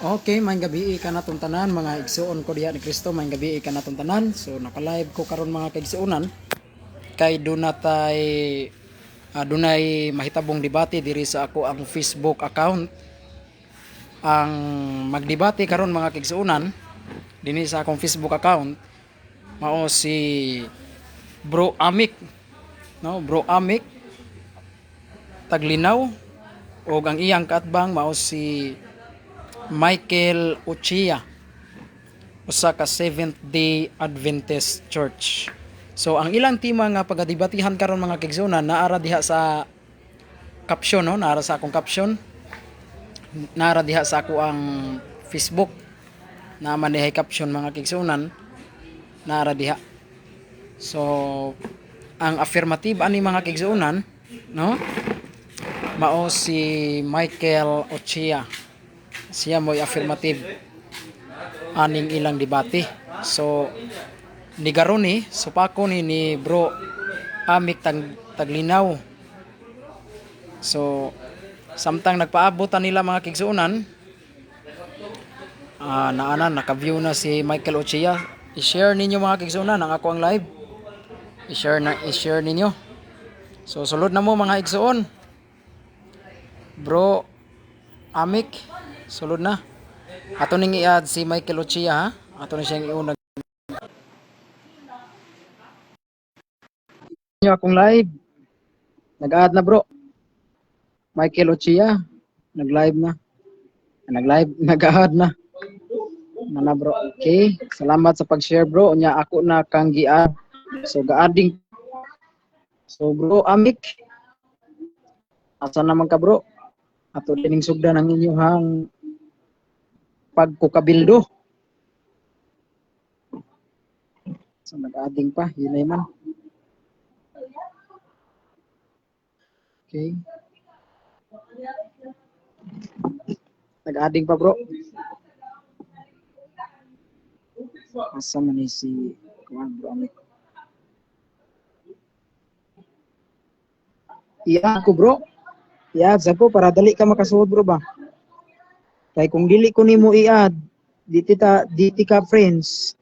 Okay, maayong gabi kanatong tanan, mga igsuon ko diha ni Kristo, maayong gabi kanatong tanan. So naka-live ko karon, mga kaigsuonan, kay duna tay dunay mahitabong debate diri sa ako ang Facebook account. Ang magdebate karon, mga kaigsuonan, dinhi sa akong Facebook account mao si Bro Amik, no? Bro Amik Taglinaw ug ang iyang kaatbang mao si Michael Ochia, usa ka Seventh Day Adventist Church. So ang ilang tema nga pagadebatihan karon, mga kaigsuonan, naara diha sa caption, no? Naara sa akong caption. Naara diha sa ako ang Facebook. Naa man dihay caption, mga kaigsuonan. Naara diha. So ang affirmative ani, mga kaigsuonan, no? Mao si Michael Ochia. Siya mo'y affirmative aning ilang debate. So ni ni supako ni ni Bro Amik Taglinaw. So samtang nagpaabot ta nila, mga kigsuonan, naana naka-view na si Michael Ochia. I-share ninyo, mga kigsuonan, ang ako ang live. I-share na, i-share ninyo. So sulod na mo, mga igsuon. Bro Amik, sulod na. Ato ning i-add si Michael Ochia, ha. Ato ni siyang iuna nyo akong live. Nag-add na, bro. Michael Ochia, nag-live na. Nag-live, nag-add na. Mana, bro. Okay. Salamat sa pag-share, bro. Unya ako na kang gi-add. So ga-adding. So Bro Amik, asa naman ka, bro? Ato dining sugdan ang inyong pagkukabildo. So nag-adding pa, yun na man. Okay. Nag-adding pa, bro. Asa man ni si kuan, Bro Amik? I-add ko, bro. I-add sa ko para dali ka makasuod, bro, ba. Kay kung dili ko nimo i-add, di ti ka friends.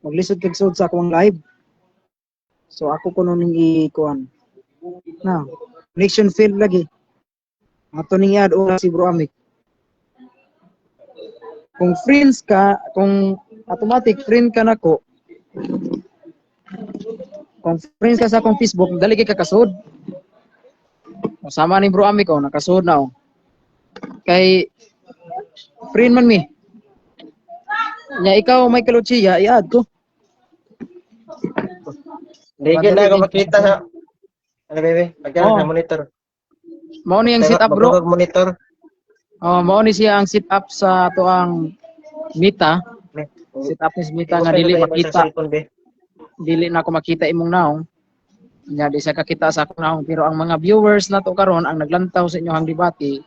Maglisod kag suod sa akong live. So ako kuno ning i-kuan. Na, connection failed lagi. Ato ning i-add una si Bro Amik. Kung friends ka, kung automatic friend ka nako, kung friends ka sa akong Facebook, dali kay kakasud. O, sama ni Bro Amik, oh, nakasud na, oh. Kay friend man mi. Nya ikaw, Michael Ochia, i-add ko. Hindi na ako makita sa ano, bebe? Pagka Oh. sa monitor. Mao ni ang sit up, bro. Magdugag monitor. Oh, mao ni siya ang sit up sa ato ang Mita. Sit up ni sa Mita nga dili makita, Cellphone, be. Dili na ako makita imong naong. Nya di siya kakita sa akong naong, pero ang mga viewers nato karon ang naglantaw sa inyong debate,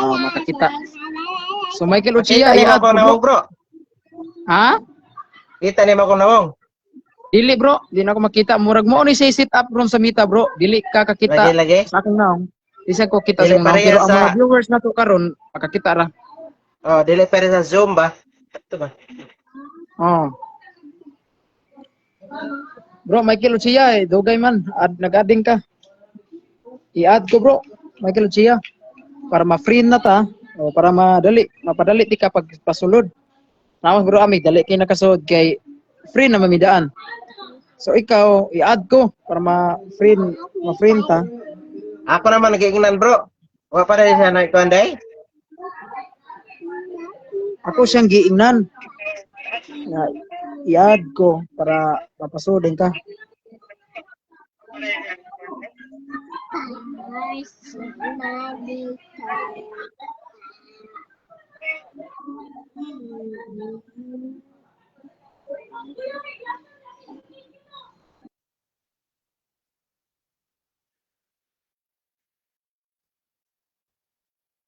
oh, makakita. So Michael Kita Ochia, ni mo i-add akong ko, bro. nawong, bro. Ha? Kita ni mo akong nawong. Dili, bro, di na ako makita. Murag mo ni siya sit up ron sa Mita, bro. Dili ka kakita Lagi lagi. sa akong naong. Di siya ko kita sa Dili akong naong. pareha Pero ang mga viewers nato karon makakita ra. Oh, dili pare sa Zoom ba? Ito ba? Oh. Bro, Michael Ochia, eh, dugay man. Add, nag-adding ka. I-add ko, bro. Michael Ochia. Para ma-free na ta. O para madali. Mapadali ti ka pag pasulod. Naman, Bro Ami, dali kay nakasud kay free na mamidaan. So ikaw, i-add ko para ma-free, ma-free ta. Ako naman nagiingnan, bro. Wa pa rin siya na ikuan day. Ako siyang giingnan. Na i-add ko para mapasudin ka.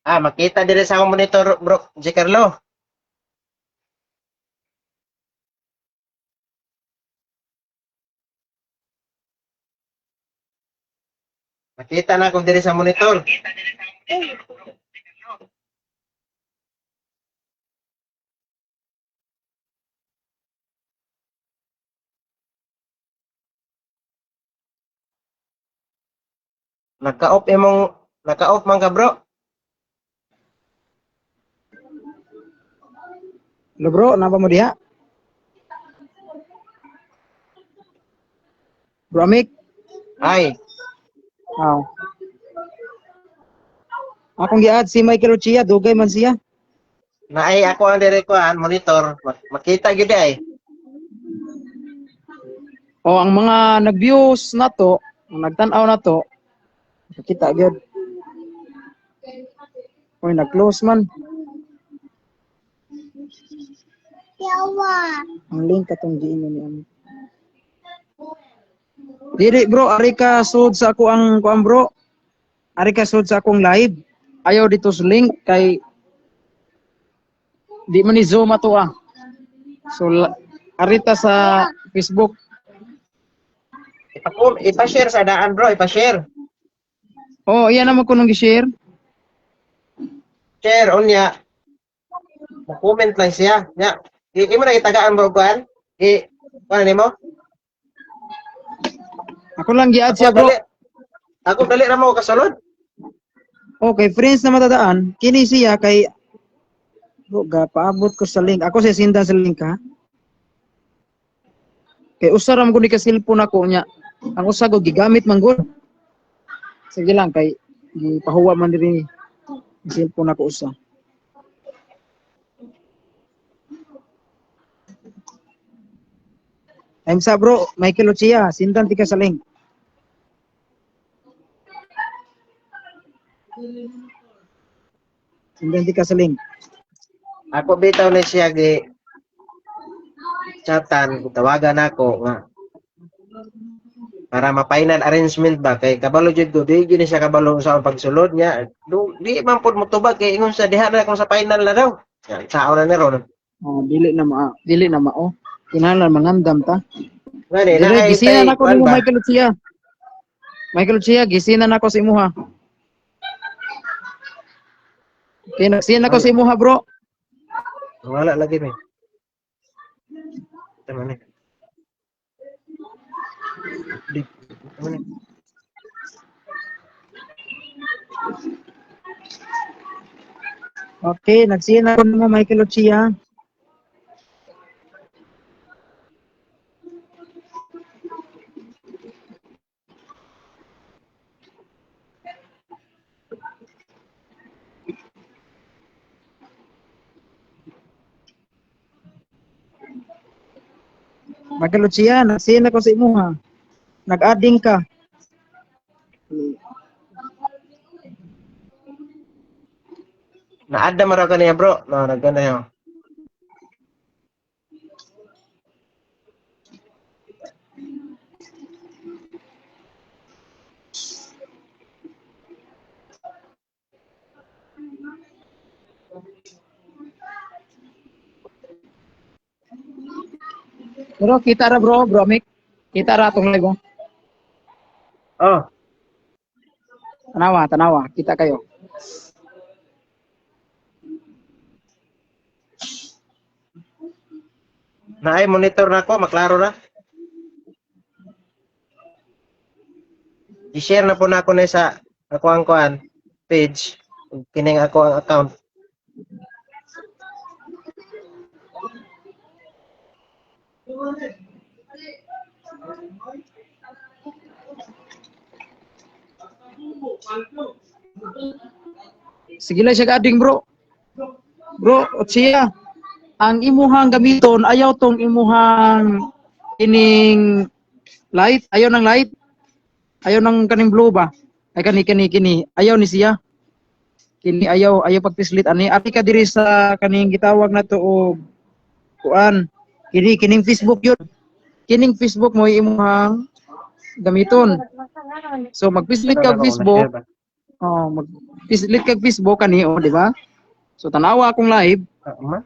Ah, makita diri sa akong monitor, bro. J. Carlo. Makita na akong diri sa monitor. Naka-off imong, naka-off man ka, bro. Hello bro, napa mo diha? Bro Amik? Ay, Aw. Akong gi-add si Michael Ochia, dugay man siya. Naay ako ang dire kuan monitor. Makita gyud ay. O ang mga nag-views nato, ang nagtan-aw nato, makita gyud. Oy, nag-close man. Ang link katong giingon ni Amik. Dili bro, ari ka sud sa ako ang kuan, bro. Ari ka sud sa akong live. Ayaw dito sa link kay di man ni Zoom ato ah. So arita sa Facebook. Ipa-share sa daan, bro, ipa-share. Oh, iyan naman ko nung gi-share. Share unya. Mo-comment lang siya. Nya. Imo na gitagaan, bro, kuan? I kuan nimo? Ako lang gi-add Ako siya, bro. dali. Ako dali ra mo kasulod. Okay, friends na matadaan, kini siya kay bro, ga paabot ko sa link. Ako siya sindan sa link ha. Kay usa ra man gud ni ka cellphone ako nya. Ang usa ko gigamit man gud. Sige lang kay gipahuwa man diri ang cellphone ako usa. Time sa bro, Michael Ochia, sindan tika sa link. Sindan tika sa link. Ako bitaw na siya gi chatan, tawagan ako nga para ma-final arrangement ba kay kabalo jud ko, di gyud ni siya kabalo sa akong pagsulod niya. Di man pud motubag kay ingon sa diha na kung sa final na daw. Ya, sao na ni ron. Oh, dili na ma, dili na mao. Kinahanglan mangandam ta. Ngani Dili naay gisinan tay ako kuan nimo ba? Michael Ochia. Michael Ochia, gisinan ako sa imuha. Okay, nagsinan ako sa imuha, bro. Wala lagi mi. Tama ni. Di. Tama ni. Okay, nagsinan ako nimo Michael Ochia. Michael Ochia, nagsinan ako sa imuha. Nag-adding ka. Na-add na man raw ka niya, bro. No, nagana yun. Pero kita ra bro, bro Mick. Kita ra atong live. Oh. Oh, Tanawa, tanawa, kita kayo. Naay monitor na ako, maklaro na. I-share na po na ako na sa ako ang kuan page, kining ako ang account. Sige lang siya ka-adding, bro. Bro, Ochia, ang imuhang gamiton, ayaw tong imuhang kining light, ayaw ng light. Ayaw ng kaning blue ba? Ay kani kani kini, ayaw ni siya. Kini ayaw, ayaw pagpislit ani. Ari ka diri sa kaning gitawag na to og kuan. Kini kining Facebook yun. Kining Facebook mo imuhang gamiton. So magpislit ka og Facebook, oh, magpislit kag Facebook kani oh, di ba? So tanawa akong live. Ah, ma?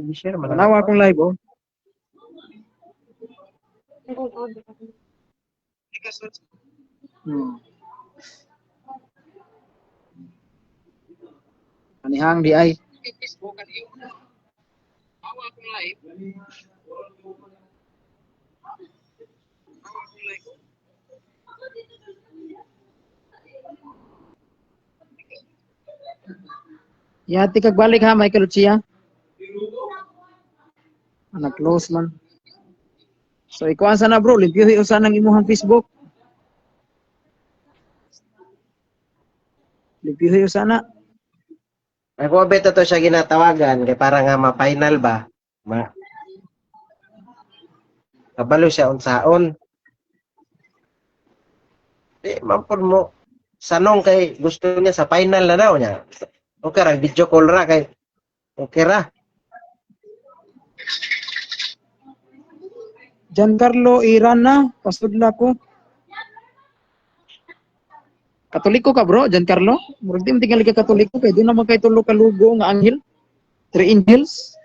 I-share man lang Tanawa ako. akong live oh. Anihang di ay. Yati kag balik ha, Michael Ochia. Ah, nag-close man. So ikuan sana, bro, limpyuhi usa nang imuhang Facebook. Limpyuhi usa na. Ako beto to siya ginatawagan kay para nga ma-final ba. Ma Kabalo siya unsaon. Di man pud mo sanong kay gusto niya sa final na daw niya. Okay ra, video call ra kay okay ra. Giancarlo Irana, pasudla ko. Katoliko ka, bro, Giancarlo? Murag di man tingali ka Katoliko kay doon naman kay tulo ka lugo nga anghel. Three angels.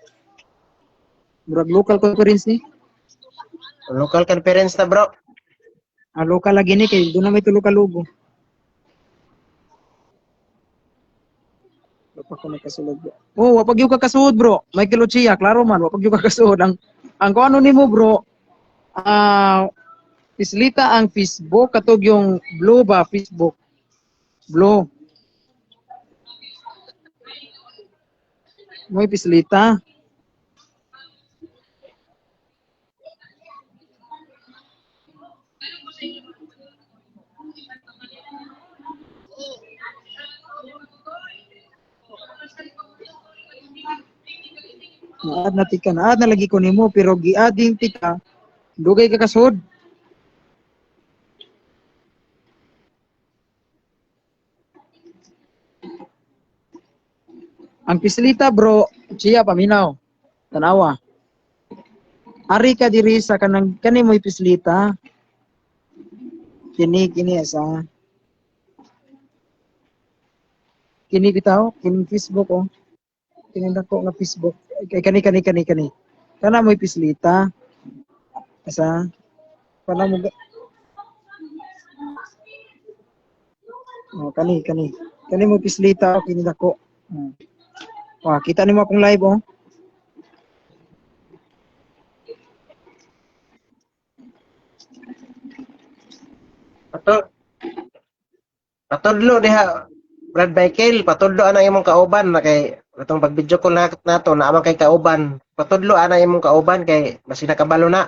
Murag local conference ni. Local conference na, bro. Ah, local lagi ni kay doon na may tulo ka lugo. Wa pa ko nakasulod, bro. Oh, wa pa gyud ka kasuod, bro. Michael Ochia, klaro man, wa pa gyud ka kasuod. Ang kung ano nimo, bro, ah, pislita ang Facebook katog yung blue ba Facebook. Blue. Mo'y pislita. Na-add na tika, na-add na lagi ko nimo pero gi-add din tika. Dugay ka kasuod. Ang pislita, bro, siya paminaw. Tanawa. Ari ka diri sa kanang kani mo'y pislita. Kini kini sa kini bitaw, kini Facebook oh. Kini dako nga Facebook. Kay kani kani kani kani. Kana mo'y pislita. Asa kana mo. Oh, kani kani. Kani mo pislita oh, kini dako. Oh. Wah, kita nimo akong live oh. Pato Patudlo diha, Brad Michael, patudlo ana imong kauban na kay atong pag video call na nato na man kay kauban. Patudlo ana imong kauban kay basi nakabalo na.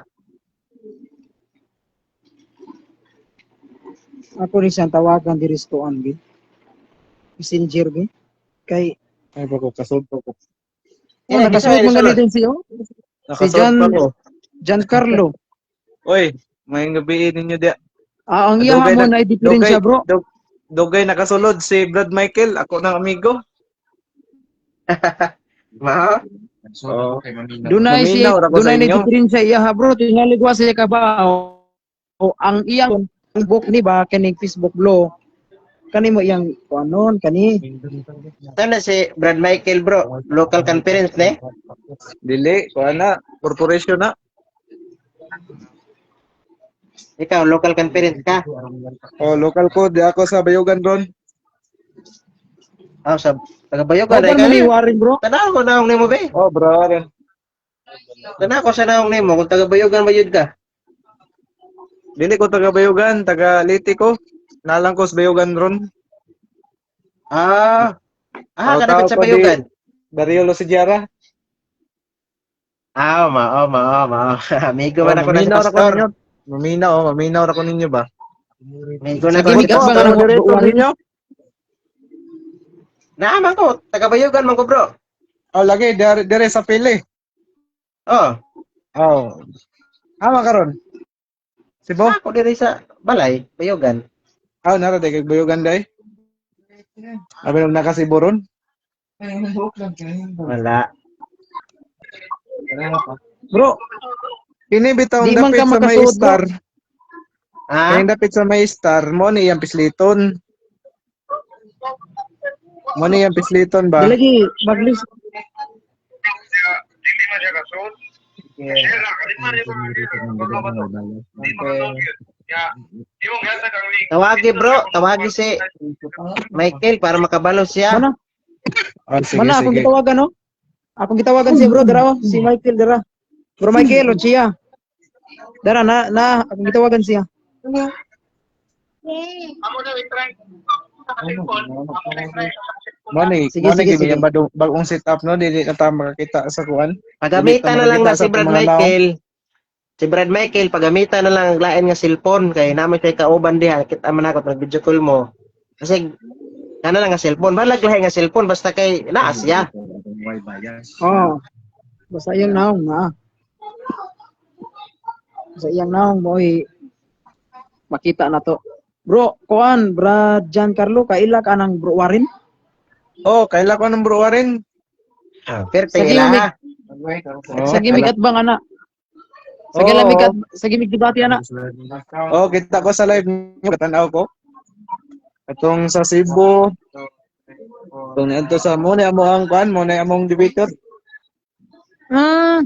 Ako ni siyang tawagan diri sa tuan gi. Messenger gi. Kay Ay, pa ko, kasod pa ko. oh, Eh, nakasuod di man sulod. gani din siya. Oh. Si Nakasod John pa ko. Giancarlo. Oy, may gabi ninyo dia. Ah, ang iya Dugay mo na, na dugay, diferensya, bro. dugay nakasulod si Brad Michael, ako ng amigo. Ma? Oh. Dunay si Maminaw ra ko sa dunay na inyo. diferensya iya ha, bro. Tingali wa siya ka ba o ang iyang Facebook ni ba kining Facebook bro. Kani mo iyang kuanon kani. Tana si Brad Michael, bro, local conference ne. Dili, kuha na, corporation na. Ikaw local conference ka. Oh, local ko, di ako sa Bayugan ron. Ah, sa taga Bayugan Kauban ay mo ni ka. Warren, bro. Tanaw ko naong nimo be. Oh, bro. Tanaw ko sa naong nimo kung taga Bayugan ba yun ka. Dili ko taga Bayugan, taga Liti ko. Nalang ko sa Bayugan ron. Ah. Ah, Oh, kadapit tao sa ko di Bayugan. Dario Lucidiara. Ah, ma, oh, ma, oh, ma. Amigo Oh, man ako na si maminaw ra ko pastor. ninyo. Maminaw, oh, maminaw ra ko ninyo ba? Amigo na Sige, ko si migas ba pastor. nga Ang bro, moderator Warren? ninyo? Naaman ko, taga Bayugan man ko, bro. Oh, lagi dere dere sa pili. Oh, Oh. Ama karon. Sibo? ako diri sa balay, Bayugan. Ah, nara day kay Bayugan day. Abi nung nakasibo ron. Wala. Bro, kini bitaw Di man dapit ka sa may makasuod, bro. star. Ah, Kini dapit sa may star mo ni iyang pisliton. Mo ni iyang pisliton ba? Di lagi maglis Tawagi, bro, tawagi si Michael para makabalo siya. Mana? Ah, sige, Mana akong sige. gitawagan no? Akong gitawagan siya, bro, dara oh, si Michael dara. Bro Michael o siya. Dara na na akong gitawagan siya. Mo ni, Sige, mo ni sige, gibi sige. ang bagong setup, no, dili na ta makakita sa kuan. Pagamitan na lang na Makita si sa Brad atong mga Michael. Si Brad Michael, pagamitan na lang ang lain nga cellphone kay namin kay kauban diha, kita man ako pag video call mo. Kasi kana lang nga cellphone, balag lahi nga cellphone basta kay naa siya. Oh. Basta iyang naong na. Basta iyang naong mo'y makita na to. Bro, kuan, Brad Giancarlo, kaila ka ng bro Warren? Oh, kaila ko ng bro Warren. Perfect Sige, ila. may- Oh, Sa gimik at bang ana? Sa Oo. gimik at sa gimik debate ana. Oh, kita ko sa live niyo, katanaw ko. Atong sa Cebu. Atong niadto sa mo ni amo ang kuan, mo ni among debater. Ah.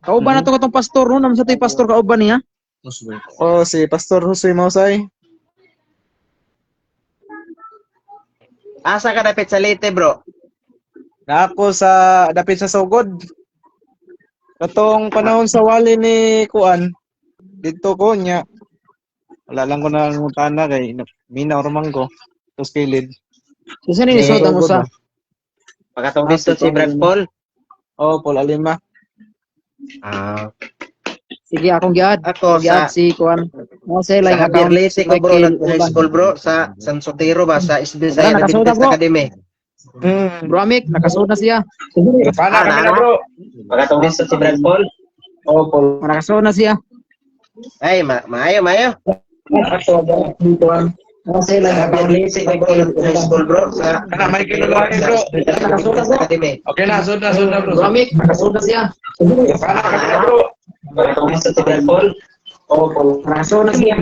Kauban na to katong pastor no, naman sa to'y pastor kauban niya. Oh, si Pastor Jose Mausay. Asa ka dapit sa Leyte, bro? Na ako sa dapit sa Sugod. Katong panahon sa wali ni kuan didto ko nya. Wala lang ko na ngutana kay minaw ra man ko. Tapos kilid. So sino ni Eh, suot ang usa? Pagkatong Ah, dito si si Brad Paul. Oh, Paul Alima. Ah, Sige, akong giad. ako Giad sa si kuan. Mo sa sa laing Javier account Leyte si ko bro, Michael nag high Uban. school bro sa San Sotero ba sa SB Wala, sa nakasuot Adventist bro. Academy. Bro Amik, nakasuot na siya. Pana Ah, kami na na, bro. Pagkatong dito si Brad Paul. Oh, Paul. Nakasuot na siya. Ay, maayo, maayo. Mo sa laing Javier account Leyte ko bro, nag high school bro sa Kana Michael Ulahi bro. sa Adventist Academy. Okay na, sud na, sud na bro. Bro Amik, nakasuot na siya. Pana kami na bro. Pagkatong dito si Brad Paul. Oh, Paul. Nakasuot na siya.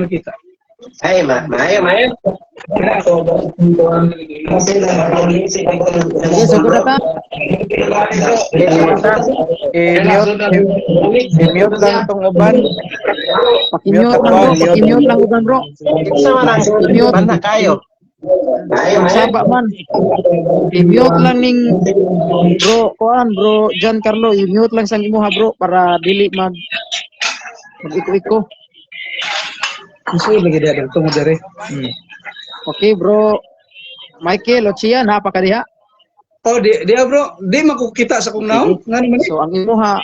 Ay, maayo, maayo. Sige, sugod na ta. I-mute, i-mute lang tong uban. Paki-mute lang bro, paki-mute lang uban bro. Kinsa man ang I-mute. banda kayo? Maayo, maayo. Saba man. I-mute lang ning bro, kuan bro Giancarlo, i-mute lang sang imuha bro para dili mag mag-iko-iko. Gusto lagi dia dito mo dere. Okay bro. Michael Ochia, napa ka diha? Oh, di, di bro, di makukita sa kong naong. Nga naman. So ang imuha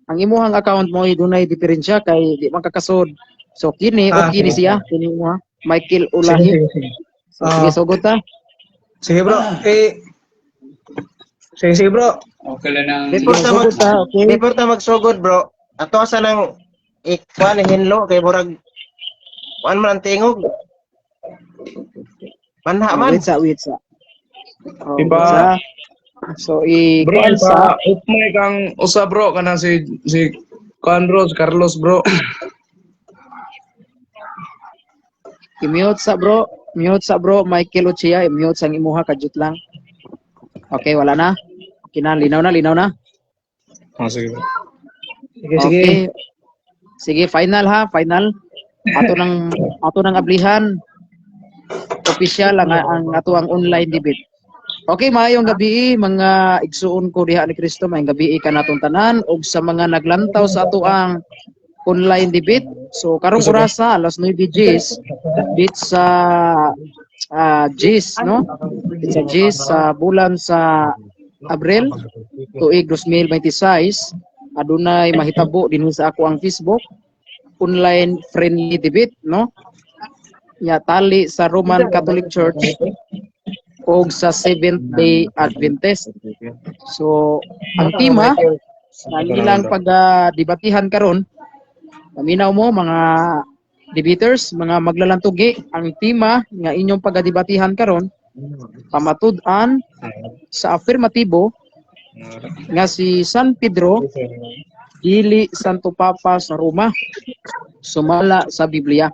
ang imuhang account mo ay dunay diferensya kay di man kakasod. So kini Ah, okay ni sige. siya kini imuha Michael Ulahi. Sige, So, sige Ah. sugod ta. sige bro. Eh, sige, sige bro. Okay lang ng Before Sige ta mag sugod ta, okay. before ta magsugod bro, ato sa nang ikuan ni hinlo kay murag kuan man ang tingog. Manha man. Wait sa, wait sa. Oh, Diba? wait sa. So i Bro, kuan sa sa off mic ang usa bro kana si kuan bro, si Carlos bro. I-mute sa bro, mute sa bro Michael Ochia, i-mute sang imuha kadyot lang. Okay, wala na. Okay na, linaw na, linaw na. Oh, sige bro. Sige, sige. Okay. Sige, final ha, final. Ato nang ablihan. Official ang ato ang online debate. Okay, maayong gabi mga igsuon ko diha ni Kristo, maayong gabi kanatong tanan ug sa mga naglantaw sa ato ang online debate. So karong orasa alas 9:10 dito sa Gis, no? Dito sa Gis sa bulan sa Abril tuig 2026 adunay mahitabo dinhi sa ako ang Facebook online friendly debate, no? Ya tali sa Roman Catholic Church og sa Seventh Day Adventist. So ang tema sa ilang pagdebatihan karon, paminaw mo mga debaters, mga maglalantugi, ang tema nga inyong pagdebatihan karon, pamatud-an sa afirmatibo nga si San Pedro dili Santo Papa sa Roma sumala sa Biblia.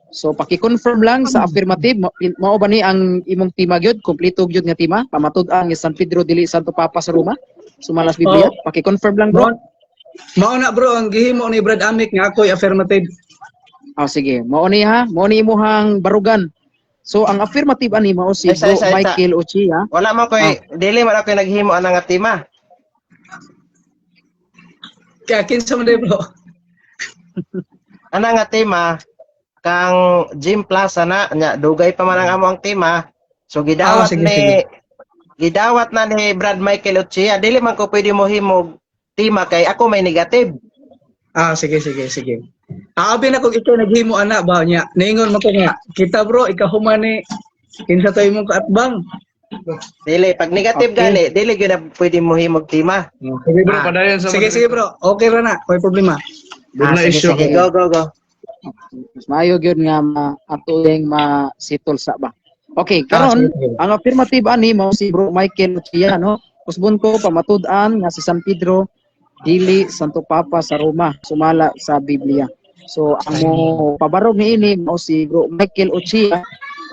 So paki-confirm lang sa affirmative, mao ba ni ang imong tema gyud, kompleto gyud nga tema, pamatud-an nga San Pedro dili Santo Papa sa Roma sumala sa Biblia? Paki-confirm lang bro. Mao na bro, ang gihimo ni Brad Amic nga ako'y affirmative. Ah, sige, mao ni ha, mao ni imuhang barugan. So ang affirmative ani mao si Isa, Bro isa, isa. Michael Ochia. Wala man koy dili man ako'y naghimo ana nga tema. Kaya kinsa man day bro. Ana nga tema kang Jim Plaza na nya dugay pa man ang amo ang tema. So gidawat Ah, sige, ni sige. Gidawat na ni Brad Michael Ochia, dili man ko pwede mo himog tema kay ako may negative. Ah, sige, sige, sige. Aabi na kung ikaw naghimo ana ba niya. Niingon mo ko nga, kita bro, ikaw human ni kinsa to imong kaatbang. Dili pag negative gani, dili gyud na pwede mo himog tema. Sige bro, Ah. padayon sa Sige, sige bro. Okay ra na, way problema. Doon Ah, na sige, issue. sige, go, go, go. Mas maayo gyud nga ato yung masitol sa ba. Okay, karon Ah, sige, sige. ang affirmative ani mao si Bro Michael Ochia, no. Usbon ko pamatud-an nga si San Pedro dili Santo Papa sa Roma sumala sa Biblia. So ang mo pabarog niini mao si Bro Michael Ochia,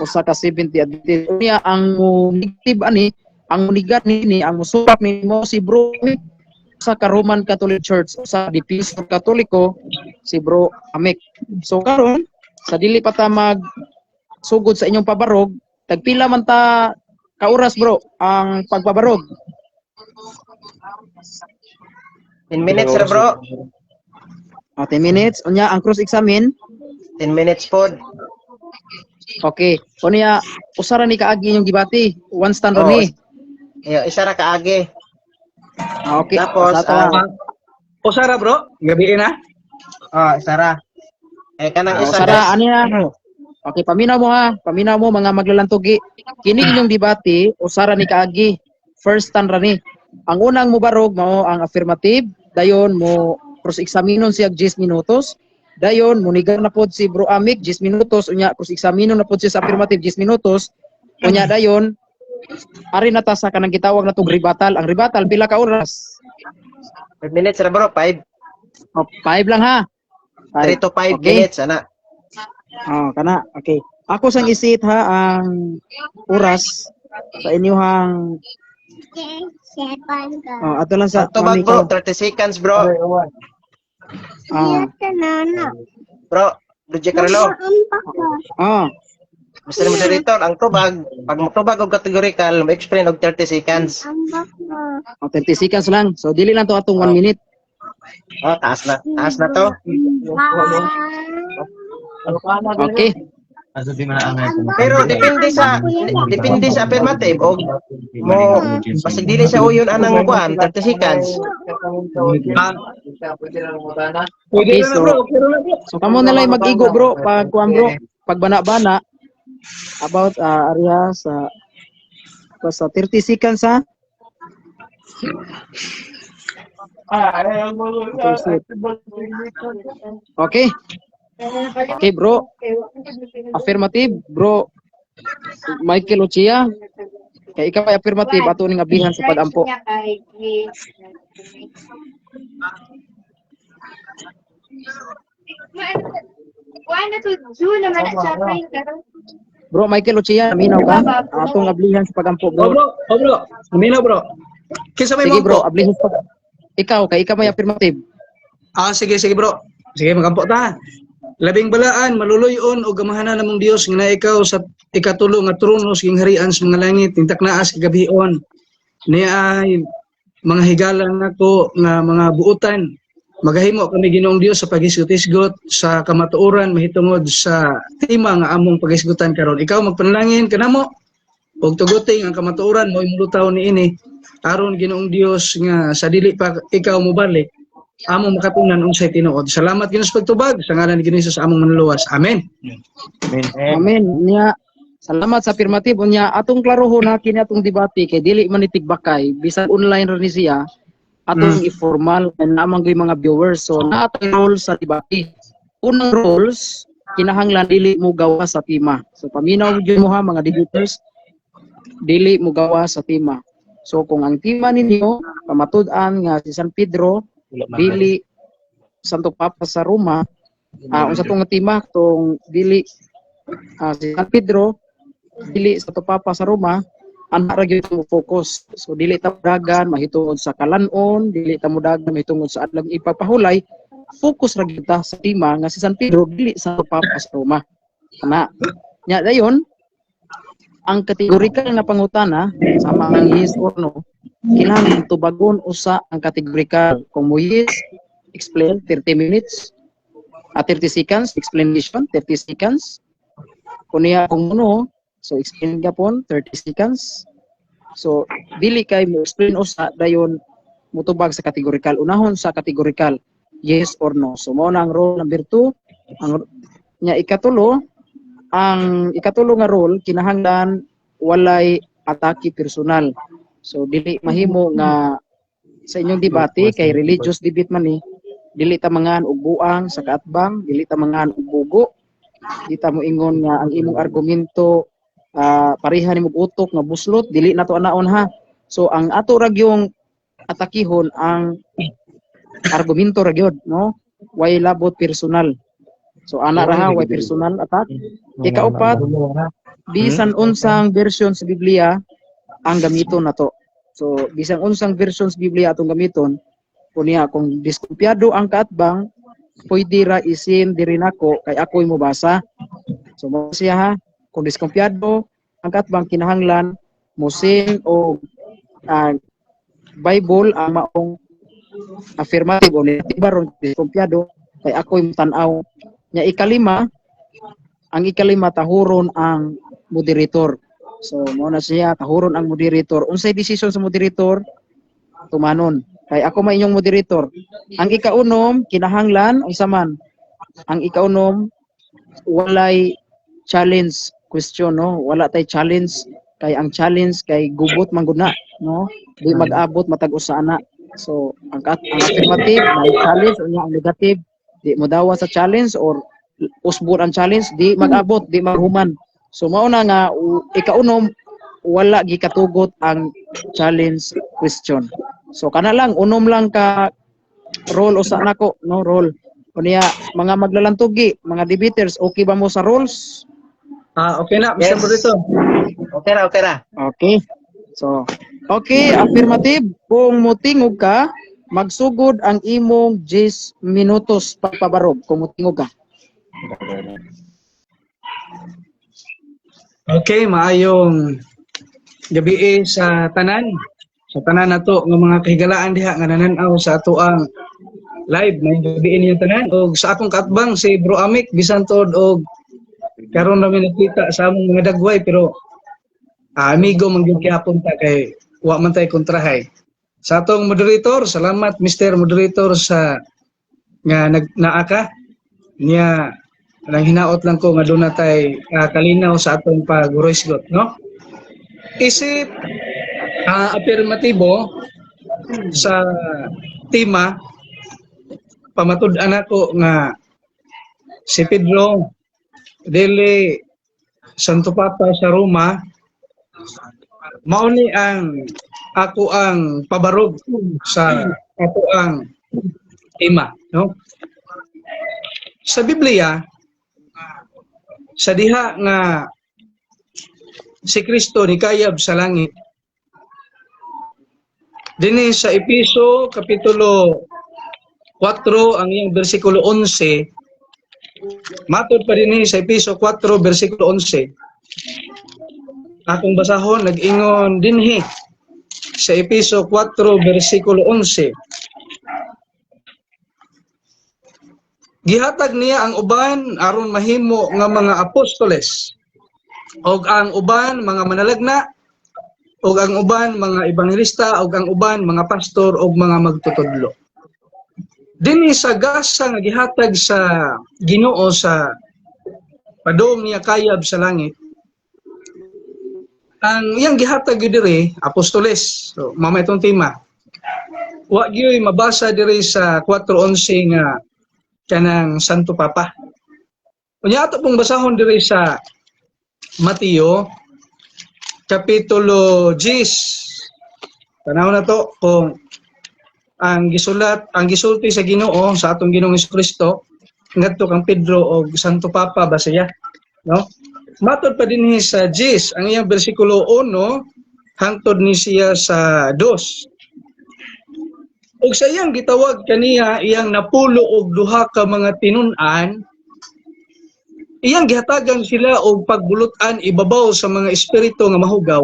usa ka 70 Adventist. Unya ang mo negative ani, ang munigat niini, ang musupak ni mo si Bro Mick, usa ka Roman Catholic Church, usa diffuser Katoliko si Bro Amik. So karon sa dili pa ta mag sugod sa inyong pabarog, tagpila man ta ka oras, bro, ang pagpabarog? 10 minutes ra, bro. O, 10 minutes. Unya ang cross examine? 10 minutes pod. Okay. Unya usa ra ni kaagi inyong gibati, one stand ra Oo. ni. Iyo, isa ra kaagi. Ah, okay. Tapos, Usa ta. O Sara bro, gabi na. Oh, isa ra. Eh kanang Ah, isa usa ra guys. ani na. Okay, paminaw mo ha. Paminaw mo, mga maglalantugi. Kini inyong debate, usa ra ni kaagi. First stand ra ni. Ang unang mubarog mao ang affirmative, dayon mo cross-examinon siya 10 minutos, dayon munigar na pod si Bro Amik 10 minutos, unya cross-examinon na pod siya sa affirmative 10 minutos, unya dayon ari na ta sa kanang gitawag na tong rebuttal. Ang rebuttal pila ka oras? 5 minutes ra, bro, 5. O, 5 lang ha. 3 to 5 minutes ana. Oh, kana. Okay. Ako sang isit ha ang oras sa inyuhang. Oh, ato lang sa Ang tubag mami bro, ko. 30 seconds, bro. Ah, Bro, Roger Carlo, ah. Mr. Moderator, ang tubag, pag motubag og categorical, mo-explain og 30 seconds. Oh, 30 seconds lang. So dili lang to atong 1 minute. Oh, taas na. Taas na to. Okay. Pero depende sa affirmative og mo basig dili sa uyon anang kuan 30 seconds. Ah, pwede Okay, na na so bro, okay na bro. So kamo na lang mag-igo, bro, pag kuan, bro, pag bana-bana about area sa 30 seconds ha. Okay, sweet. Okay. Okay, bro. Affirmative, Bro Michael Ochia. Kay ikaw ay affirmative, ato ning ablihan sa pag-ampo. Bro Michael Ochia, minaw ka? Atong ablihan sa pag-ampo, Oh bro. bro, oh bro. Minaw bro. Kinsa may Sige bro, mo? ablihan sa pag. Ikaw, kay ikaw may affirmative. Ah, sige, sige bro. Sige, magampo ta. Labing balaan, maluluyon o gamahanan namong Dios nga naa ikaw sa ikatulo nga trono sa gingharian sa mga langit, intak naa sa gabion. Niya ay mga higala nako nga mga buutan. Magahimo kami, Ginoong Dios, sa paghisgot-hisgot sa kamatuoran mahitungod sa tema nga among paghisgutan karon. Ikaw magpanalangin kanamo ug tuguting ang kamatuoran mo imulutaw niini aron, Ginoong Dios, nga sa dili pa ikaw mobalik among makatunan unsay tinuod. Salamat, Ginoo, sa pagtubag sa ngalan ni Ginoo Jesus among manluluwas. Amen. Amen. Nya salamat sa affirmative. Unya atong klarohon na kini atong debate kay dili man ni tigbakay bisan online ra ni siya, atong i-formal kay naa man gyud mga viewers. So naa tay rules sa debate. Unang rules, kinahanglan dili mo gawa sa tema. So paminaw gyud mo ha, mga debaters, dili mo gawa sa tema. So kung ang tema ninyo pamatud-an nga si San Pedro dili Santo Papa sa Roma, unsa tong tema tong dili si San Pedro dili Santo Papa sa Roma, ana ra gyud mo focus. So dili ta dagan mahitungod sa kalanon, dili ta modagan mahitungod sa adlang ipapahulay, focus ra gyud ta sa tema nga si San Pedro dili Santo Papa sa Roma. Ana. Nya dayon ang kategorikal nga pangutana sama ang yes or no, kinahanglan tubagon usa ang kategorikal. Kung mo yes, explain 30 minutes. 30 seconds explanation, 30 seconds. Kunya kung no, so explain gapon 30 seconds. So dili kay mo explain usa, dayon mutubag sa categorical. Unahon sa categorical, yes or no. So mao na ang rule number 2. Ang nya ikatulo, ang ikatulo nga rule, kinahanglan walay atake personal. So dili mahimo nga sa inyong debate, kay religious debate man ni, dili ta mangan og buang sa kaatbang, dili ta mangan og bugo, di ta moingon nga ang imong argumento pareha nimo utok nga buslot, dili na to anaon ha. So ang ato ra gyung atakihon ang argumento ra gyud, no? Way labot personal. So ana ra ha, way personal attack. Ikaupat, bisan unsang version sa Biblia ang gamiton nato. So bisan unsang version sa Biblia atong gamiton, kunya kung diskumpiyado ang kaatbang, pwede ra isin diri nako kay ako'y mobasa. So mo siya ha, kung diskumpiyado ang kaatbang, kinahanglan mo-send o Bible ang maong affirmative o negative ron diskumpiyado kay ako'y tan-aw. Nya ikalima, ang ikalima, tahuron ang moderator. So mao na siya, tahuron ang moderator. Unsay decision sa moderator, tumanon. Kay ako may inyong moderator. Ang ikaunom, kinahanglan unsa man? Ang ikaunom, walay challenge question, no? Wala tay challenge kay ang challenge kay gubot man gud na, no? Di mag-abot matag usa ana. So ang affirmative may challenge, unya ang negative di mo dawa sa challenge or usbon ang challenge, di mag-abot, di maghuman. So mao na nga ikaunom, wala gikatugot ang challenge question. So kana lang, unom lang ka role usa nako, no, role. Unya mga maglalantugi, mga debaters, okay ba mo sa rules? Ah, okay na, Mr. Yes. Moderator. Okay ra, okay ra. Okay. So, okay, affirmative. Kung mutingog ka, magsugod ang imong 10 minutos pagpabarog kung mutingog ka. Okay, maayong gabi sa tanan. Sa tanan nato nga mga kahigalaan diha nga nananaw sa atoang live, maayong gabi ninyong tanan. Og sa akong kaatbang si Bro Amik, bisan tuod og karon ra mi nakita sa among mga dagway, pero amigo man gyud gihapon ta kay wa man tay kontrahay. Sa atong moderator, salamat Mr. Moderator sa nga nag naa ka niya. Nang hinaot lang ko nga doon na tay kalinaw sa atong pag-hurisgot, no? Isip afirmatibo sa tema, pamatud-an ako nga si Pedro dili Santo Papa sa Roma. Mao ni ang ako ang pabarog sa ato ang tema, no? Sa Biblia, sa diha nga si Kristo nikayab sa langit, dinhi sa Epeso kapitulo 4 ang iyang bersikulo 11, matod pa dinhi sa Epeso 4 bersikulo 11, akong basahon, nag-ingon dinhi sa Epeso 4 bersikulo 11, gihatag niya ang uban aron mahimo nga mga apostoles, og ang uban mga manalagna, og ang uban mga ebanghelista, og ang uban mga pastor og mga magtutudlo. Dinhi sa gasa nga gihatag sa Ginoo sa padung niya kayab sa langit, ang iyang gihatag gyud diri apostoles. So mama itong tema. Wa gyud mabasa diri sa 4:11 nga kanang Santo Papa. Unya ato pong basahon diri sa Mateo kapitulo 10. Tanaw na to kung ang gisulat, ang gisulti sa Ginoo sa atong Ginoong Kristo ngadto kang Pedro og Santo Papa ba siya, no? Matod pa dinhi sa 10, ang iyang bersikulo 1 hangtod ni siya sa 2. Og sa iyang gitawag kaniya iyang napulo og duha ka mga tinun-an, iyang gihatagan sila og pagbulot-an ibabaw sa mga espiritu nga mahugaw,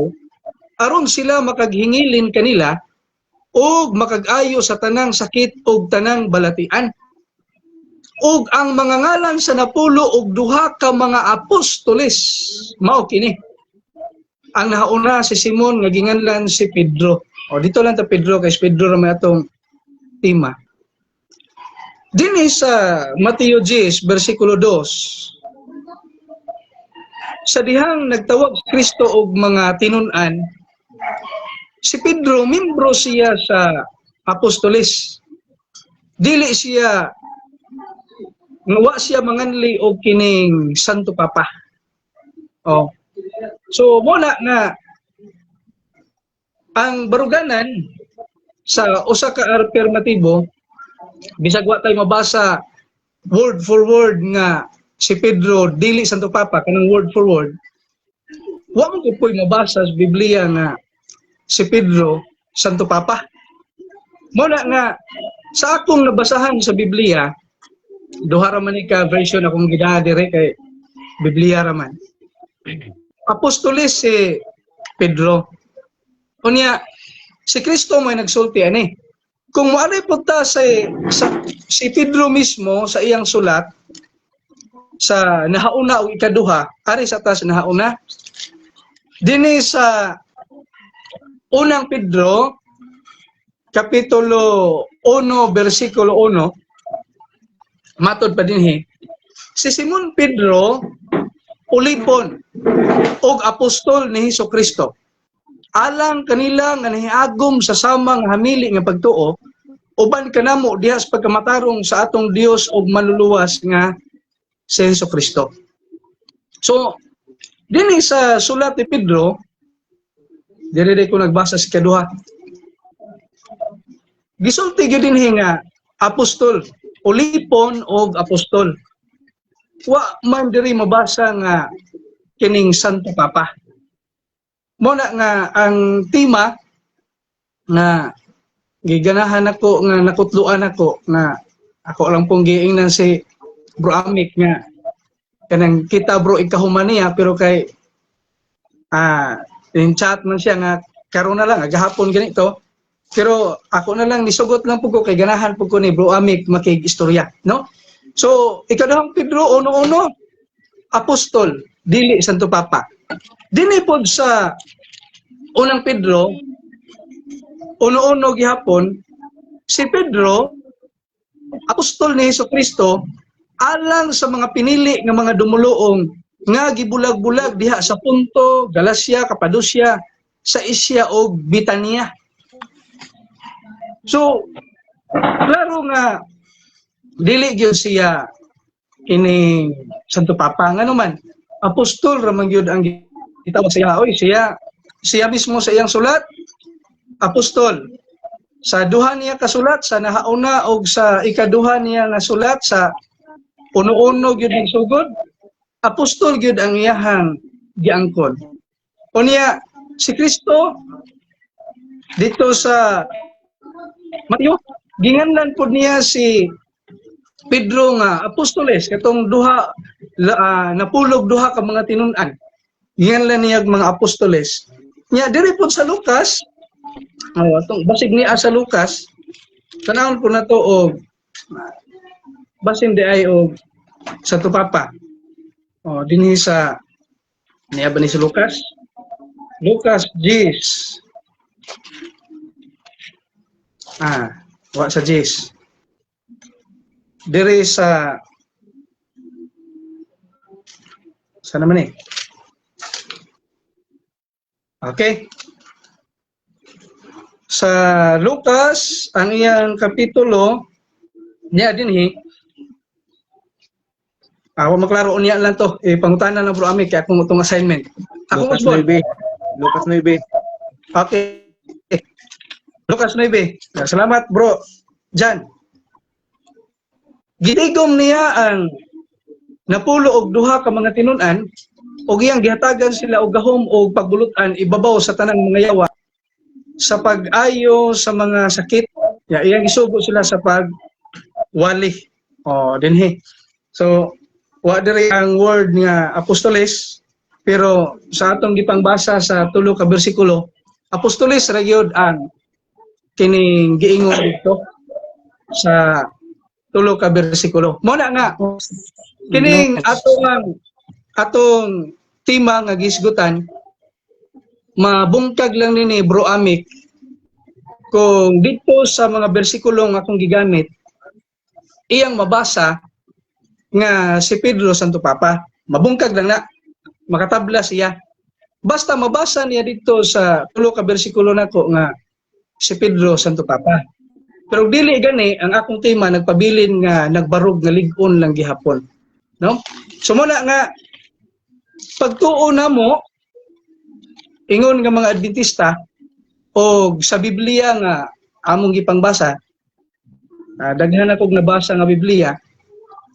aron sila makaghingilin kanila og makag-ayo sa tanang sakit og tanang balatian. Ug ang mga ngalan sa 12 ka mga apostoles mao kini. Ang nahauna si Simon nga ginganlan si Pedro. O dito lang ta Pedro kay si Pedro ra may atong tema. Dinhi sa Mateo 10 bersikulo 2, sa dihang nagtawag si Kristo og mga tinun-an, si Pedro membro siya sa apostoles. Dili siya nga wa siya manganli og kining Santo Papa. Oh. So mo na nga ang baruganan sa usa ka affirmatibo, bisag wa tay mabasa word for word nga si Pedro dili Santo Papa, kanang word for word, wa man ko po'y mabasa sa Biblia nga si Pedro Santo Papa. Mo na nga sa akong nabasahan sa Biblia, duha ra man ni ka version akong gidaa dire kay Biblia ra man. Apostoles si Pedro. Unya si Kristo may nagsulti ani. Kung moari pud ta sa si Pedro mismo sa iyang sulat sa nahauna o ikaduha, ari sa tas nahauna dinhi sa Unang Pedro kapitulo 1 bersikulo 1, matod pa dinhi, si Simon Pedro, ulipon og apostol ni Hesus Kristo, alang kanila nga nahiagom sa samang hamili nga pagtuo uban kanamo diha sa pagkamatarong sa atong Dios ug Manluluwas nga si Hesus Kristo. So dinhi sa sulat ni Pedro, diri ko nagbasa sa kaduha. Gisulti gyud dinhi nga apostol, ulipon og apostol. Wa man diri mabasa nga kining Santo Papa. Mo na nga ang tema nga giganahan ako nga nakutluan ako nga ako lang pong giingnan si Bro Amik nga kanang kita bro ikahuman niya, pero kay in chat man siya nga karon na lang gahapon ganito, pero ako na lang nisugot lang pud ko kay ganahan pud ko ni Bro Amik makig-istorya, no? So Ikaduhang Pedro 1:1, apostol, dili Santo Papa. Dinhi pod sa Unang Pedro 1:1 gihapon, si Pedro, apostol ni Hesus Kristo alang sa mga pinili nga mga dumuluong nga gibulag-bulag diha sa Punto, Galacia, Capadocia, sa Asia og Bitania. So klaro nga dili gyud siya ini Santo Papa, ngano man apostol ra man gyud ang gitawag siya. Oy, siya siya mismo sa iyang sulat apostol. Sa duha niya kasulat, sa nahauna og sa ikaduha niya nga sulat, sa 1:1 gyud ang sugod, apostol gyud ang iyahang giangkon. Unya si Kristo dito sa Mateo, ginganlan pud niya si Pedro nga apostoles, katong duha 12 ka mga tinun-an, ginganlan niya mga apostoles. Nya diri pud sa Lucas, oh, atong basig niya sa Lucas, tanawon po na to og basin di ay og Santo Papa. Oh, dinhi sa niya ba ni si Lucas? Lucas 10. Ah, wa sa 10. Diri sa naman eh. Okay. Sa Lucas, ang iyang kapitulo, niya dinhi. Ah, wa maklaro unya lang to. Eh, pangutana lang, Bro Ami, kaya akong itong assignment. Ako Lucas Osborne. 9. Lucas 9. Okay. Lucas 9. Salamat, bro. Jan. Gitigom niya ang 12 ka mga tinun-an ug iyang gihatagan sila og gahom og pagbulutan ibabaw sa tanang mga yawa sa pag-ayo sa mga sakit. Ya, iyang isugo sila sa pagwali. Oh, dinhi. So, wa diri ang word nga apostoles, pero sa atong gipangbasa sa tulo ka bersikulo, apostoles ra gyud ang kining giingon dito sa Tulo ka bersikulo. Mo na nga kining atong atong tema nga gisgutan, mabungkag lang nini, Bro Amik, kung dito sa mga bersikulo nga akong gigamit iyang mabasa nga si Pedro Santo Papa. Mabungkag lang na, makatabla siya basta mabasa niya dito sa tulo ka bersikulo nako nga si Pedro Santo Papa. Pero dili gani, ang akong tema nagpabilin nga nagbarog nga lig-on lang gihapon, no? So mo na nga pagtuo namo ingon nga mga Adventista o sa Biblia nga among gipangbasa, daghan akong nabasa nga Biblia,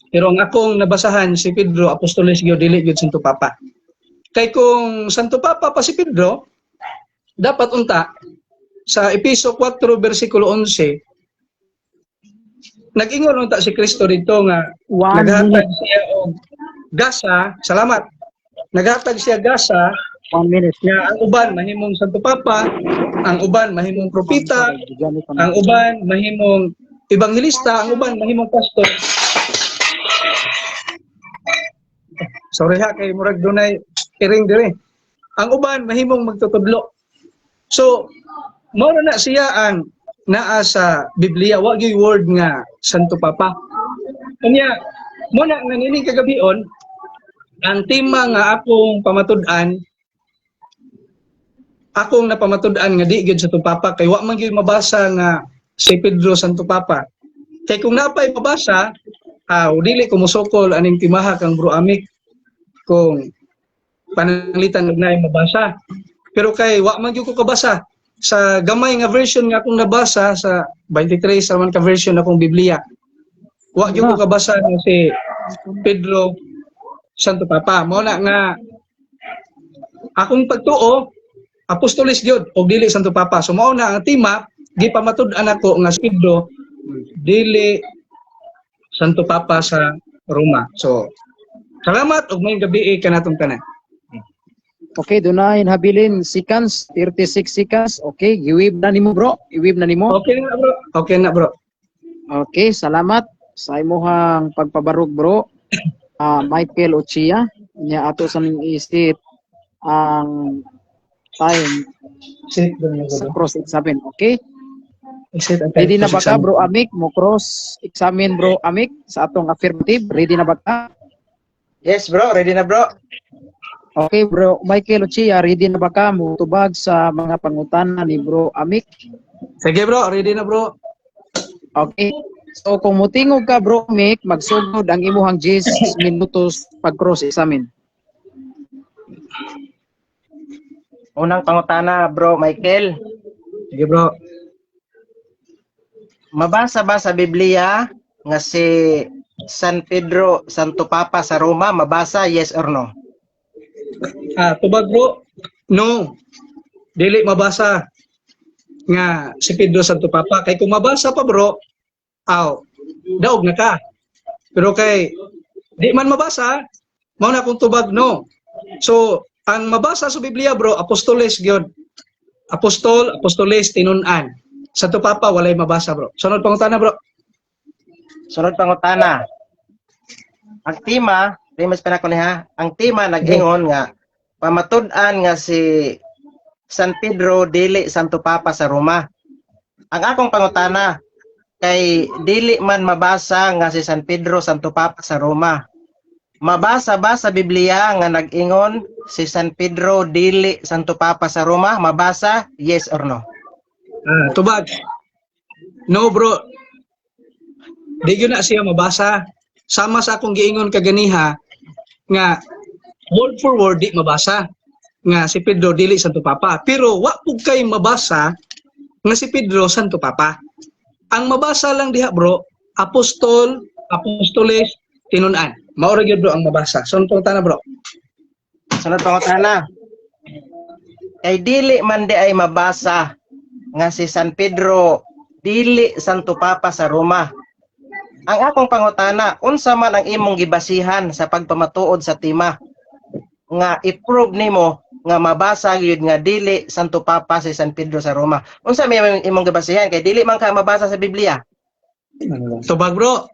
pero ang akong nabasahan, si Pedro apostoles gyud, dili gyud Santo Papa. Kay kung Santo Papa pa si Pedro, dapat unta sa Epeso 4 versikulo 11 nag-ingon unta si Kristo dito nga One naghatag minute. Siya og gasa, salamat, naghatag siya gasa 1 minute. Nga ang uban mahimong Santo Papa, ang uban mahimong propeta, ang uban mahimong ebanghelista, ang uban mahimong pastor. Sorry ha, kay murag dunay iring dire. Ang uban mahimong magtutudlo. So, mao na siya ang naa sa Biblia, wa gyud word nga Santo Papa. Kanya mo na nga nining kagabion ang tema nga akong pamatud-an, akong napamatud-an nga di gyud Santo Papa kay wa man gyud mabasa nga si Pedro Santo Papa. Kay kung napay mabasa, dili ko mosukol aning timaha kang Bro Amik kung pananglitan og naay mabasa. Pero kay wa man gyud ko kabasa sa gamay nga version nga akong nabasa sa 23 sa man ka version akong Biblia. Wa gyud ko kabasa nga si Pedro Santo Papa. Mao na nga akong pagtuo, apostoles gyud og dili Santo Papa. So mao na ang tema, gipamatud-an ako nga si Pedro dili Santo Papa sa Roma. So salamat ug maayong gabi kanatong tanan. Okay, dunay habilin seconds, 36 seconds. Okay, giwib na nimo, bro. Iwib na nimo. Okay na, bro. Okay na, bro. Okay, salamat sa imuhang pagpabarog, bro. Michael Ochia, nya ato sa ning isit ang time Sit doon na sa bro. Cross examine. Okay? Isit ang time Ready na ba ka, cross-examine. Bro Amik? Mo cross examine, Bro Amik, sa atong affirmative. Ready na ba ka? Yes, bro, ready na, bro. Okay, Bro Michael Ochia, ready na ba ka mo tubag sa mga pangutana ni Bro Amik? Sige, bro, ready na, bro. Okay. So kung mutingog ka, Bro Mick, magsugod ang imuhang 10 minutos pag cross examine. Unang pangutana, Bro Michael. Sige, bro. Mabasa ba sa Biblia nga si San Pedro Santo Papa sa Roma? Mabasa, yes or no? Tubag, bro. No. Dili mabasa nga si Pedro Santo Papa. Kay kung mabasa pa, bro, aw, daog na ka. Pero kay di man mabasa, mao na akong tubag, no. So, ang mabasa sa Biblia, bro, apostoles gyud. Apostol, apostoles, tinun-an. Santo Papa walay mabasa, bro. Sunod pangutana, bro. Sunod pangutana. Ang tema, remas pa na ko niya, ang tema nag-ingon nga pamatud-an nga si San Pedro dili Santo Papa sa Roma. Ang akong pangutana, kay dili man mabasa nga si San Pedro Santo Papa sa Roma. Mabasa ba sa Biblia nga nag-ingon si San Pedro dili Santo Papa sa Roma? Mabasa, yes or no? Tubag. No, bro. Di gyud na siya mabasa. Sama sa akong giingon kaganiha nga word for word di mabasa nga si Pedro dili Santo Papa. Pero wa pud kay mabasa nga si Pedro Santo Papa. Ang mabasa lang diha, bro, apostol, apostoles, tinun-an. Mao ra gyud, bro, ang mabasa. Sunod pangutana, bro. Sunod pangutana. Kay dili man di ay mabasa nga si San Pedro dili Santo Papa sa Roma. Ang akong pangutana, unsa man ang imong gibasihan sa pagpamatuod sa tema nga i-prove nimo nga mabasa gyud nga dili Santo Papa si San Pedro sa Roma? Unsa may imong gibasihan kay dili man ka mabasa sa Biblia? Tubag, bro.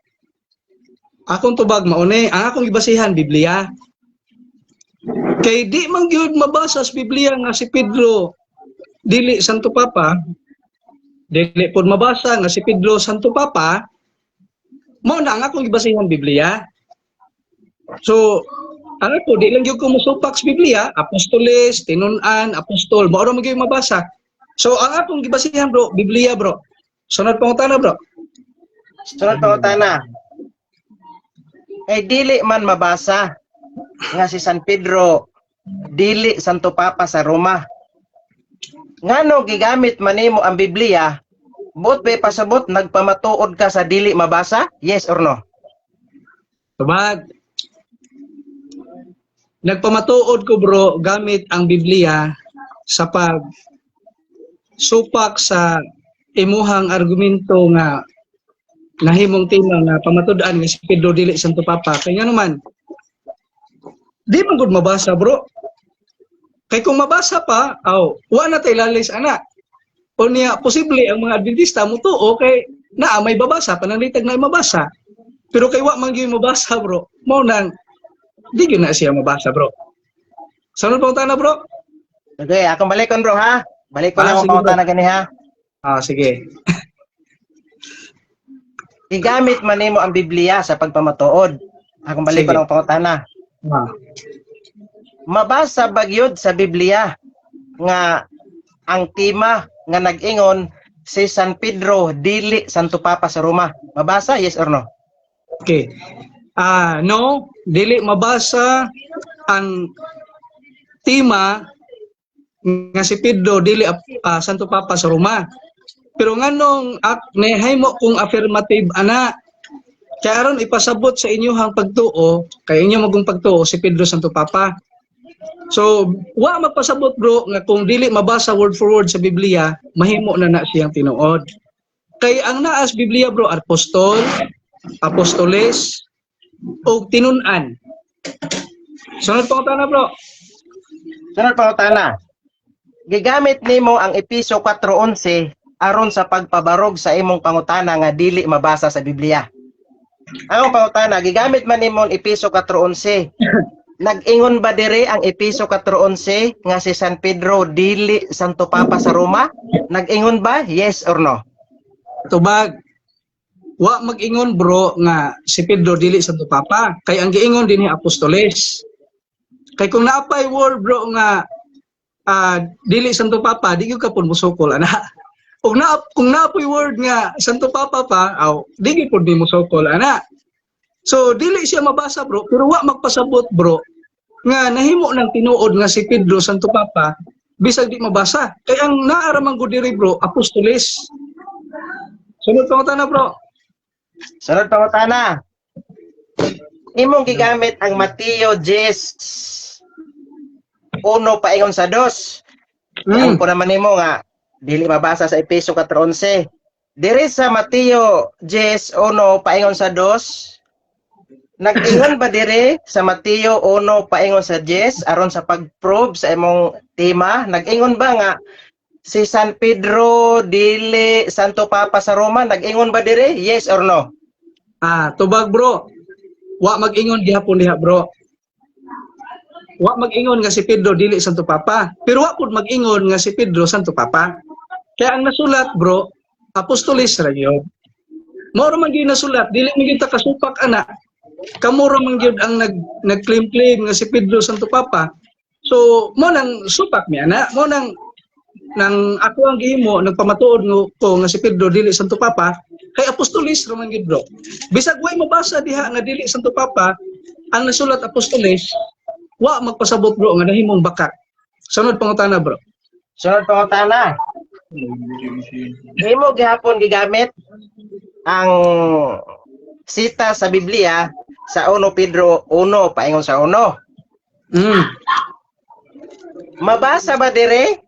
Akong tubag mauni, ang akong gibasihan Biblia. Kay di man gyud mabasa sa Biblia nga si Pedro dili Santo Papa, dili pod mabasa nga si Pedro Santo Papa, mao na ang akong gibasihan Biblia. So, ang ako, di lang gyud ko mosupak sa Biblia, apostoles, tinun-an, apostol, mao ra man gyud mabasa. So, ang akong gibasihan, bro, Biblia, bro. Sunod pangutana, bro. Sunod pangutana. Kay dili man mabasa nga si San Pedro dili Santo Papa sa Roma. Ngano gigamit man nimo ang Biblia, buot ba pasabot nagpamatuod ka sa dili mabasa? Yes or no? Tubag. Nagpamatuod ko, bro, gamit ang Biblia sa pag supak sa imuhang argumento nga nahimong tema nga pamatud-an nga si Pedro dili Santo Papa. Kaya nga naman, di man gud mabasa, bro. Kay kung mabasa pa, aw, wa na tay lalis ana. O niya, posible ang mga Adventista mutuo kay naa may babasa, pananglitan na mabasa. Pero kay wa man gyud mabasa, bro. Mao nang di gyud na siya mabasa, bro. Sunod pangutana, bro. Okay, akong balikon, bro, ha. Balikon Ah, akong sige, bro. pangutana gani, ha. Ah, sige. Gigamit man nimo ang Biblia sa pagpamatuod. Akong balikon Sige. ang pangutana. Ah. Mabasa ba gyud sa Biblia nga ang tema nga nag-ingon si San Pedro dili Santo Papa sa Roma? Mabasa, yes or no? Okay. Ah, no, dili mabasa ang tema nga si Pedro dili Santo Papa sa Roma. Pero nganong nahimo kong affirmative ana, kay aron ipasabot sa inyong pagtuo, kay inyo magong pagtuo si Pedro Santo Papa. So, wa mapasabot, bro, nga kung dili mabasa word for word sa Biblia, mahimo na na siyang tinuod. Kay ang naas Biblia, bro, apostol, apostoles, o tinun-an. Sunod pangutana, bro. Sunod pangutana. Gigamit nimo ang Epeso 4:11 aron sa pagpabarog sa imong pangutana nga dili mabasa sa Biblia. Ang pangutana, gigamit man nimo ang Epeso 4:11. Nag-ingon ba dire ang Epeso 4:11 nga si San Pedro dili Santo Papa sa Roma? Nag-ingon ba? Yes or no? Tubag. Wa mag-ingon, bro, nga si Pedro dili Santo Papa. Kay ang giingon dinhi apostoles. Kay kung naapay word, bro, nga dili Santo Papa, di gyud ka pud musukol ana. Ug na kung naapoy word nga Santo Papa pa, aw, di gyud pud ni musukol ana. So dili siya mabasa, bro, pero wa magpasabot, bro, nga nahimo ng tinuod nga si Pedro Santo Papa bisag di mabasa. Kay ang naa ra man gud diri, bro, apostoles. Sunod pangutana, bro. Sunod pangutana. Imong gigamit ang Mateo 10:1 paingon sa 2. Ang po naman nimo nga dili mabasa sa Epeso 4:11. Diri sa Mateo 10:1 paingon sa 2, nag-ingon ba dire sa Mateo 1 paingon sa 10 aron sa pag-prove sa imong tema, nag-ingon ba nga si San Pedro dili Santo Papa sa Roma? Nag-ingon ba dire? Yes or no? Ah, tubag, bro. Wa mag-ingon gihapon diha, bro. Wa mag-ingon nga si Pedro dili Santo Papa. Pero wa pud mag-ingon nga si Pedro Santo Papa. Kaya ang nasulat, bro, apostolis ra gyud. Mao ra man gyud nasulat, dili man gyud ta kasupak ana. Kamo ra man gyud ang nag-claim-claim nga si Pedro Santo Papa. So, mo nang supak mi ana, mo nang nang ako ang gihimo nagpamatuod ko nga si Pedro dili Santo Papa kay apostolis ra man gyud, bro. Bisag way mabasa diha nga dili Santo Papa, ang nasulat apostolis, wa magpasabot, bro, nga nahimong bakak. Sunod pangutana, bro. Sunod pangutana. Imo gihapon gigamit ang sita sa Biblia sa 1 Pedro 1 paingon sa 1. Mabasa ba dire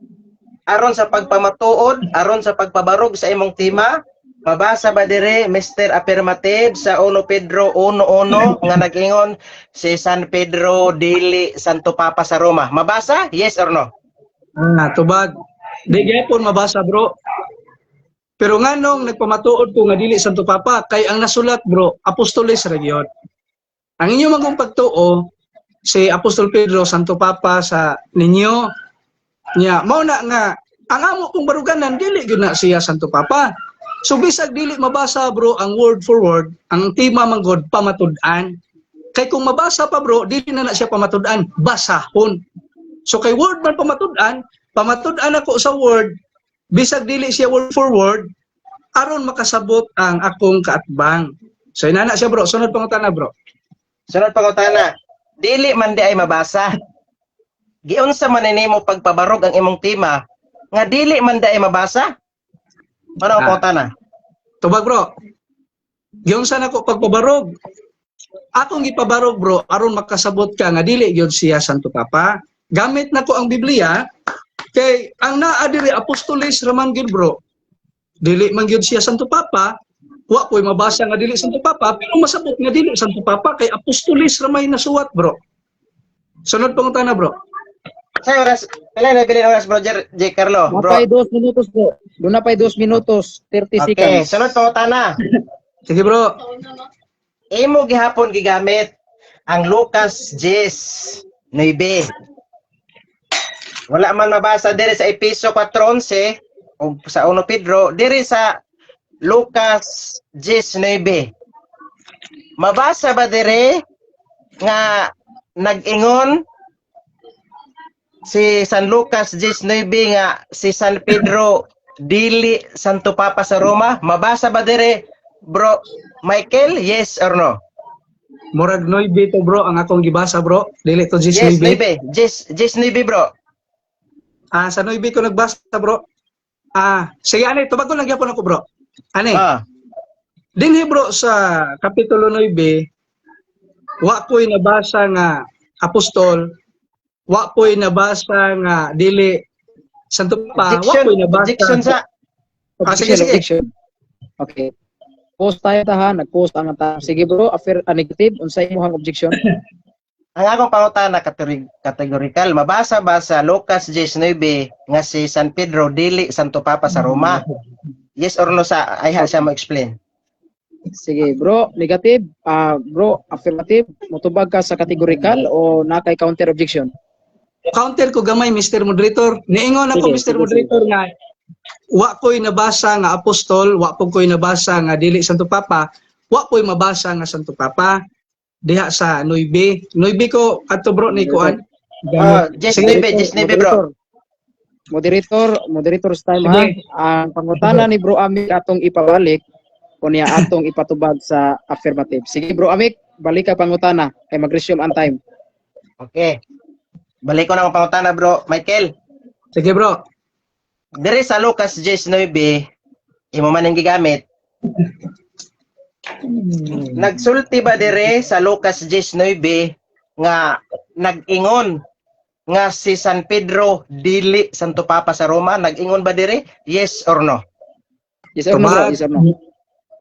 aron sa pagpamatuod, aron sa pagpabarog sa imong tema? Mabasa ba dire, Mr. Affirmative, sa 1 Pedro 1:1 nga nag-ingon si San Pedro dili Santo Papa sa Roma? Mabasa? Yes or no? Ah, tubag. Di gyapon mabasa, bro. Pero nganong nagpamatuod ko nga dili Santo Papa kay ang nasulat, bro, apostoles ra gyud. Ang inyo magong pagtuo, si Apostol Pedro, Santo Papa sa ninyo. Nya, mao na nga ang amo kong baruganan, dili gyud na siya Santo Papa. So bisag dili mabasa, bro, ang word for word, ang tema man god pamatud-an. Kay kung mabasa pa, bro, dili na na siya pamatud-an, basahon. So kay word man pamatud-an, pamatud-an ako sa word, bisag dili siya word for word, aron makasabot ang akong kaatbang. So inana siya, bro, sunod pangutana, bro. Sunod pangutana. Dili man di ay mabasa. Giunsa man nimo pagpabarog ang imong tema nga dili man di ay mabasa? Ano ang pangutana? Tubag, bro. Giunsa nako pagpabarog? Akong gipabarog, bro, aron makasabot ka nga dili gyud siya Santo Papa. Gamit nako ang Biblia kay ang naa diri apostoles raman gyud, bro. Dili man gyud siya Santo Papa, wa ko'y mabasa nga dili Santo Papa, pero masabot nga dili Santo Papa kay apostoles ramay nasuwat, bro. Sunod pangutana, bro. Sa oras, pila na bilin oras, bro, J. Carlo, bro? Napay 2 minutos, bro. Doon na pa'y 2 minutos, 30 Okay, seconds. Sunod pangutana. Sige, bro. Imo gihapon gigamit ang Lucas 10:9. Wala man mabasa diri sa Episo 4:11 o sa 1 Pedro, diri sa Lucas 10:9. Mabasa ba diri nga nag-ingon si San Lucas 10:9 nga si San Pedro dili Santo Papa sa Roma? Mabasa ba diri, bro Michael? Yes or no? Murag 9 to, bro, ang akong gibasa, bro. Dili to Yes, 9. 9. Yes, 10:9, bro. Ah, sa 9 ko nagbasa, bro. Ah, sige ane, tubag ko lang gyapon ako, bro. Ane. Dinhi, bro, sa kapitulo 9, wa ko'y nabasa nga apostol, wa ko'y nabasa nga dili Santo Pa, wa Objection, ko'y nabasa. Objection sa Ah, sige, sige. Objection. Okay. Post tayo ta ha, nag-post ang ta. Sige, bro, negative, unsay imong objection? Ang akong pangutana categorical, mabasa ba sa Lucas 10:9 nga si San Pedro dili Santo Papa sa Roma? Yes or no sa ayha siya mo explain. Sige, bro, negative, bro, affirmative, mutubag ka sa categorical o na kay counter objection? Counter ko gamay, Mr. Moderator. Niingon ako, Sige, Mr. sige. Moderator, nga wa ko'y nabasa nga apostol, wa po ko'y nabasa nga dili Santo Papa, wa ko'y mabasa nga Santo Papa diha sa 9. 9 ko adto, bro, ni kuan. Oh, Sige. 10:9, 10:9, bro. Moderator, moderator's time ha. Sige. Ang pangutana ni Bro Amik atong ipabalik o niya atong ipatubag sa affirmative. Sige, Bro Amik, balik ka pangutana kay mag-resume ang time. Okay. Balik ko na ang pangutana, bro Michael. Sige, bro. Diri sa Lucas 10:9, imo man ang gigamit. Nagsulti ba dire sa Lucas 10:9 nga nag-ingon nga si San Pedro dili Santo Papa sa Roma? Nag-ingon ba dire? Yes or no? Yes or no, bro? Tubag. Yes or no?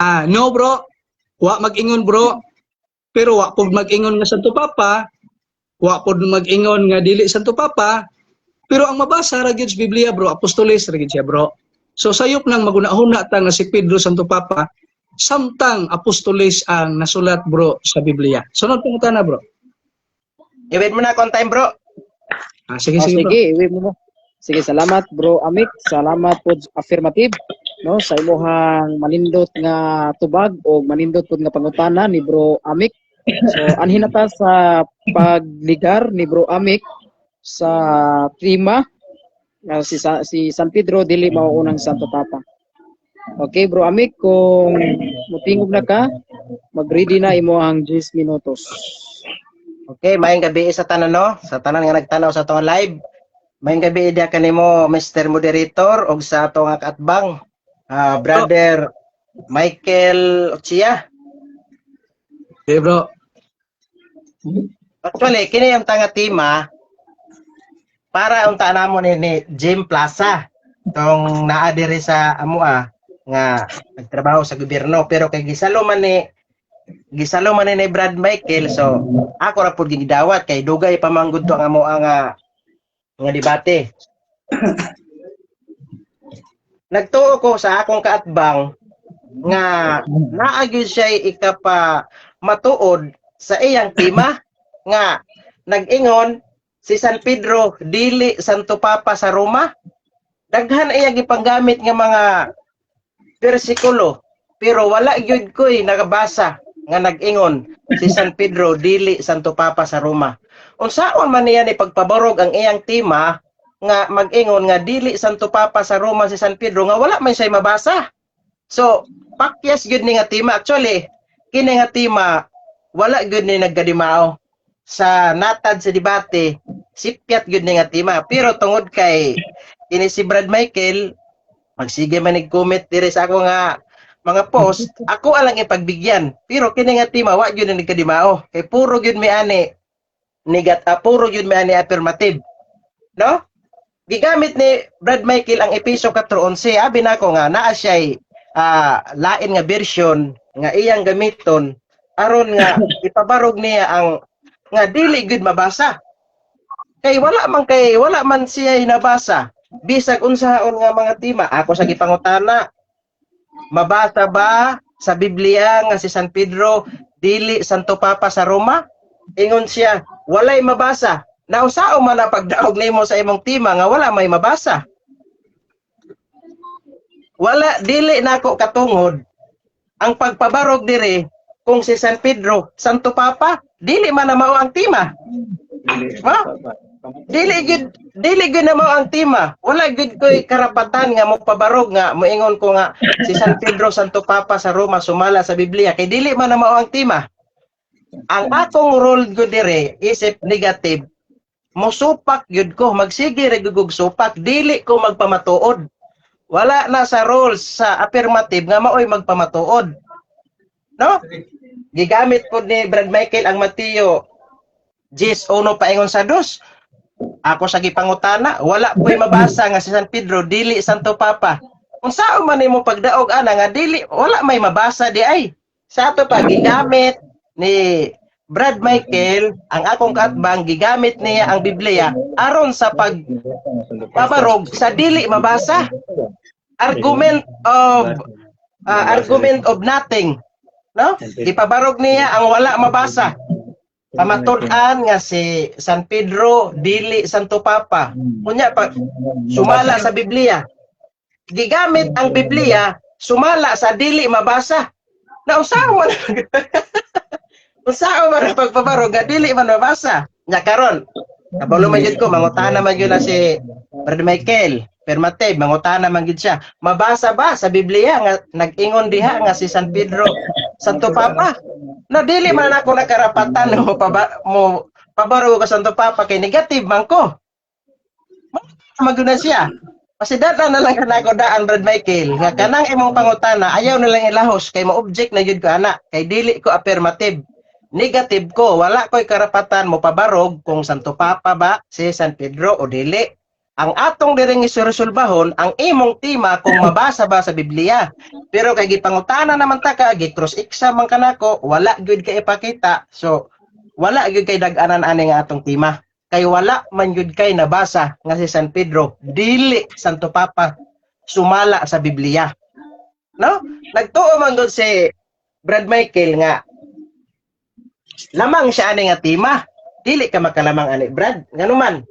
Ah, no, bro. Wa mag-ingon, bro. Pero wa pud mag-ingon nga Santo Papa, wa pud mag-ingon nga dili Santo Papa. Pero ang mabasa ra gyud sa Biblia, bro, apostoles ra gyud siya, bro. So sayop nang magunahuna ta nga si Pedro Santo Papa samtang apostoles ang nasulat, bro, sa Biblia. Sunod pangutana, bro. I-wait mo na akong time, bro. Ah, sige, Oh, sige, bro. sige, iwi mo mo. Sige, salamat, Bro Amik. Salamat po affirmative, no, sa imuhang manindot nga tubag o manindot pud nga pangutana ni Bro Amik. So anhin na ta sa pagligar ni Bro Amik sa tema nga si San Pedro dili mao unang Santo Papa. Okay, Bro Amik, kung mutingog na ka, mag-ready na imuhang 10 minutos. Okay, maayong gabi sa tanan, no, sa tanan nga nagtanaw sa atong live. Maayong gabi diha kanimo, Mr. Moderator, ug sa atong nga kaatbang, brother Michael Ochia. Okay, bro. Actually, kini yung tanga tema para unta namo ni Jim Plaza tong naa diri sa amoa nga nagtrabaho sa gobyerno, pero kay gisalo man ni Brad Michael, so ako ra pud gidawat kay dugay pa man gud to ang amoa nga nga debate. Nagtuo ko sa akong kaatbang nga naa gyud siya ikapa matuod. sa iyang tema nga nag-ingon si San Pedro dili Santo Papa sa Roma. Daghan iya gipanggamit nga mga bersikulo, pero wala gyud ko'y nakabasa nga nag-ingon si San Pedro dili Santo Papa sa Roma. Unsaon man niya ni pagpabarog ang iyang tema nga mag-ingon nga dili Santo Papa sa Roma si San Pedro nga wala man siya mabasa? So, pakyas gyud ni nga tema. Actually, kini nga tema wala gyud ni nagkadimao sa natad sa debate, sipyat gyud ni nga tema. Pero tungod kay kini si Brad Michael magsige man comment diri sa ako nga mga post, ako alang ipagbigyan. Pero kini nga tema wa gyud ni nagkadimao kay puro gyud mi ani puro gyud mi ani affirmative. No? Gigamit ni Brad Michael ang Epeso 4:11. Abi nako nga naa siya'y lain nga version nga iyang gamiton aron nga ipabarog niya ang nga dili gyud mabasa. Kay wala man siya nabasa bisag unsaon nga mga tema. Ako sa gipangutana, mabasa ba sa Biblia nga si San Pedro dili Santo Papa sa Roma? Ingon siya, walay mabasa. Nausao man na pagdaog nimo sa imong tema nga wala may mabasa? Wala, dili nako katungod ang pagpabarog dire kung si San Pedro Santo Papa, dili man na mao ang tema. Ma? Dili gyud na mao ang tema. Wala gyud koy karapatan nga mopabarog nga moingon ko nga si San Pedro Santo Papa sa Roma sumala sa Biblia kay dili man na mao ang tema. Ang akong role gyud dire isip negative, mosupak gyud ko, magsige ra gyud og supak, dili ko magpamatuod. Wala na sa rules sa affirmative nga maoy magpamatuod. No? Gigamit po ni Brad Michael ang Mateo 10:1 paingon sa 2. Ako sa gipangutana, wala po'y mabasa nga si San Pedro dili Santo Papa. Kung saan man nimo pagdaog ana nga dili wala may mabasa di ay. Sa ato pa gigamit ni Brad Michael ang akong kaatbang, gigamit niya ang Biblia aron sa pagpabarog sa dili mabasa. Argument of nothing. No? Gipabarog niya ang wala mabasa. Pamatud-an nga si San Pedro dili Santo Papa. Unya pa sumala sa Biblia. Gigamit ang Biblia sumala sa dili mabasa. Na unsaon man ang pagpabarog nga dili man mabasa? Nya karon, kabalo man gyud ko, mangutana man gyud na si Brother Michael. Permate, mangutana man gyud siya. Mabasa ba sa Biblia nga nag-ingon diha nga si San Pedro Santo Papa? No, dili man ako nakarapatan mo pabaro ka Santo Papa kay negative man ko. Maguna siya. Pasidata na lang kanako daan, Brad Michael, nga kanang imong pangutana ayaw na lang ilahos kay mo-object na gyud ko ana kay dili ko affirmative. Negative ko, wala ko'y karapatan mo pabarog kung Santo Papa ba si San Pedro o dili. Ang atong diring isuresolbahon ang imong tema kung mabasa ba sa Biblia. Pero kay gipangutana naman ta ka, gi-cross exam man kanako, wala gyud kay ipakita. So wala gyud kay dag-anan ani nga atong tema. Kay wala man gyud kay nabasa nga si San Pedro dili Santo Papa sumala sa Biblia. No? Nagtuo man gud si Brad Michael nga lamang siya ani nga tema. Dili ka makalamang ani, Brad. Ngano man?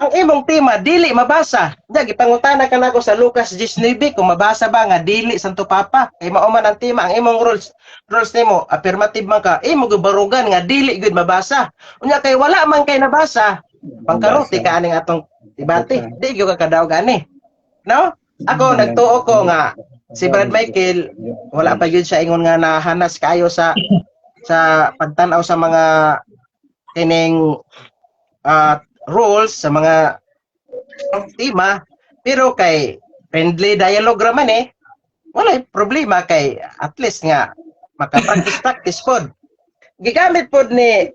Ang imong tema dili mabasa. Diya gipangutana ka nako sa Lucas 19 kung mabasa ba nga dili Santo Papa. Kay mao man ang tema, ang imong rules nimo affirmative man ka, imo gibarugan nga dili gyud mabasa. Unya kay wala man kay nabasa, pangkarote ka aning atong debate. Di gyud ka kadaog ani. No? Ako nagtuo ko nga si Brad Michael wala pa gyud siya ingon nga nahanas kayo sa pagtan-aw sa mga kining rules sa mga tema, pero kay friendly dialogue ra man eh, walay problema kay at least nga maka-practice practice pod. Gigamit pod ni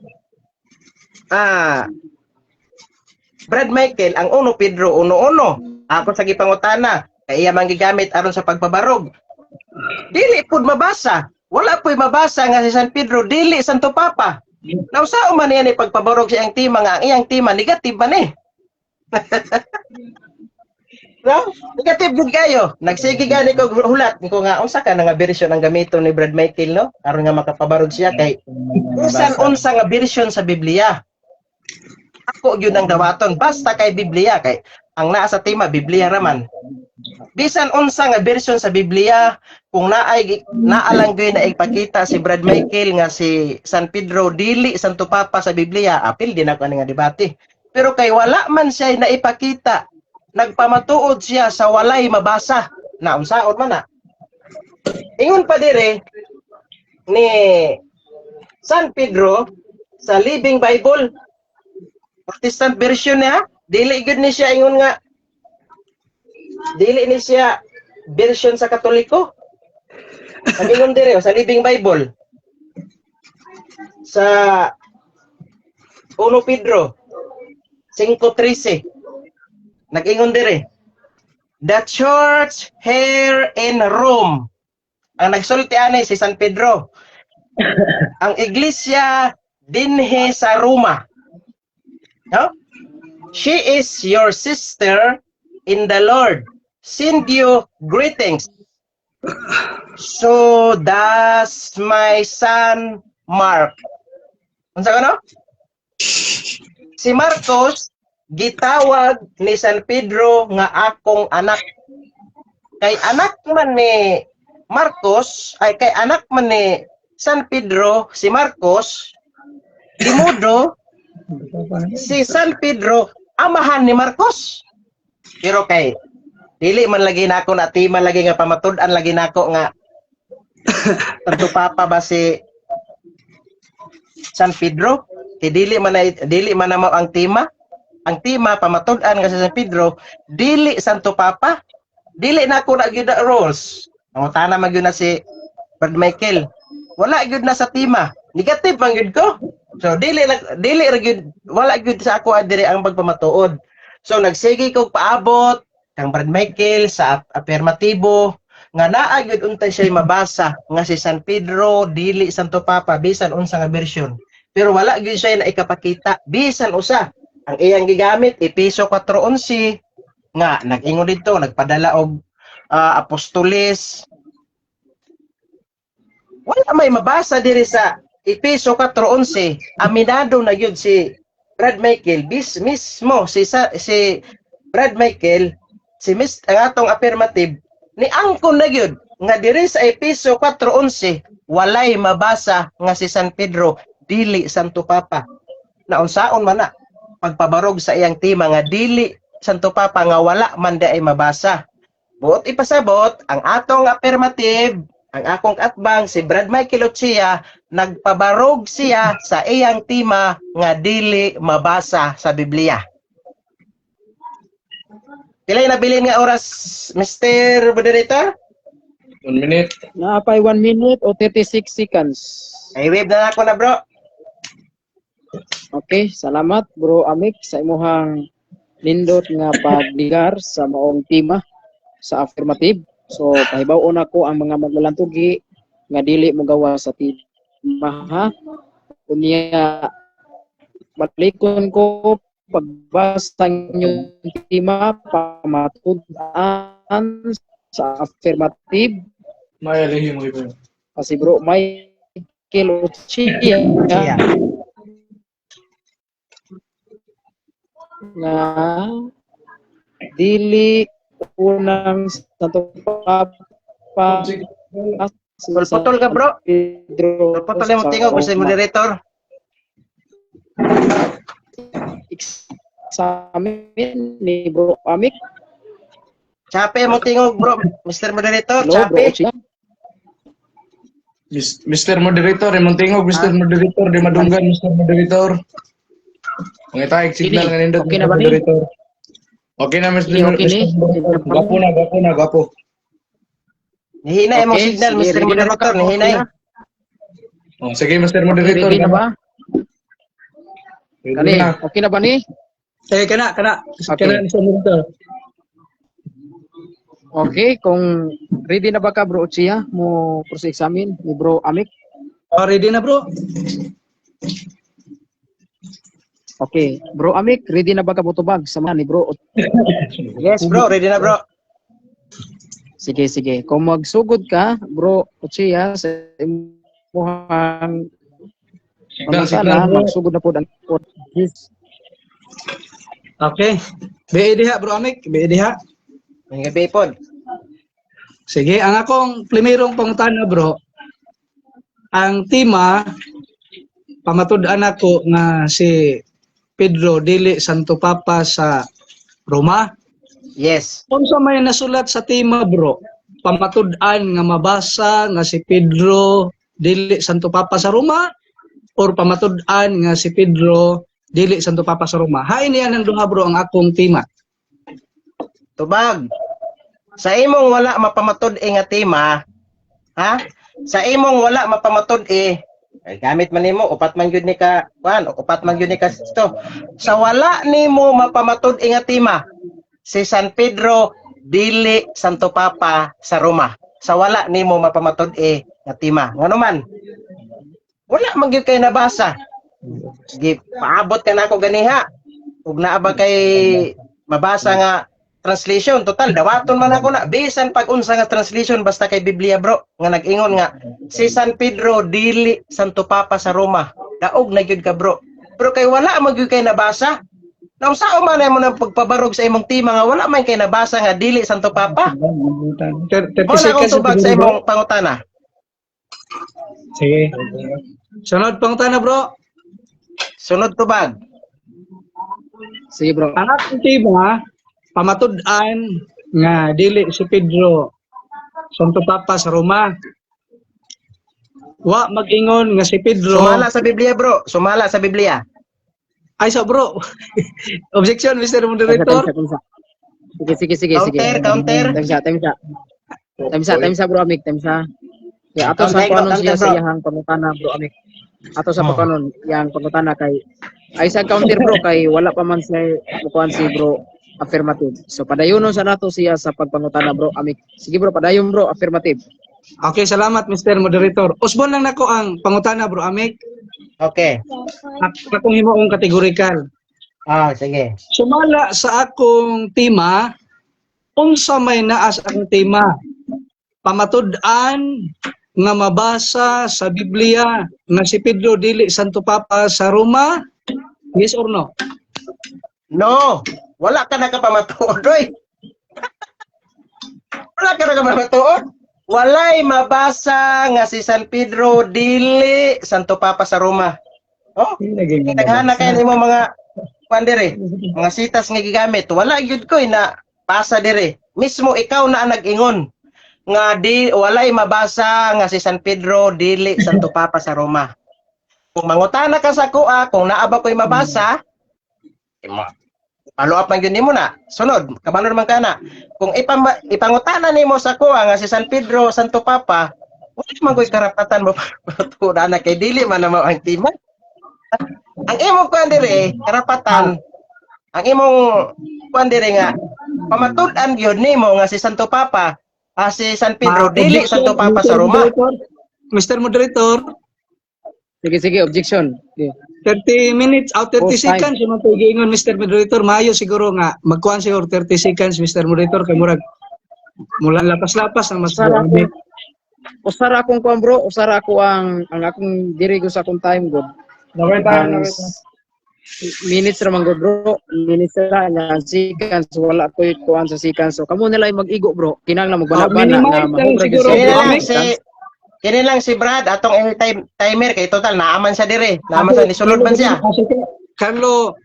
Brad Michael ang 1 Pedro 1:1. Ako sa gipangutana kay iya man gigamit aron sa pagpabarog, dili pod mabasa. Wala po'y mabasa nga si San Pedro dili Santo Papa. Nausaon man niya ni pagpabarog sa iyang tema nga ang iyang tema negative man eh? No? Negative gud kayo. Nagsige gani ko hulat ko nga unsa ka na nga version ang gamiton ni Brad Michael, no? Aron nga makapabarog siya kay bisan unsa nga version sa Biblia. Ako gyud ang dawaton basta kay Biblia, kay ang naa sa tema Biblia raman. Bisan unsa nga version sa Biblia, kung naay naa lang gyud na ipakita si Brad Michael nga si San Pedro dili Santo Papa sa Biblia, apil din ako ani nga debate. Pero kay wala man siya naipakita, nagpamatuod siya sa walay mabasa na, unsaon man na. Ingon pa dire ni San Pedro sa Living Bible, Protestant version niya, dili gyud ni siya ingon nga dili ni siya version sa Katoliko. Ang ingon dire sa Living Bible sa 1 Pedro 5:13, nag-ingon dire, "The church here in Rome." Ang nagsulti ani si San Pedro, ang iglesia dinhi sa Roma, no? "She is your sister in the Lord. Send you greetings. So does my son Mark." Unsa ka, no? Si Marcos gitawag ni San Pedro nga akong anak. Kay anak man ni Marcos, ay kay anak man ni San Pedro si Marcos, dimudo si San Pedro amahan ni Marcos. Pero kay dili man lagi nako na tema lagi nga pamatud-an lagi nako nga Santo Papa ba si San Pedro? Kay dili man na mao ang tema. Ang tema pamatud-an nga si San Pedro dili Santo Papa. Dili na ako na gyud na rules. Pangutana man gyud na si Brad Michael. Wala gyud na sa tema. Negative man gyud ko. So dili na, dili ra gyud, wala gyud sa ako diri ang pagpamatuod. So nagsige kog paabot kang Brad Michael sa affirmatibo nga naa gyud untay siya mabasa nga si San Pedro dili Santo Papa bisan unsa nga version. Pero wala gyud siya na ikapakita bisan usa. Ang iyang gigamit Epeso 4:11 nga nag-ingon didto nagpadala og apostoles. Wala may mabasa diri sa Epeso 4:11. Aminado na gyud si Brad Michael bis mismo si Brad Michael, si mis, ang atong affirmative ni angkon na gyud nga diri sa Epeso 4:11 walay mabasa nga si San Pedro dili Santo Papa. Naunsaon man na pagpabarog sa iyang tema nga dili Santo Papa nga wala man ay mabasa? Buot ipasabot, ang atong affirmative, ang akong atbang si Brad Michael Ochia, nagpabarog siya sa iyang tema nga dili mabasa sa Biblia. Pilay nabilin nga oras, Mr. Moderator? 1 minute. Naapay 1 minute o 36 seconds. Ay, wave na ako na, bro. Okay, salamat, Bro Amik, sa imuhang nindot nga pagligar sa maong tema sa affirmative. So pahibaw na ko ang mga maglalantugi nga dili mo gawa sa tema, ha. Unya balikon ko pagbasa inyong tema pamatud-an sa affirmative May lihim mo iba. Kasi Bro Michael Ochia nga dili unang Santo Papa Putol ka, bro. Pedro Putol yung tingog, sa Mr. Roma. Moderator. Examine ni Bro Amik. Chape mo tingog, bro. Mr. Moderator, Hello, Bro chape. Ochia. Mr. Moderator, imong tingog, Mr. Moderator, di madunggan, Mr. Moderator. Pangitaig signal Kini, nga nindot, okay na Mr. ba ni? Moderator. Okay na, Mr. Kini, okay ni? Mr. Moderator. Gwapo na, gwapo na, gwapo. Nihinay mo Okay, signal, sige, Mr. ready na ba Moderator. ka? Nihinay. Oh, sige, Mr. Moderator. Ready na ba? Ready Kani, na. okay na ba ni? Eh, kana, kana. Okay. Kana sa moderator. Okay, kung ready na ba ka, Bro Ochia, mo cross examine ni Bro Amik? Oh, ready na, bro. Okay, Bro Amik, ready na ba ka motubag sa mga ni Bro? Yes, bro, ready na, bro. Sige, sige. Kung magsugod ka, Bro Ochia, sa imuhang Signal, pangutana, signal, bro. magsugod na po ang. Yes. Okay. BA diha, Bro Amik, BA diha. May gabi pod. Sige, ang akong primerong pangutana, bro, ang tema, pamatud-an ako nga si Pedro dili Santo Papa sa Roma. Yes. Unsa may nasulat sa tema, bro? Pamatud-an nga mabasa nga si Pedro dili Santo Papa sa Roma or pamatud-an nga si Pedro dili Santo Papa sa Roma? Hain niya ng duha, bro, ang akong tema. Tubag. Sa imong wala mapamatud-e nga tema, ha? Sa imong wala mapamatud-e, ay, gamit man nimo, upat man gyud ni ka, kuan, upat man gyud ni ka to. Sa wala nimo mapamatud-e nga tema, si San Pedro dili Santo Papa sa Roma. Sa wala nimo mapamatud-e nga tema. Ngano man? Wala man gyud kay nabasa. Gi paabot ka nako ganiha. Ug naa ba kay mabasa nga translation? Total, dawaton man ako na bisan pag unsa nga translation, basta kay Biblia, bro, nga nag-ingon nga si San Pedro dili Santo Papa sa Roma, daog na gyud ka, bro. Pero kay wala man gyud kay nabasa, naunsaon man mo nang pagpabarog sa imong tema nga wala man kay nabasa nga dili Santo Papa? 30 Mo na akong seconds tubag sa siguro, bro. imong pangutana. Sige. Sunod pangutana, bro. Sunod tubag. Sige, bro. Ang akong tema, pamatud-an nga dili si Pedro Santo Papa sa Roma. Wa mag-ingon nga si Pedro Sumala sa Biblia, bro, sumala sa Biblia. Ay so, bro. Objection, Mr. Moderator. Time sa, time sa. Sige, sige, sige, sige. Counter, counter. Time sa, time sa. Time sa, time sa, Bro Amik, time sa. Ya, ato sa Counter, kuanon siya counter, sa bro. iyahang pangutana, Bro Amik. Ato sa pagkanon, iyang pangutana kay ay sa counter, bro, kay wala pa man siya mukuan si Bro Affirmative. So padayonon sa nato siya sa pagpangutana, Bro Amik. Sige, bro, padayon, Bro Affirmative. Okay, salamat, Mr. Moderator. Usbon lang nako ang pangutana, Bro Amik. Okay. Akong himuong categorical. Ah, sige. Sumala sa akong tema, unsa may naa sa akong tema? Pamatud-an nga mabasa sa Biblia nga si Pedro dili Santo Papa sa Roma? Yes or no? No, wala ka nakapamatuod, oy. Wala ka nakapamatuod. Walay mabasa nga si San Pedro dili Santo Papa sa Roma. Oh, taghana kay nimo mga kuan dire, mga sitas nga gigamit. Wala gyud ko na pasa dire. Mismo ikaw na ang nag-ingon nga di walay mabasa nga si San Pedro dili Santo Papa sa Roma. Kung mangutana ka sa kuha, kung naa ba ko'y mabasa, follow up man gyud nimo na. Sunod, kabalo naman ka na. Kung ipangutana nimo sa kuha nga si San Pedro Santo Papa, wala man ko'y karapatan mo paturan na kay dili man na mao ang tema. Ang imong kuan dire, karapatan, ang imong kuan dire nga pamatud-an gyud nimo nga si Santo Papa, si San Pedro dili Objection, Santo Papa Mr. sa Roma. Moderator. Mr. Moderator, Sige, sige, objection. Sige. 30 minutes out 30 Oh, time. seconds yung mga giingon, Mr. Moderator. Maayo siguro nga magkuan siguro 30 seconds, Mr. Moderator, kay murag mula lapas-lapas ang mas. Usara ako. Usara akong kuan, bro, usara ako ang akong diri ko sa akong time god. Naway tayo, Ang naway tayo. minutes ra man gud, bro. Minutes ra nya seconds wala koy kuan sa seconds. So kamo nila ay mag-igo, bro. Kinahanglan magbana-bana minimize nga lang mahubra gyud siguro, sa Kini bro. lang Amik. si kini lang si Brad atong anytime timer kay total naaman siya dire. Naaman siya, nisulod man siya. Carlo,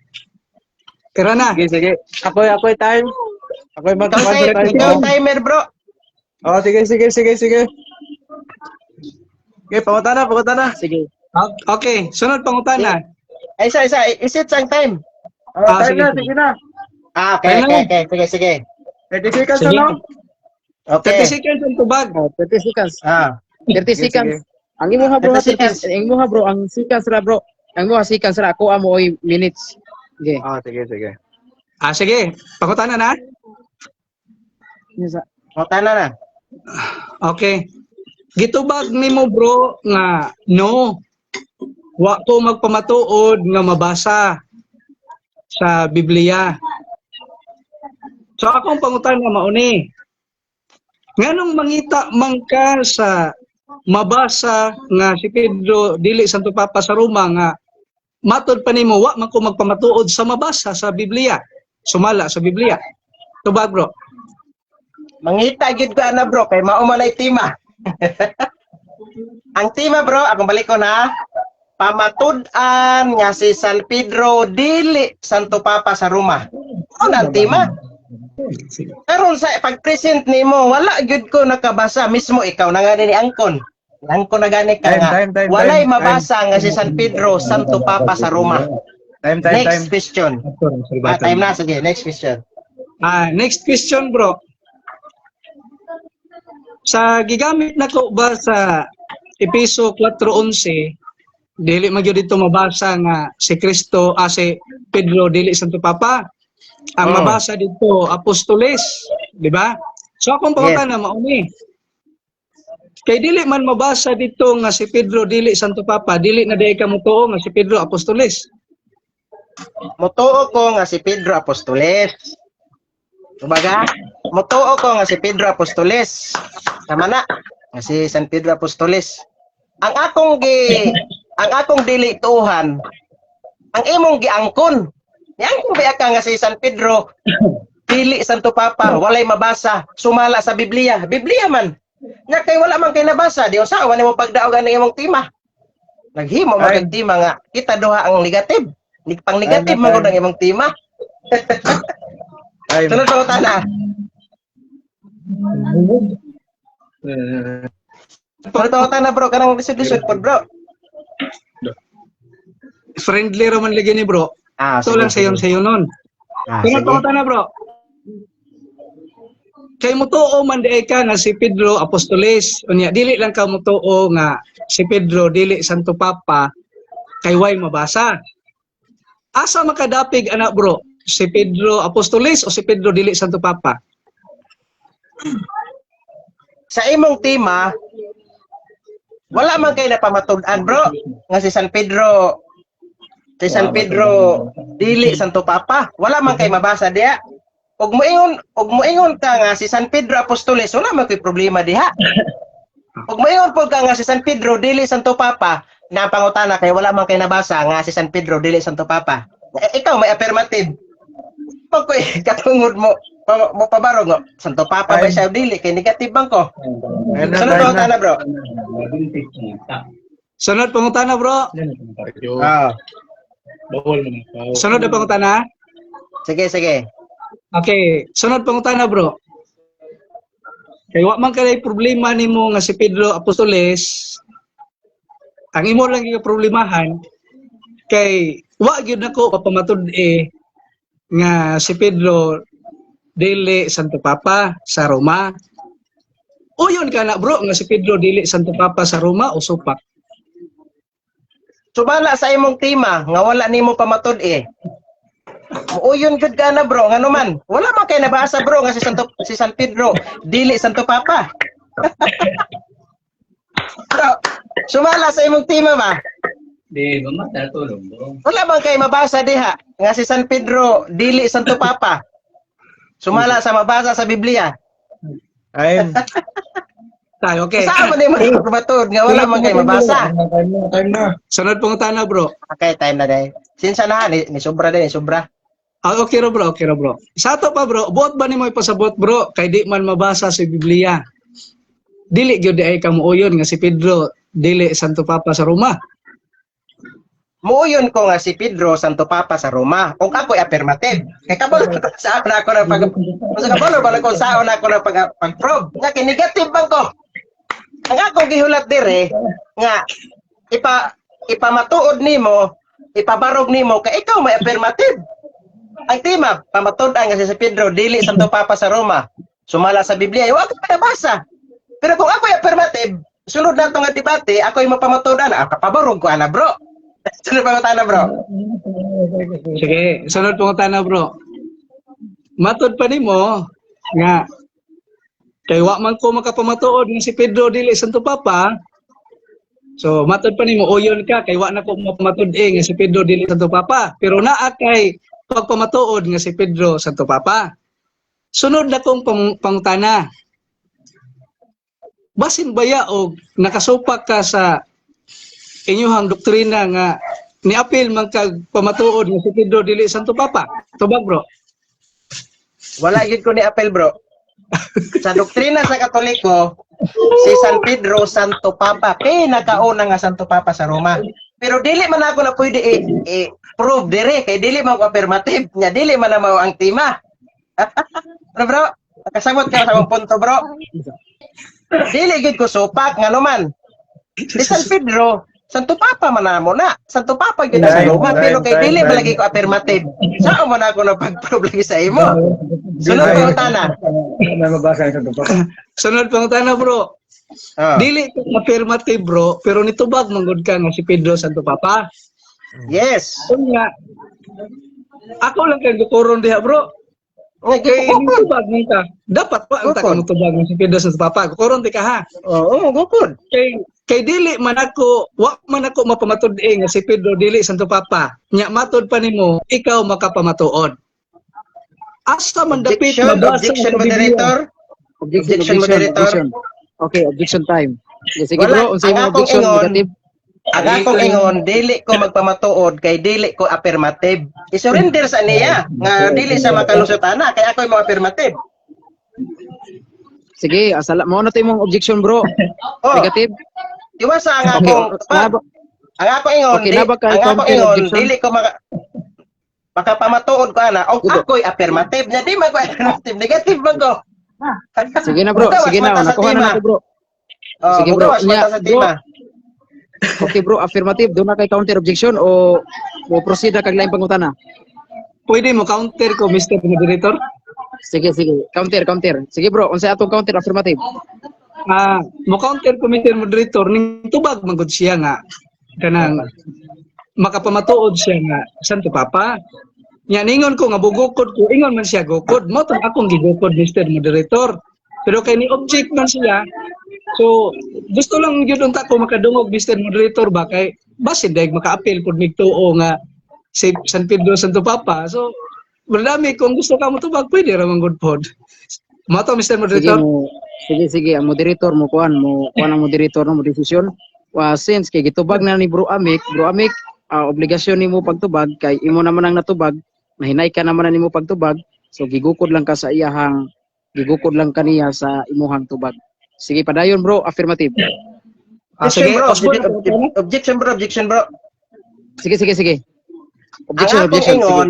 tira na. Sige, sige. Ako time. Ako mag Ikaw, time. ikaw timer, bro. Oh, sige, sige, sige, sige. Okay, pangutana, pangutana. Sige. Okay, sunod pangutana. Ay, isa, isa, isit ang time. Oh, Ah, time sige, na, sige. sige na. Ah, okay, Time na. okay, okay. Sige, sige. 30 seconds Sige. na, no? Okay. 30 seconds ang tubag. Oh, 30 seconds. 30 Sige, seconds. Ang imuha, bro, 30 seconds. 30, ang imuha, bro, ang seconds ra, bro. Ang imuha seconds ra, ako amo oy minutes. Sige. Ah, sige, sige. Ah, sige. Pangutana na. Pangutana na. Okay. Gitubag nimo, bro, nga no. Wa ko magpamatuod nga mabasa. Sa Biblia. So akong pangutana mao ni. Nganong mangita man ka sa mabasa nga si Pedro dili Santo Papa sa Roma nga matod pa nimo wa man ko magpamatuod sa mabasa sa Biblia? Sumala sa Biblia. Tubag, bro. Mangita gyud ko ana, bro, kay mao man ay tema. Ang tema, bro, akong balik ko na pamatud-an nga si San Pedro dili Santo Papa sa Roma. Ano ang tema? Karon sa pag-present nimo, wala gyud ko nakabasa mismo, ikaw na nga ni angkon. Angkon na gani ka Time, nga. time, time, Walay time, mabasa nga si San Pedro Santo Papa sa Roma. Time, time, Next time. Question. Ah, time na, sige, next question. Ah, next question, bro. Sa gigamit nako ba sa Epeso 4:11, dili man gyud dito mabasa nga si Kristo, ah, si Pedro dili Santo Papa. Ang mabasa dito apostoles, di ba? So akong pangutana mao ni. Kay dili man mabasa dito nga si Pedro dili Santo Papa, dili na diay ka motuo nga si Pedro apostoles? Motuo ko nga si Pedro apostoles. Kumbaga, motuo ko nga si Pedro apostoles. Tama na. Nga si San Pedro apostoles. Ang akong dili tuuhan, ang imong giangkon. Niangkon ba ka nga si San Pedro dili Santo Papa, walay mabasa, sumala sa Biblia? Biblia man. Nya kay wala man kay nabasa, di unsa nimo pagdaogan ng imong tema? Naghimo man Ay. kag tema nga kita duha ang negative. Pang negative Ay, man gud ang imong tema. Time. Sunod pangutana. Sunod pangutana, bro, kanang lisod-lisod pod, bro. Friendly ra man lagi ni, bro. Ah, Ito lang sayon sayo nun. Ah, Sunod sige. pangutana, bro. Kay motuo man diay ka nga si Pedro apostoles, unya dili lang ka motuo nga si Pedro dili Santo Papa kay way mabasa. Asa makadapig ana, bro? Si Pedro apostoles o si Pedro dili Santo Papa? Sa imong tema, wala man kay napamatud-an, bro, nga si San Pedro dili Santo Papa. Wala man kay mabasa diha. Ug moingon ka nga si San Pedro apostoles, wala man kay problema diha. Ug moingon pod ka nga si San Pedro dili Santo Papa, na ang pangutana kay wala man kay nabasa nga si San Pedro dili Santo Papa. Eh, ikaw may affirmative. Pag ko katungod mo mo pabarog nga Santo Papa ba siya o dili, kay negative bang ko. Time na, Sunod time na. pangutana, bro. Sunod pangutana, bro. Ah, Sunod na pangutana. Sige, sige. Okay, sunod pangutana, bro. Kay wa man kay problema nimo nga si Pedro apostoles, ang imo lang gyud problemahan kay wa gyud nako papamatud-e nga si Pedro dili Santo Papa sa Roma. Uyon ka na, bro, nga si Pedro dili Santo Papa sa Roma o supak? Sumala sa imong tema nga wala nimo pamatud-e. Uyon gud ka na, bro, ngano man. Wala man kay nabasa, bro, nga si San Pedro dili Santo Papa. Bro, sumala sa imong tema ba? Di ba matulog, bro? Wala man kay mabasa diha nga si San Pedro dili Santo Papa. Sumala sa mabasa sa Biblia. Time. Tayo, okay. Saan man nimo pamatud nga wala man kay mabasa? Time na, time na. Sunod pangutana, bro. Okay, time na dai. Sinsa na ni sobra din, ni sobra. Ah, okay ra, bro, okay ra, bro. Sa ato pa, bro, buot ba nimo ipasabot, bro, kay di man mabasa sa Biblia? Dili gyud ay ka muuyon nga si Pedro dili Santo Papa sa Roma? Muuyon ko nga si Pedro Santo Papa sa Roma. Ug ako'y affirmative. Kay kabalo ko sa ako na pag sa kabalo ba ko sa na ako na pag pag-probe. Nga kay negative bang ko. Ang akong gihulat dire nga ipamatuod nimo, ipabarog nimo kay ikaw may affirmative. Ang tema, pamatud-an nga si Pedro dili Santo Papa sa Roma. Sumala sa Biblia, wa ko nabasa. Pero kung ako'y affirmative, sunod na nga debate, ako'y mapamatuod-an, ah, kapabarog ko ana, bro. Sunod pangutana, bro. Sige, sunod pangutana, bro. Matod pa nimo nga kay wa man ko makapamatuod nga si Pedro dili Santo Papa. So matod pa nimo uyon ka kay wa na ko mapamatud-e nga si Pedro dili Santo Papa. Pero naa kay pagpamatuod nga si Pedro Santo Papa. Sunod na kong pangutana. Basin baya og nakasupak ka sa inyuhang doktrina nga niapil man kag pamatuod nga si Pedro dili Santo Papa? Tubag, bro. Wala gyud ko ni apel, bro. Sa doktrina sa Katoliko, si San Pedro Santo Papa, pinakauna nga Santo Papa sa Roma. Pero dili man ako na pwede i-prove dire kay dili man ko affirmative nya, dili man na mao ang tema. Bro, bro, kasabot ka sa akong punto, bro. Dili gyud ko supak, ngano man. Si San Pedro, Santo Papa man namo na. Santo Papa gyud na sa Roma, pero kay dili man lagi ko affirmative. Saan mo na ako na pag-prove lagi sa imo? Sunod pangutana. May mabasa sa Papa. Sunod pangutana, bro. Oh. Dili ka affirmative, bro, pero nitubag manggod ka nga si Pedro Santo Papa. Yes. Unya, ako lang kay gukuron diha, bro. Nga Kay gukod. nitubag man ka. Dapat pa ang Gukod. ka motubag nga si Pedro Santo Papa. Gukuron di ka, ha. Oo, gukod. Kay dili man ako, wa man ako mapamatud-e nga si Pedro dili Santo Papa. Nya matod pa nimo, ikaw makapamatuod. Asa man dapit Objection, mabasa objection, sa Biblia? moderator. Objection, Objection, objection, moderator. objection. Okay, objection time. Sige, sige Wala. bro, unsay Ang imong akong objection ingon, negative? ang akong ingon, dili ko magpamatuod kay dili ko affirmative. I-surrender sa niya nga dili sa makalusot ana kay ako yung mga affirmative. Sige, asala mo na to imong objection, bro. Oh, Negative. iwasa ang Okay, akong ang ako ingon, Okay, di, na ba kay ang ako counter ingon, objection? dili ko makapamatuod ko ana og ako'y affirmative nya di man ko affirmative, negative man ko. Sige na, bro, Mugawas sige na, mata sa nakuha na tema. nako, bro. Oh, Sige, bro. mugawas Nya, mata sa bro. tema. Okay, bro, affirmative. Doon na kay counter objection o mo proceed na kag laing pangutana? Pwede mo counter ko, Mr. Moderator? Sige, sige. Counter, counter. Sige, bro, unsay atong counter affirmative? Ah, mo counter ko, Mr. Moderator, ning tubag man gud siya nga kanang makapamatuod siya nga Santo Papa. Nya ningon ko nga bugukod ko, ingon man siya gukod. Mo tong akong gigukod, Mr. Moderator. Pero kay ni object man siya, so gusto lang gyud unta ko makadungog, Mr. Moderator, ba kay basin daig maka-appeal pud mig tuo nga si San Pedro Santo Papa. So marami kung gusto ka mo tubag, pwede ra man gud pod. Mo to, Mr. Sige Moderator. mo, sige, sige, ang moderator mo kuan ang moderator no mo desisyon. Wa since kay gitubag na ni Bro Amik, Bro Amik, obligasyon nimo pagtubag kay imo naman ang natubag, mahinay ka naman na nimo pagtubag, so gigukod lang ka sa iyahang gigukod lang kaniya sa imuhang tubag. Sige, padayon, bro, affirmative. Ah, Objection, sige, bro. Osborne, Objection, bro. Objection, bro. Sige, sige, sige. Objection, Ang akong objection. Sige. ingon,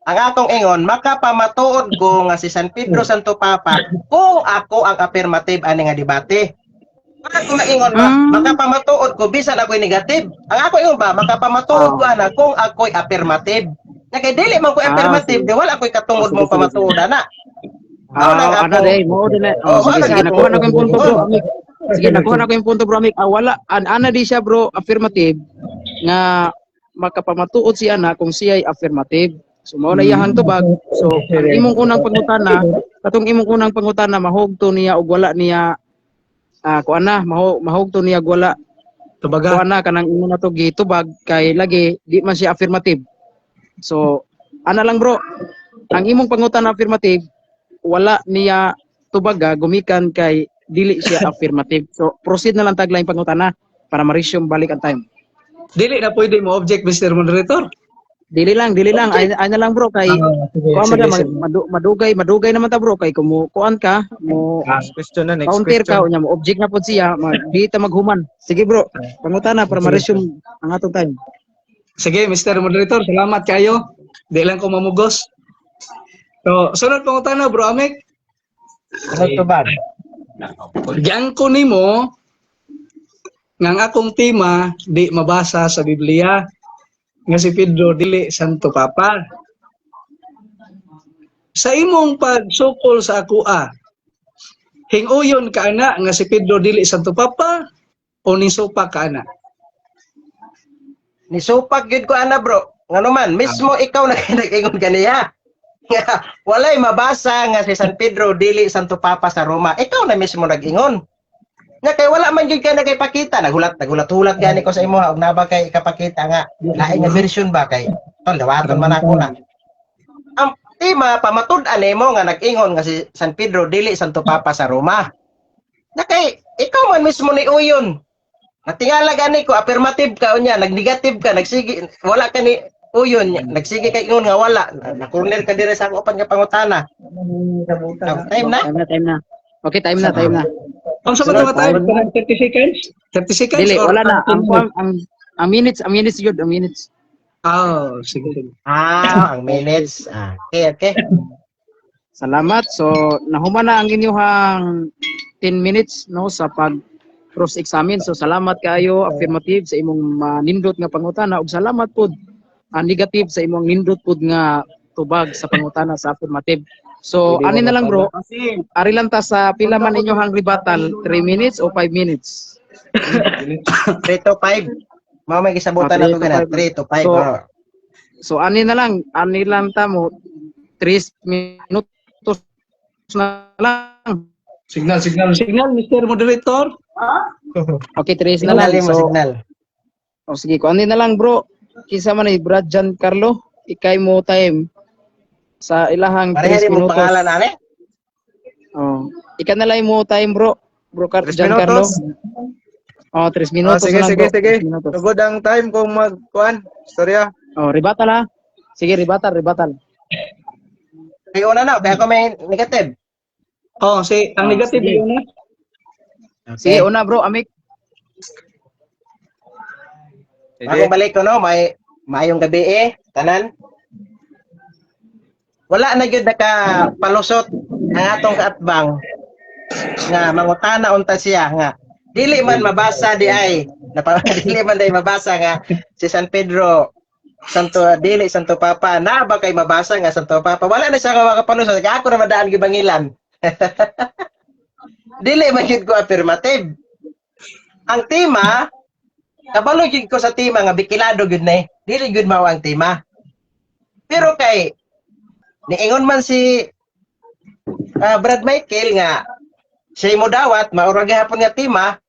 ang akong ingon, makapamatuod ko nga si San Pedro Santo Papa kung ako ang affirmative ani nga debate. Ang ako maingon ba, makapamatuod ko bisan ako'y negative. Ang ako ingon ba, makapamatuod ko ana kung ako'y affirmative. Nga kay dili man ko affirmative, Sige. di wala ako'y katungod Sige, mong sige, pamatuod ana. Mao Ah, nang ana ako- day, mo din na. Oh, Oh, sige, mao sige, nang nakuha na ko yung punto, bro. Oh. Amik. Sige, nakuha na ko yung punto, bro, Amik. Ah, wala ana di siya, bro, affirmative nga makapamatuod siya na kung siya ay affirmative. So mao na iyahang tubag. So ang imong unang pangutana, katong imong unang pangutana mahugto niya og wala niya kuan na mahugto niya og wala Tubaga. kuan na kanang imo na to gitubag kay lagi di man siya affirmative. So ana lang, bro, ang imong pangutana affirmative, wala niya tubaga gumikan kay dili siya affirmative. So proceed na lang tag laing pangutana para ma-resume balik ang time. Dili na pwede mo object, Mr. Moderator. Dili lang, dili lang. Ay na lang, bro, kay Sige, kuan sige, man sige. madugay, madugay naman ta, bro, kay kung mo kuan ka, mo Next question na, next counter question. ka unya mo object na pod siya, di ta maghuman. Sige, bro, pangutana para ma-resume ang atong time. Sige, Mr. Moderator, salamat kayo. Di lang ko mamugos. So, sunod pangutana, Bro Amik. Ano tubag? Giangko nimo nga ang akong tema di mabasa sa Biblia nga si Pedro dili Santo Papa. Sa imong pagsukol sa akoa, hinguyon ka ana nga si Pedro dili Santo Papa o nisupa ka ana? Nisupak gyud ko ana, bro. Ngano man, mismo ikaw na nag-ingon kaniya. Nga walay mabasa nga si San Pedro dili Santo Papa sa Roma. Ikaw na mismo nag-ingon. Nga kay wala man gyud ka na kay pakita, nagulat nagulat-hulat gani ko sa imo og naba kay ikapakita nga lain nga version ba kay tol dawaton man ako na. Tema pamatud-an nimo nga nag-ingon nga si San Pedro dili Santo Papa sa Roma. Na kay ikaw man mismo ni uyon. Natingala gani ko affirmative ka unya, nag-negative ka, nagsige wala ka ni uyon, nagsige kay ingon nga wala. Na-corner ka dire sa ako upan nga pangutana. Oh, time na. Time na, time na. Okay, time na, time na. Ang sa ba time? 30 seconds? 30 seconds? Dili, or wala na. Ang 15 ang minutes yun, ang minutes. Oh, sige, sige. Ah, ang minutes. Ah, okay. Salamat. So, nahuman na ang inyong 10 minutes, no, sa pag cross examine. So, salamat kaayo, affirmative, sa imong manindot nga pangutana ug salamat pud, negative, sa imong nindot pud nga tubag sa pangutana sa affirmative. So, ani na lang, bro, ari lang ta sa pila man inyong rebuttal, 3 minutes o 5 minutes? 3 to 5. Mao may gisabutan Ah, na 3 to to gana 5. 3 to 5. So, Oh. So ani na lang, ani lang ta mo 3 minutos na lang. Signal, signal. Signal, Mr. Moderator. Okay, 3 na lang. Signal mo, So, signal. oh, sige, ko ani na lang, bro. Kinsa man ni Brad Giancarlo, ikay mo time sa ilahang Pareha 3 rin mo minutos. pangalan ani? Oh. Ika na lang mo time, bro. Bro 3 Giancarlo. minutos. Oh, 3 minutos Oh, sige, na lang, sige, bro. sige. 3 minutos. Tugod ang time kung magkuan. Istorya. Oh, rebuttal ha. Sige, rebuttal, rebuttal. Kay una na, kaya ako may negative. Oh, si ang Oh, negative sige. yun na. Sige, una, bro, Amik. Ako balik ko, no, may maayong gabi eh, tanan. Wala na gyud naka palusot ang atong kaatbang nga mangutana unta siya nga dili man mabasa di ay napa, dili man day mabasa nga si San Pedro Santo dili Santo Papa na ba kay mabasa nga Santo Papa. Wala na siya nga makapalusot kay ako na madaan gibangilan. Dili man gyud ko affirmative ang tema. Kabalo gyud ko sa tema nga bikilado gyud na eh. Dili gyud mao ang tema. Pero kay niingon man si Brad Michael nga siya mo dawat maura gihapon nga tema,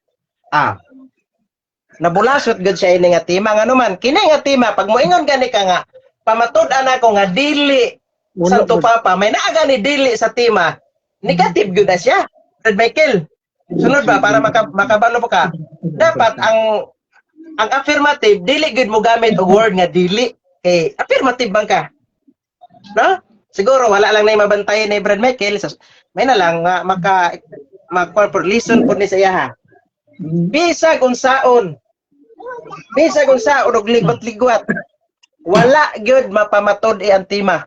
nabulasot gyud siya ini nga tema. Ngano man kini nga tema, pag moingon gani ka nga pamatud-an ako nga dili Santo Papa, may naa gani dili sa tema, negative gyud na siya, Brad Michael. Sunod ba para makabalo po ka, dapat ang affirmative dili gyud mo gamit og word nga dili kay affirmative man ka, no? Siguro wala lang na mabantayan ni Brad Michael. May na lang nga maka maka listen po ni sa iya ha. Bisag unsaon og ligot-ligwat, wala gyud mapamatud ang tema.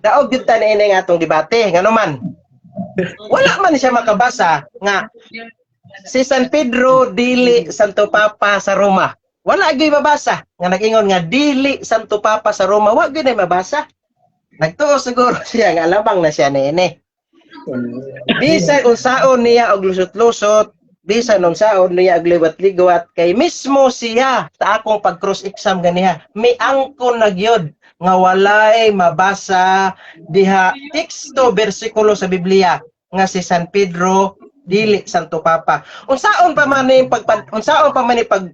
Daog gyud ta niini nga atong debate. Ngano man wala man siya makabasa nga si San Pedro dili Santo Papa sa Roma. Wala gyud mabasa nga nag-ingon nga dili Santo Papa sa Roma. Wa gyud ay mabasa. Nagtuo siguro siya nga lamang na siya niini. Bisan unsaon niya og lusot-lusot, bisan unsaon niya og liwat-liwat, kay mismo siya sa akong pag-cross exam ganiha, miangkon na gyud nga walay mabasa diha teksto bersikulo sa Biblia nga si San Pedro dili Santo Papa. Unsaon pa man ni pag unsaon pa man ni pag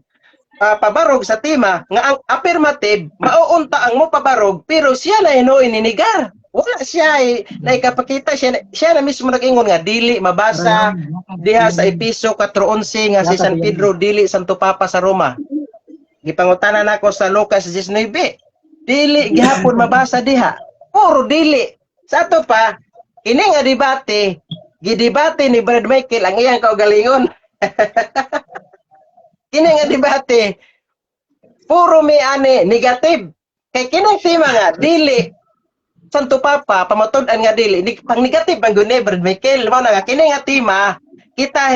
pabarog sa tema nga ang affirmative mauunta ang mo pabarog, pero siya na hinuoy ninigar. Wala siya eh, naikapakita siya, siya na mismo nag-ingon nga dili mabasa diha sa Episo 4:11 nga si San Pedro dili Santo Papa sa Roma. Gipangutana nako sa Lucas 19. Dili gihapon mabasa diha. Puro dili. Sa ato pa, kini nga debate, gidebate ni Brad Michael ang iyang kaugalingon. Kini nga debate, puro mi ani negative. Kay kining tema nga dili Santo Papa, pamatud-an nga dili, pang negative ang guni Brad Michael. Mao na nga kini nga tema, kita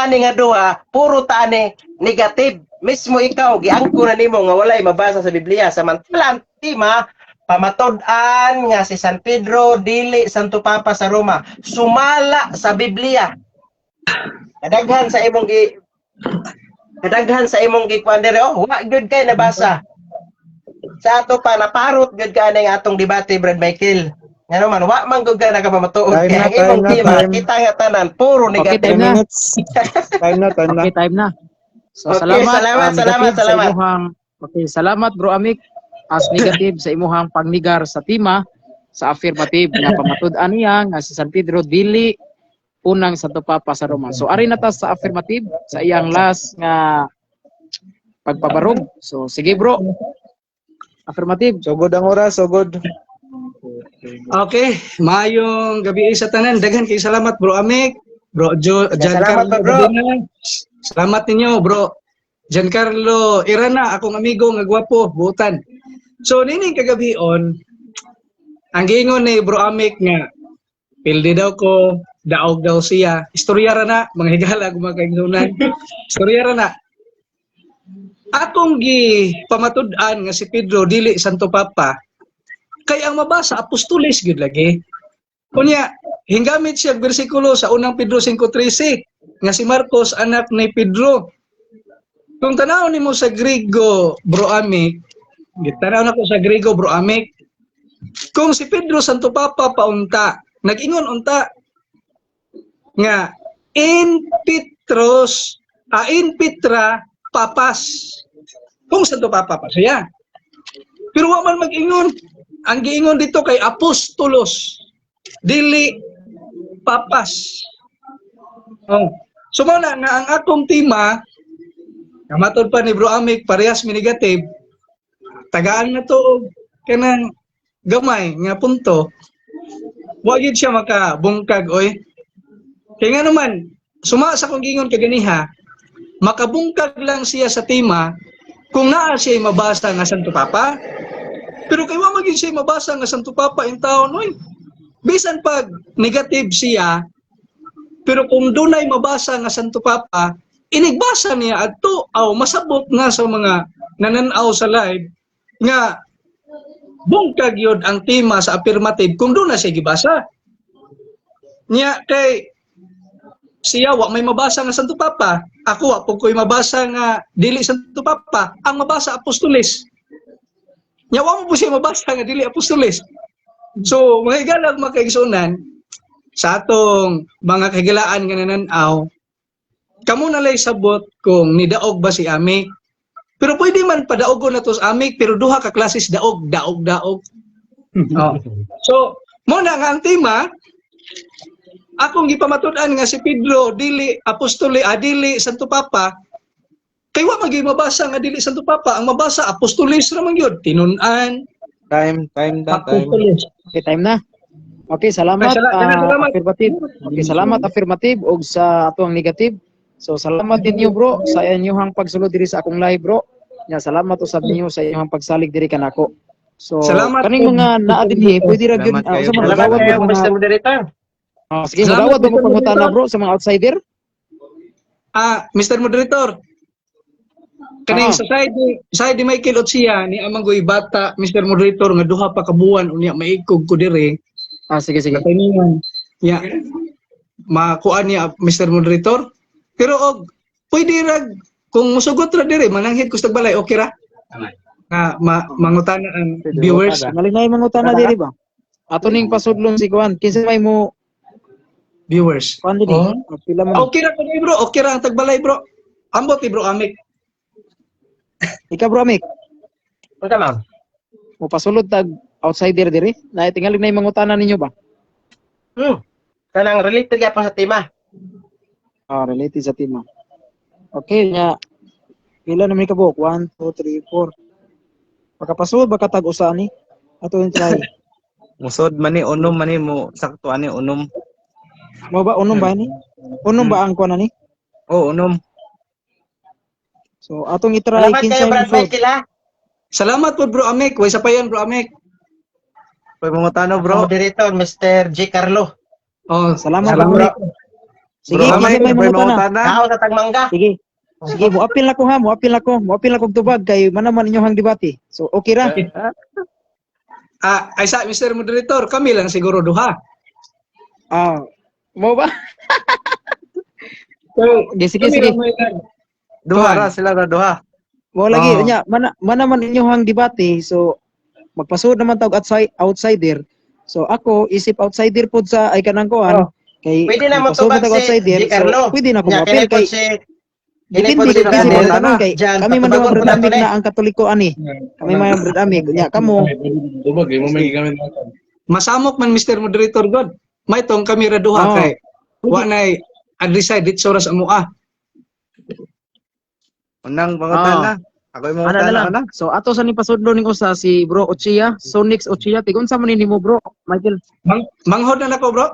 ani nga duha, puro ta ani negative. Mismo ikaw giangko na nimo nga walay mabasa sa Biblia, samantala ang tema pamatud-an nga si San Pedro dili Santo Papa sa Roma sumala sa Biblia. Kadaghan sa imong gikuan dire, oh, wa gyud kay nabasa. Sa ato pa naparot gyud ka ani nga atong debate, Brad Michael. Ngano man wa man gyud ka nakapamatuod Time kay na, ang imong time na, tema time. kita nga tanan puro Okay, negative. time 10 na. minutes. Time na, time na. Okay, time na. So, Okay, salamat. salamat, salamat, negative sa salamat. imuhang. Okay, salamat, bro Amik. As negative sa imuhang pagnigar sa tema sa affirmative nga pamatud-an niya nga si San Pedro dili unang Santo Papa sa Roma. So ari na ta sa affirmative sa iyang last nga pagpabarog. So sige, bro. Affirmative. Sugod ang oras, sugod. Okay, maayong gabi sa tanan. Daghan kay salamat, Bro Amik, Bro Jo, Salamat Giancarlo pa, bro. Medina. Salamat ninyo, Bro. Giancarlo Irana, akong amigo nga gwapo, buutan. So nining kagabion, ang giingon ni Bro Amik nga pildi daw ko, daog daw siya. Istorya ra na, mga higala, mga kaigsunan. Istorya ra na. Akong gi pamatud-an nga si Pedro dili Santo Papa kay ang mabasa apostoles gyud lagi. Unya, hinggamit siya og bersikulo sa Unang Pedro 5:13 nga si Marcos anak ni Pedro. Kung tanaw nimo sa Griego, Bro Amik, gitanaw nako sa Griego, Bro Amik. Kung si Pedro Santo Papa paunta, nag-ingon unta nga in Petros, in Petra papas. Kung Santo Papa pa siya. Pero wa man mag-ingon. Ang giingon dito kay apostolos, dili papas. Oh. So mao na nga ang akong tema nga matod pa ni Bro Amik parehas mi negative, tagaan na to og kanang gamay nga punto, wa gyud siya makabungkag oy. Kay nga naman suma sa akong giingon kaganiha, makabungkag lang siya sa tema kung naa siya mabasa nga Santo Papa. Pero kay wa magin siya mabasa nga Santo Papa in taon oy. Bisan pag negative siya, pero kung dunay mabasa nga Santo Papa, inigbasa niya adto aw masabot na sa mga nananaw sa live nga bungkag yun ang tema sa affirmative kung doon na siya gibasa. Niya kay siya wa may mabasa nga Santo Papa, ako wa pud ko'y mabasa nga dili Santo Papa, ang mabasa apostoles. Nya wa mo po siya mabasa nga dili apostoles. So, mga higalag, mga kaigsunan, sa atong mga kahigalaan nga nananaw, kamo na lay sabot kung nidaog ba si Amik. Pero pwede man padaogon na to sa Amik, pero duha ka klases daog, daog, daog. Oh. So, mo na nga ang tema, akong gipamatud-an nga si Pedro dili apostoli, dili Santo Papa, kay wa man gyud mabasa nga dili Santo Papa, ang mabasa apostoles ra man gyud, tinun-an. Time, time na, time. Apostoles. Okay, time na. Okay, salamat. Ay, salamat. Affirmative. Okay, salamat affirmative og sa atoang negative. So salamat ninyo, bro, sa inyong pagsulod diri sa akong live, bro. Nya salamat usab ninyo sa inyong pagsalig diri kanako. So Salamat kaning po. mga naa dinhi pwede ra gyud Salamat kayo, sa mga bro. Salamat dawat kayo, mga Mr. Moderator. Ah, sige, Salamat, madawat ba mo Mr. pangutana, Moderator. bro, sa mga outsider? Ah, Mr. Moderator. Kaning sa side ni Michael Otsia ni amang goy bata, Mr. Moderator, nga duha pa ka buwan unya maikog ko dire. Ah, sige sige. Katiningan. Ya. Makuan niya, Mr. Moderator. Pero og pwede ra kung musugot ra dire mananghid ko sa balay, okay ra? Nga mangutana ang viewers. Malinay mangutana diri ba? Ato ning pasudlon si kuan. Kinsa may mo Viewers. kuan dinhi? Oh. Pila man? Okay ra ko ni, bro, okay ra ang tagbalay, bro. Ambot ni Bro Amik. Ikaw, Bro Amik, Unsa, ma'am? mo pasulod tag outsider diri? Na tingali na mangutana ninyo ba? Kanang related gyapon sa tema. Ah, related sa tema. Okay, nya. Pila naman ka buok? 1, 2, 3, 4. Makapasud ba tag usa ni? Ato yung try. Musod man ni, unom man ni mo, sakto ani unom. Mo ba unom ba ni? Unom ba ang kuan ani? Oh, unom. So atong i-try Salamat kinsa kayo, Brad yung Michael, ha? Salamat po, Bro Amik. Way sa payan, Bro Amik. Pwede mo tano, bro. Moderator, Mr. J. Carlo. Oh, Salamat, Salamat, Bro bro. Amik. Sige, Bro, kinsa Amik, may pwede mo mangutana? tana. Tao sa tagmangga. Sige. Sige, mo apil na ko ha, mo apil na ko, mo apil na kog tubag kay man naman inyong debate. So okay ra. Ah, ay sa Mr. Moderator, kami lang siguro duha. Ah, mo ba? So, Sige, sige, kami sige. lang may lang. Duha ra sila ra duha. Mo lagi Oh. nya mana mana man inyong debate. So magpasud naman tawag outsider. So ako isip outsider pod sa ay kanang kuan Oh. kay Pwede na mo magpasud tubag tag si outsider. J. Carlo. So pwede na ko Nya, moapil kini kay si Dili Depende po kung sila kasi Daniel. mangutana kay Jan, kami man patubagon duha po Brad nato Amik ni. na ang Katoliko ani. Kami man Brad Amik nya kamo. Tubag, eh, mo may gigamit na. Masamok man, Mr. Moderator God. May tong kami ra duha Oo. kay wa nay adresay dito ra sa amoa. Unang pangutana. Ako yung Ana na mangutana lang. ka na. So ato sa ni pasudlo ning usa si Bro Ochia, Sonix Ochia, tigunsa man ni nimo, Bro Michael? Manghod na nako, bro.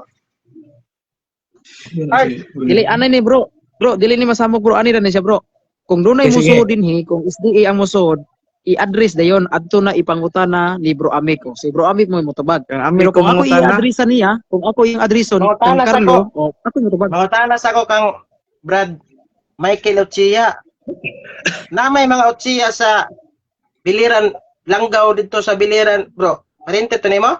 Dili anay ni, bro. Bro, dili ni masamok, bro, ani ra ni siya, bro. Kung dunay Okay, sige. musuod dinhi, kung SDA ang musuod, i-address dayon adto na ipangutana ni Bro Amik. Si Bro Amik mo motubag. Ang amik Pero ko kung ako mangutana. i-addressa niya, kung ako yung addresson kang Mangutana sa Carlo, oh, ako motubag. Mangutana sa ako kang Brad Michael Ochia. Na may mga Ochia sa Biliran, Langgaw dito sa Biliran, bro. Parente to nimo?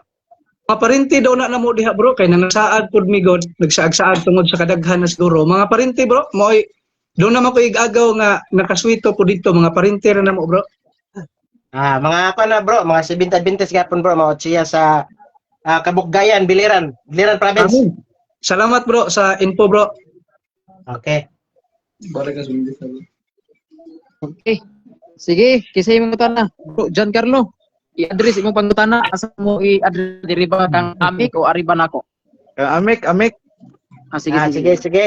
Mga parente daw na namo diha, bro, kay nanasaad pud mi god, nagsaag-saad tungod sa kadaghan na siguro. Mga parente, bro, moy doon naman ko igagaw nga nakaswito po dito, mga parente ra namo, bro. Ah, mga ako na, bro, mga 70 Adventist gapon, bro, mga Ochia sa Kabukgayan, Biliran, Biliran Province. Amen. Salamat, bro, sa info, bro. Okay. Okay. Sige, kisay imong mangutana. Bro Giancarlo, i-address imong pangutana, asa mo i-address, diri ba kang Amik o ari ba nako? Ang amik, amik, Ah, sige, Ah, sige. sige, sige.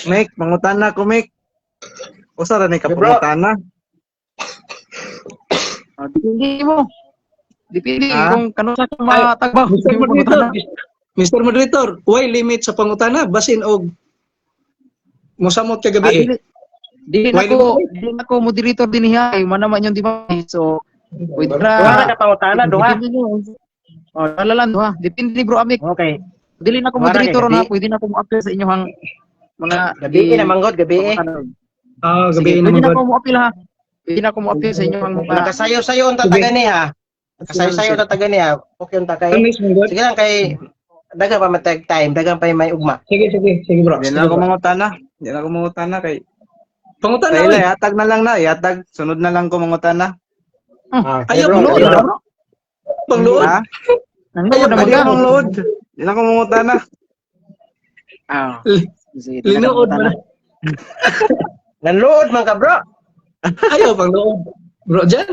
Mik, mangutana ko, Mik. Usa ra ni ka Bro. pangutana. Ah, depende mo. Depende Ah? kung kano sa kang matagbaw. Mr. Imong Moderator, pangutana. Mr. Moderator, why limit sa pangutana? Basin og mosamot Ah, kagabi eh. dili, dili na Why ko, dili na ko moderator din niya kay man naman yung di ba? So, pwede Duha ra ra. ka pangutana, duha. Depende nyo. Oh, wala lang duha. Depende ni Bro Amik. Okay. Dili na ko Duha ra kay moderator na, gabi. pwede na ko mo-appeal sa inyong mga Gabi na manggod, gabi eh. Ah, Sige, gabi na pwede na man ko mo-appeal ha. Pwede na ko mo-appeal sa inyong mga Nakasayo-sayo ang tataga ni ha. Nakasayo-sayo ang tataga ni ha. Okay ang takay. Sige lang kay daghang pa matag time, daghang pa may ugma. Sige, sige, sige, bro. Di Sige, na ako bro. mangutana. Di na ako mangutana kay Pangutana, Sa ila, oy. yatag na lang na, yatag. Sunod na lang ko mangutana. Ah, Ayaw, bro, pangluod, sige, bro. bro. Pangluod. Ha? Nangluod naman Hindi ka. ako mangluod. Di na ako mangutana. Ah. Sige, di na ka Linuod mangutana. man. Nanluod man ka, bro. Ayaw, pangluod. Bro, dyan.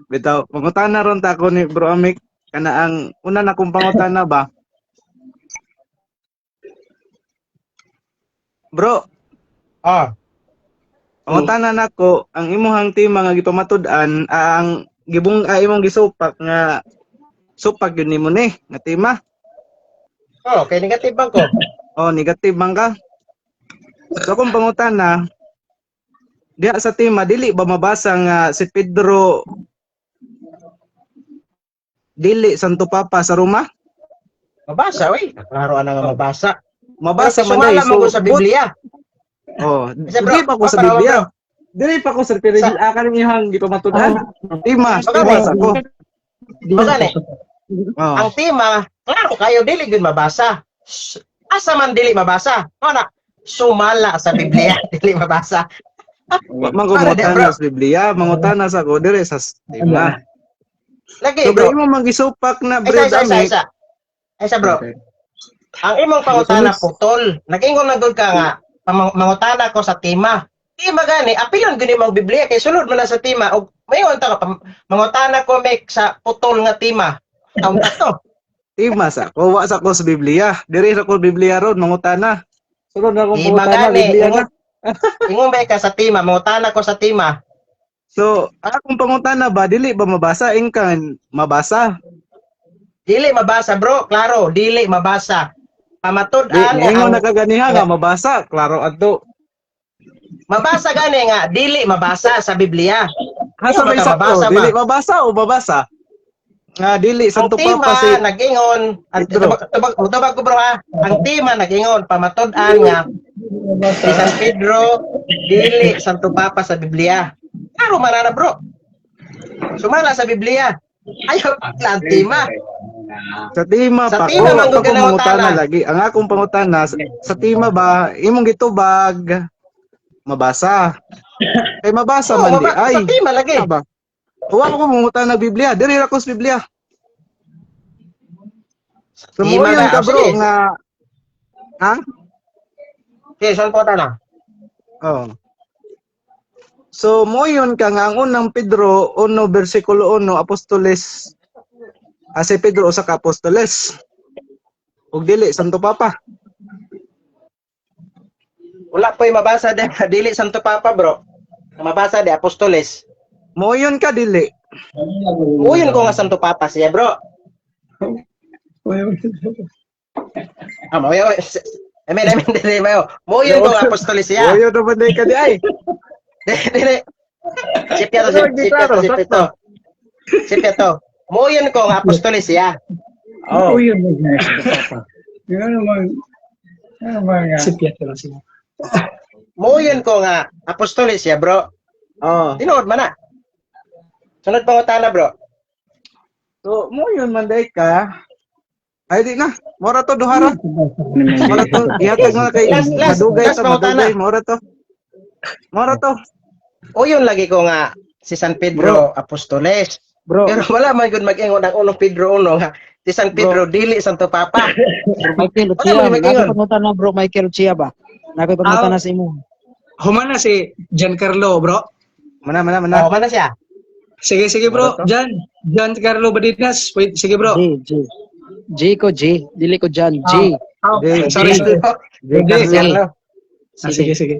Bitaw, mangutana ron ta ako ni Bro Amik. Kana ang una na kong pangutana ba? Bro, Ah, pangutana nako ang imuhang tema nga gipamatud-an ang gibung imong gisupak nga supak yun nimo ni nga tema. Oh, kay negative bang ko. Oh, negative man ka. So kung pangutana, diha sa tema dili ba mabasa nga si Pedro dili Santo Papa sa Roma? Mabasa, oy. Klaro ana nga mabasa. Mabasa Pero man dai. sumala man ko sa Biblia. Oh, Isa, bro. dili pa ko sa Paparawan, Biblia. Dili pa ko sa Biblia. Sa... Kaning iyang gipamatud-an. Tema, Baka tema ba? sa ko. Baga ni, Oh. ang tema, klaro kayo dili gyud mabasa. Asa man dili mabasa? Ano na? Sumala sa Biblia, dili mabasa. Wa man ko Para di, mangutana bro. sa Biblia, mangutana sa ko dire sa tema. Lagi, So bro. bro, imo man gisupak na Isa, bread isa, isa, Amik. isa. Isa, bro. Ang imong pangutana putol. Nag-ingon na gud ka nga, mangutana ko sa tema. Tema gani, apilon gud imong Biblia kay sulod man na sa tema og mayon ta ka mangutana ko mek sa putol nga tema. Taon ta to. Tema sa ko, wa sa ko sa Biblia. Dire sa ko Biblia ron mangutana. Sunod na akong Tema pangutana gani, Biblia na. ingon, ingon ba ka sa tema, mangutana ko sa tema. So, ang akong pangutana ba dili ba mabasa ingkan mabasa? Dili mabasa, bro, klaro, dili mabasa. Di Pamatud-an nga ingon ang na kaganiha nga mabasa, klaro adto. mabasa gani nga dili mabasa sa Biblia. Asa Ingon may ba ka sakto? mabasa ba? Dili mabasa o mabasa? Nga dili Ang Santo tema Papa si nag-ingon, ang Pedro. tubag, tubag, tubag ko, bro, ha. Ang tema nag-ingon pamatud-an nga si San Pedro dili Santo Papa sa Biblia. Klaro man na, bro. Sumala sa Biblia. Ayaw na ang tema. Sa tema Sa pa tema ko, man gud ako ka mangutana nangutana. lagi. Ang akong pangutana sa tema ba imong gitubag mabasa. Kay mabasa Oo, man di ay. sa tema lagi. Ba? Wa ko mangutana Biblia, diri ra ko sa Biblia. So Tema mo na. ka, bro, Sige. nga ha? Okay, saan po na? Oh. So moyon ka nga ang unang Pedro 1 bersikulo 1 apostoles, ah, si Pedro usa ka apostoles ug dili Santo Papa. Wala po'y mabasa de dili Santo Papa, bro. Ang mabasa de apostoles. Moyon ka dili. Uyon ko nga Santo Papa siya, bro. Ah, mo I mean, dili mayo. Moyon ko nga apostoles siya. Moyon na ba di ka di ay? Dili, dili. Sipya to, Pero sipya di to, klaro, sipya sakto. to. Sipya to. Moyon ko nga apostoles siya. Oh. Yun mo nga sa papa. Yun naman. Ano ba nga? Si Pietro lang siya. Moyon ko nga apostoles siya, bro. Oh. Tinuod man na. Sunod pangutana, bro. So moyon man di ka. Ay di na. Mora to duhara. Mora to ihatag mo na kay Last, last, madugay last to pangutana. madugay mora to. Mora to. Uyon lagi ko nga si San Pedro apostoles. Bro, Pero wala man gud mag-ingon ang unong Pedro uno nga si San Pedro dili Santo Papa. Bro Michael Wala Ochia, man mag-ingon. nakoy pangutana, bro Michael Ochia ba? Nakoy pangutana sa imo. Humana si Giancarlo, bro. Mana mana mana. Oh, mana siya? Sige, sige, bro. Ano to? Jan. Giancarlo Badinas. Wait, sige, bro. J, J. J ko J, dili ko Jan, J. Ah, J, sorry, J. sorry. J. J. Carlo. Ah, sige, sige.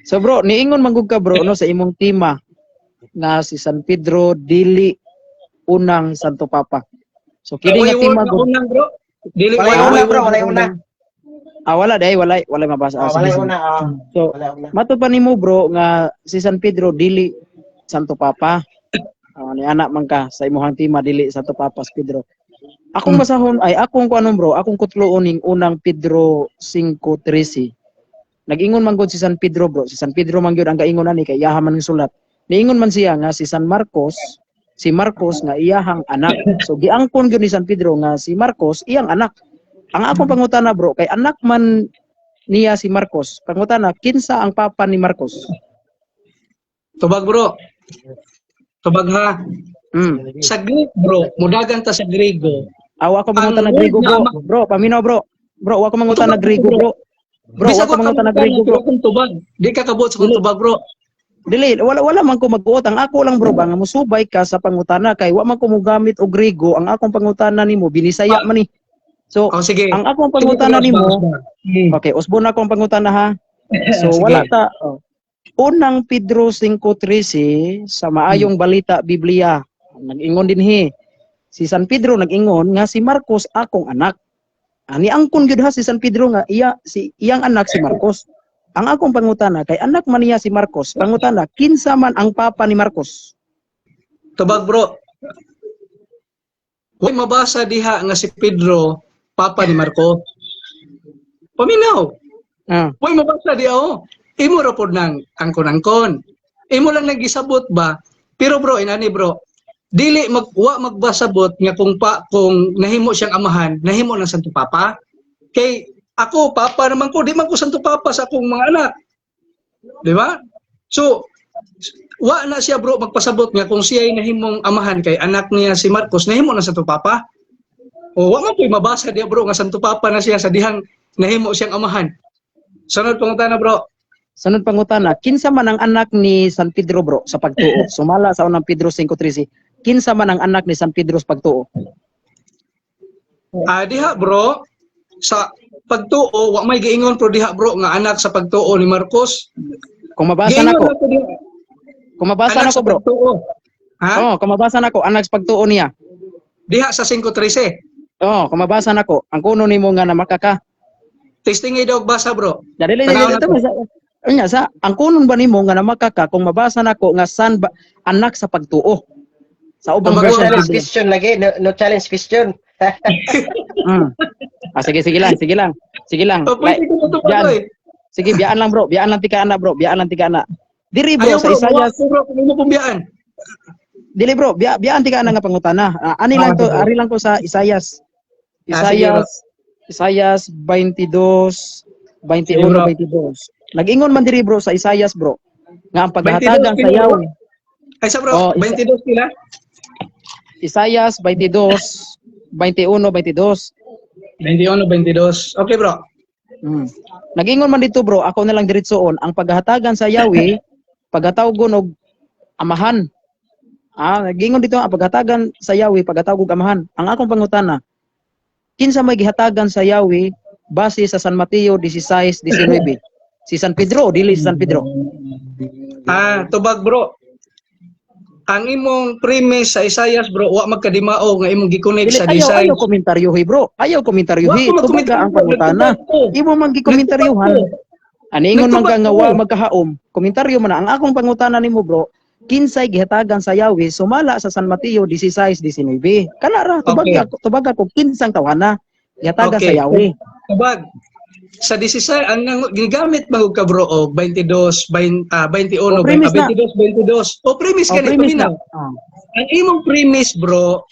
So bro, niingon man gud ka, bro, no, sa imong tema nga si San Pedro dili unang Santo Papa. So kini Walay nga tema word na gud. unang, bro. Dili Walay wala una, bro, walay una. Ah, wala dai, wala wala mabasa. Oh, Ah, sige, walay sige. una, oh. So Walay una. matud pa nimo, bro, nga si San Pedro dili Santo Papa. Ah, ni anak man ka sa imong tema dili Santo Papa si Pedro. Akong basahon ay akong kuanon, bro, akong kutloon ning unang Pedro 5:13. Nag-ingon man gud si San Pedro, bro. Si San Pedro man gyud ang gaingon ani kay iyaha man ang sulat. Niingon man siya nga si San Marcos, si Marcos nga iyahang anak. So giangkon gyud ni San Pedro nga si Marcos iyang anak. Ang akong pangutana, bro, kay anak man niya si Marcos. Pangutana, kinsa ang papa ni Marcos? Tubag, bro. Tubag ha. Sa Greek, bro, mudagan ta sa Grego. Awa ko mangutana Ang Grego, word bro. na ama- Bro, paminaw, bro. Bro, wa ko mangutana Grego, bro. Bro, wa Bisag ko mangutana Grego, bro. Akong tubag. Di ka kabot sa akong tubag, bro. Dili, wala wala man ko mag-uot. Ang ako lang, bro, ba nga musubay ka sa pangutana kay wa man ko mogamit og Grego. Ang akong pangutana nimo binisaya man ni. So, Oh, sige. ang akong pangutana Sige, nimo, bro. Okay, usbon na akong pangutana ha. So Sige. wala ta oh. Unang Pedro 5:13 sa maayong balita Biblia. Nag-ingon dinhi. Si San Pedro nag-ingon nga si Marcos akong anak. Ani angkon gyud ha si San Pedro nga iya si iyang anak si Marcos. Ang akong pangutana kay anak man niya si Marcos. Pangutana, kinsa man ang papa ni Marcos? Tubag, bro. Huwag mabasa diha nga si Pedro, papa ni Marco. Paminaw. Ah, Huwag mabasa diha, oh. Imo ra pod nang angkon-angkon. Imo lang nagisabot ba? Pero bro, inani bro, dili mag wa magbasabot nga kung pa kung nahimo siyang amahan, nahimo ng Santo Papa. Kay ako papa naman ko, di man ko Santo Papa sa akong mga anak. Di ba? So wa na siya, bro, magpasabot nga kung siya ay nahimong amahan kay anak niya si Marcos, nahimo na Santo Papa. O wa man ko'y mabasa diya, bro, nga Santo Papa na siya sa dihang nahimo siyang amahan. Sunod pangutana, bro. Sunod pangutana, kinsa man ang anak ni San Pedro, bro, sa pagtuo? Sumala sa unang Pedro 5:13. Kinsa man ang anak ni San Pedro sa pagtuo? Ah, diha, bro, sa pagtuo wa may giingon pro diha, bro, nga anak sa pagtuo ni Marcos. Kung mabasa Giingon nako, na po diha, kung mabasa anak nako, sa bro. pagtuo. Ha? Oh, kung mabasa nako anak sa pagtuo niya. Diha sa 5:13. Oh, kung mabasa nako, ang kuno nimo nga namakaka. Testing daw basa, bro. Dali dali Tanaw dali na ito sa Unya sa ang kunon ba nimo nga namakaka kung mabasa nako nga san ba, anak sa pagtuo? Sa ubang Tama, No version ng challenge Biblia. question lagi, no, no challenge question. Ah, sige, sige lang, sige lang. Sige lang. Oh, pwede ko mo Yan. eh. Sige, biyaan lang, bro. Biyaan lang tika ana, bro. Biyaan lang tika ana. Diri, bro, Ayaw sa bro, Isaiah, bro, bro, kung mo pumbiyaan. dili, bro, biyaan tika ana nga pangutana. Ah, ani lang Ah, to, sige. ari lang ko sa Isaias. Ah, sige, bro. Isaias Isaias 22 Sige, 21 bro. 22. Nag-ingon man diri, bro, sa Isaias, bro, nga ang paghatagang 22 sa pila, bro? Yahweh. Ay sa bro, Oh, 22 sila. Isaias 22 21 22. 21 22. Okay, bro. Nagingon man dito, bro, ako na lang diretsoon ang paghatagan sa Yahweh, paghatawgon og amahan. Ah, nagingon dito ang paghatagan sa Yahweh, paghatawg og amahan. Ang akong pangutana, kinsa may gihatagan sa Yahweh base sa San Mateo 16:19? Si San Pedro o dili si San Pedro? Ah, tubag, bro. Ang imong premise sa Isaias, bro, wa magkadimao nga imong gi-connect Dili, sa ayaw, design. ayaw komentaryo, bro. Ayaw komentaryo. Wa ko Tubaga ang magkomentaryo, pangutana. nagtubag ko. Imo man gikomentaryohan. Nagtubag ko. Ani ingon man ka Nagtubag nga ko. wa magkahaom. Komentaryo man na. Ang akong pangutana nimo, bro, kinsay gihatagan sa Yahweh sumala sa San Mateo 16:19? Kana ra, tubag ako, tubag ako kinsang tawhana gihatagan sa Yahweh. Tubag. Sa 16 ang ginagamit man ka, bro, og 22 20, 21 O, premise na. 22 22. O premise Oh, kani premise na. paminaw. Ang imong premise, bro,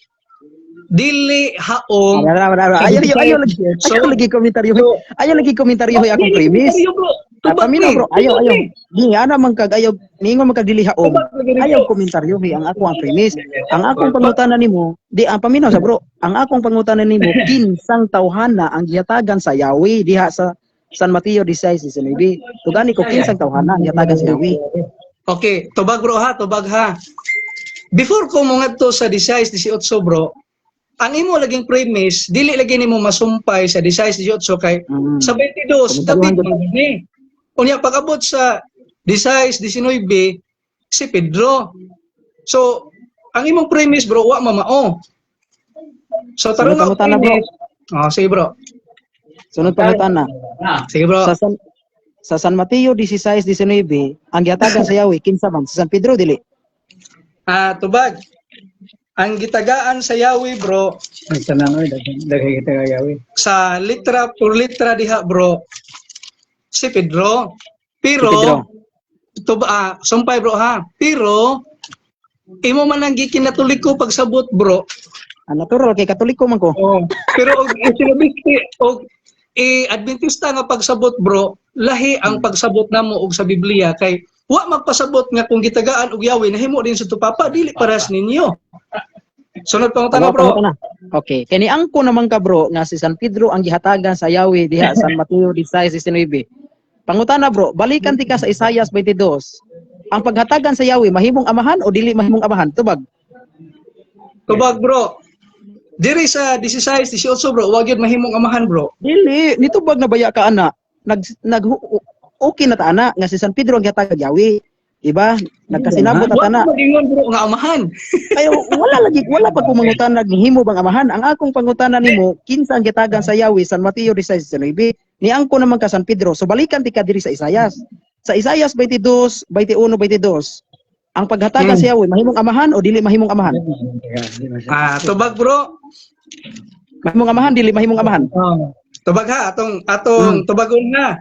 dili haom. Ara, ara, ara. Ayaw, ayaw, ayaw, lagi, ayaw lagi komentaryo. Ayaw lagi komentaryo akong Dili premise. komentaryo, bro. Ah, Tubag paminaw, ni. bro. Ayaw, Tubag ayaw. ni. Di ana man kag ayaw niingon man kag dili haom. Tubag lagi ni, Ayaw bro. komentaryo ang ako ang premise. Ang akong pangutana nimo, di ang paminaw sa bro. Ang akong pangutana nimo, kinsang tawhana ang gihatagan sa Yahweh diha sa San Mateo 16:19? Tugani ko kinsang tawhana ang gihatagan sa Yahweh. Okay, tubag, bro, ha, tubag ha. Before ko mongadto sa 16 18, bro, ang imo laging premise, dili lagi nimo masumpay sa 16 18 kay sa 22 Komentaryohan dapit jud. man ni. Unya pag-abot sa 16 19 si Pedro. So, ang imong premise, bro, wa mamao. So tarong Sunod nga pangutana, bro. premise. Oh, sige, bro. Sunod pangutana. Sige, bro. Sa San Mateo 16:19, ang gihatagan sa Yahweh kinsa man? Si San Pedro dili? Ah, tubag. Ang gitagaan sa Yahweh, bro, Ang tanan oy, daghan daghan kita gayawi. sa litra por litra diha, bro, si Pedro. Pero Si Pedro. Sumpay, bro, ha. Pero imo man ang gikinatoliko pagsabot, bro. Ah, natural kay Katoliko man ko. Oh. Pero og isinabiste og i-Adventista nga pagsabot, bro, lahi ang pagsabot namo og sa Biblia kay wa magpasabot nga kung gitagaan og Yahweh nahimo din sa tupapa, dili parehas ninyo. Sunod pangutana, Tama, bro. pangutana. Okay. Kani angko naman ka, bro, nga si San Pedro ang gihatagan sa Yahweh diha San Mateo 16:19. Pangutana, bro, balikan ti ka sa Isaias 22. Ang paghatagan sa Yahweh mahimong amahan o dili mahimong amahan? Tubag. Tubag, bro. Diri sa 16, 18, bro, wag yun mahimong amahan, bro. Dili, nitubag na baya ka ana. Nag nag okay na ta ana nga si San Pedro ang gihatagan Yahweh. Diba? Nagkasinabot na Wa tana. magingon, bro, nga amahan. Ayo, wala lagi, wala pa ko mangutana nihimo bang amahan. Ang akong pangutana nimo, kinsa ang gihatagan sa Yahweh San Mateo 16:19? Ni angko naman ka San Pedro. So balikan ti ka diri sa Isayas. Sa Isayas 22, 21, 22. Ang paghatagan sa Yahweh mahimong amahan o dili mahimong amahan? Ah, tubag, bro. Mahimong amahan dili mahimong amahan? Oh. Tubag ha, atong atong tubagon na.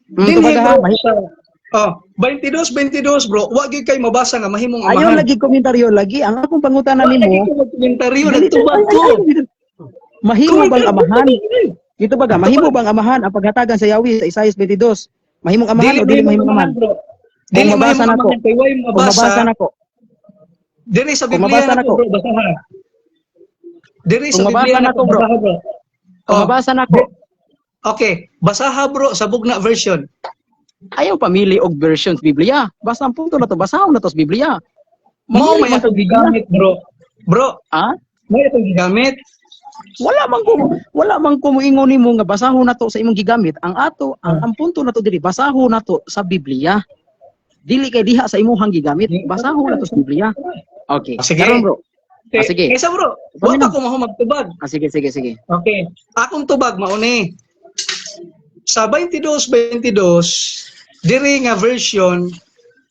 Dinhi, Tubag ha, bro, oh, 22 22, bro, wa gyud kay mabasa nga mahimong Ayaw amahan. lagi komentaryo lagi. Ang akong pangutana Wa lagi nimo, ko magkomentaryo, dili- nagtubag ay, ko. ay, ay, mahimo bang amahan? Komentaryo. Dito ba ga, mahimo bang amahan ang paghatagan sa Yahweh sa Isaias 22? Mahimong amahan Dili o dili mahimong amahan? bro. Kung Dili mabasa mahimong nako. amahan kay way Kung mabasa. mabasa nako. Diri sa Kung Biblia mabasa nako, nako. bro, basaha. Diri sa Kung mabasa Biblia nako, bro. basaha, bro. Kung Oh. mabasa nako, Okay, basaha, bro, sa bugna version. Ayaw pamili og versions Biblia. Basta ang punto na to, basahon na to sa Biblia. Mao Mamili may man atong kag Biblia. gigamit, bro. Bro, Ah? may atong gigamit. Wala man ko moingon nimo nga basahon na to sa imong gigamit. Ang ato ang punto na to diri, basahon na to sa Biblia. Dili kay diha sa imuhang gigamit, basahon na to sa Biblia. Okay. Sige. Karon, bro. Ah, sige. Kaysa, bro, wa pa ko mahumagtubag. Ah, sige, sige, sige. Okay. Akong tubag mauni. Sa 22-22, diri nga version,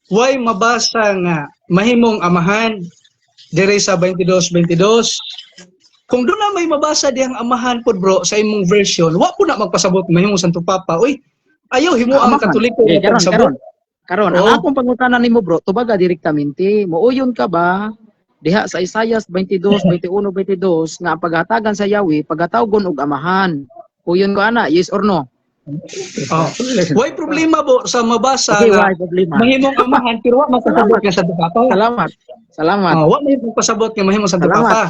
way mabasa nga mahimong amahan diri sa 22-22. Kung doon na may mabasa dihang amahan pod, bro, sa imong version, wa po na magpasabot mahimong Santo Papa. Uy, ayaw himo ang Amahan. Katoliko Okay, nga karon, pagsabot. karon. Karon, ang Oo. akong pangutana nimo, bro, tubaga direktamente, muuyon ka ba diha sa Isaias 22, 21, 22 nga ang paghatagan sa Yahweh, paghatawgon og amahan? Uyon ko ana, yes or no? Oh. Way problema bo sa mabasa Okay, nga why problema? mahimong amahan pero wa magpasabot nga Santo Papa. Salamat. Salamat. Oh, wa may magpasabot nga mahimong Santo Salamat. Papa.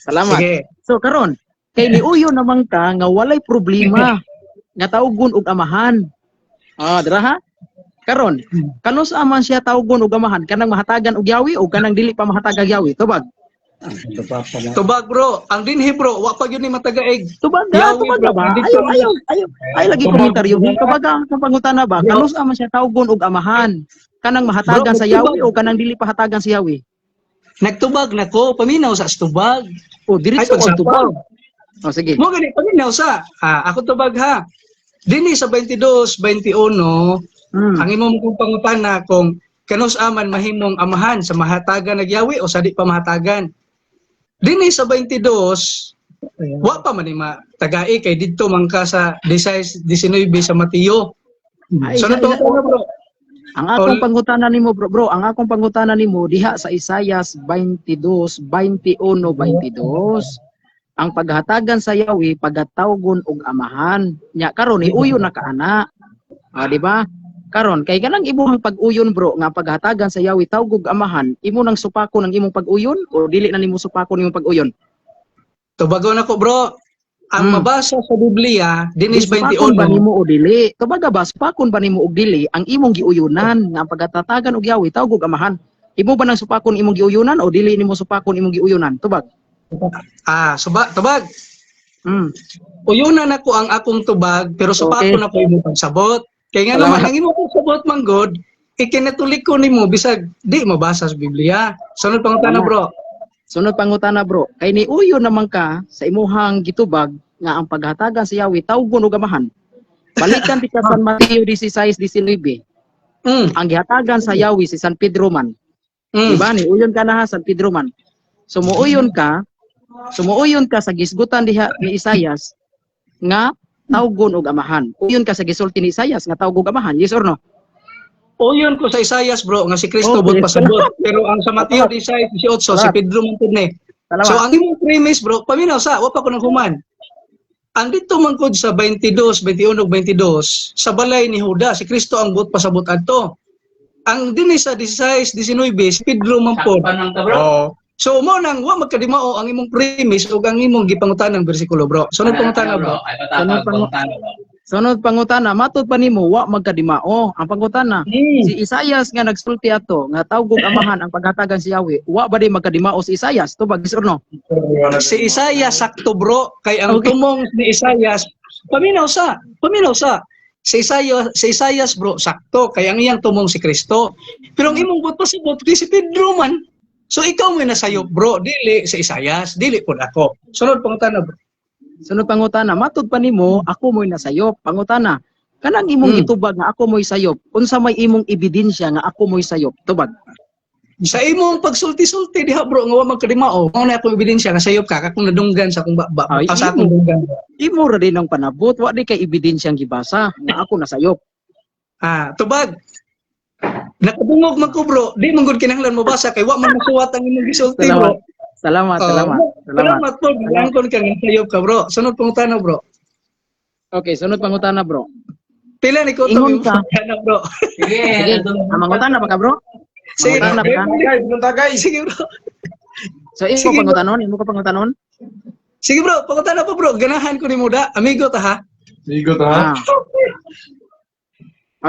Salamat. Sige. So karon, kay niuyon naman ka nga walay problema. Nga tawgon og amahan. Ah, dira ha? Karon, kanus-a man siya tawgon og amahan? Kanang mahatagan og Yahweh o kanang dili pa mahatagag Yahweh? Tubag. Tubag, bro. Ang dinhi, bro, wa pa gyud ni matagaig. Tubag ga, Yahweh, tubag bro. ba? Ang dito Ayaw, ayaw, ayaw. Ay lagi komentaryo. Tubag ang pangutana ba? Kanus-a man siya tawgon og amahan? Kanang mahatagan Bro, sa Yahweh o kanang dili pa hatagan sa Yahweh? Nagtubag na ko, paminaw sa tubag. O diretso Ay, og tubag. O sige. Mo gani paminaw sa. Ah, ako tubag ha. Dinhi sa 22, 21, ang imong kong pangutana kung kanus-a man mahimong amahan sa mahatagan nag Yahweh o sa di pa mahatagan. Dinhi sa 22, wa pa man ni matagai kay didto man ka sa 16, 19 sa Mateo. Ay, So isa- na isa- bro. Ang akong pangutana nimo, bro, bro, ang akong pangutana nimo diha sa Isayas 22, 21, 22. Ang paghatagan sa Yahweh pagatawgon og amahan. Nya karon iuyon na kaana. Ah, di ba? Karon kay kanang imuhang pag-uyon, bro, nga paghatagan sa Yahweh tawgog amahan, imo nang supakon ang imong pag-uyon o dili na nimo supakon imong pag-uyon? Tubagon ako, bro. Ang mabasa sa Biblia, dinis Supakon ba 21. nimo o dili? Tubaga ba supakon ba nimo og dili ang imong giuyunan nga ang pagatatagan og Yahweh tawgog amahan? Imo ba nang supakon imong giuyunan o dili nimo supakon imong giuyunan? Tubag. Ah, suba, tubag. Uyunan ako ang akong tubag, pero supakon ako imong pagsabot. Kay nga naman, Salamat. ang imong pagsabot man God, ikinatulik ko nimo bisag di mabasa sa Biblia. Sunod pangutana, Tama. bro. Sunod pangutana, bro. Kay niuyon naman ka sa imuhang gitubag nga ang paghatagan sa Yahweh tawgon og amahan. Balikan ti ka San Mateo 16:19. Ang gihatagan sa Yahweh si San Pedro man. Diba? Niuyon ka na ha, San Pedro man. Sumuuyon ka, sumuuyon ka sa gisgutan diha ni Isayas nga tawgon og amahan. Uyon ka sa gisulti ni Isayas nga tawgon og amahan. Yes or no? Uyon ko sa Isayas, bro, nga si Kristo Okay. bot pasabot. Pero ang sa Mateo 16:18, si Salamat. Pedro man pud ni. Salamat. So ang imong premise, bro, paminaw sa, wa pa ko nang human. Ang dito man kod sa 22, 21 ug 22, sa balay ni Judas, si Kristo ang buot pasabot adto. Ang dinhi sa 16, 19, si Pedro man pod. Oo. So mo nang wa magkadimao ang imong premise ug ang imong gipangutanang bersikulo, bro. Sunod pangutana, bro. Sunod pangutana, matud pa nimo wa magkadimao. Ang pangutana, si Isayas nga nagsulti ato nga tawgog amahan ang paghatagan si Yahweh, wa ba di magkadimao si Isayas? Tubag, yes or no? Si Isayas sakto, bro, kay ang tumong ni Isayas paminaw sa, paminaw sa. Si Isayas, bro, sakto kay ang iyang tumong si Kristo. Pero ang imong buot pasabot kay si Pedro man. So ikaw mo nasayop, bro, dili si Isayas, dili pud ako. Sunod pangutana, bro. Sunod pangutana, matud pa nimo ako mo'y nasayop. Pangutana, kanang imong gitubag nga ako mo'y sayop, unsa may imong ebidensya nga ako mo'y sayop? Tubag. Sa imong pagsulti-sulti diha, bro, nga wa magkadimao, mao na akong ebidensya nga sayop ka akong nadunggan sa akong ba, Ay, sa akong dunggan. Imo ra din ang panabot, wa di kay ebidensyang gibasa nga ako nasayop. Ah, tubag. Nakadungog man ko, bro, di man gud kinahanglan mabasa kay wa man masuwat ang imong gisulti, bro. Salamat. Salamat, salamat. Salamat. Salamat po. Gilangkon ka nga sayop ka, bro. Sunod pangutana, bro. Okay, sunod pangutana, bro. Pila ni ko Ingon ka. pangutana, bro. Sige, ang mangutana ba ka, bro? Sige, Mangutana ba ka? Sige, bro. So imo Sige, bro. pangutanon, imo ka pangutanon? Sige, bro, pangutana pa, bro. Ganahan ko ni Muda. Amigo ta ha. Amigo ta ha. Ah.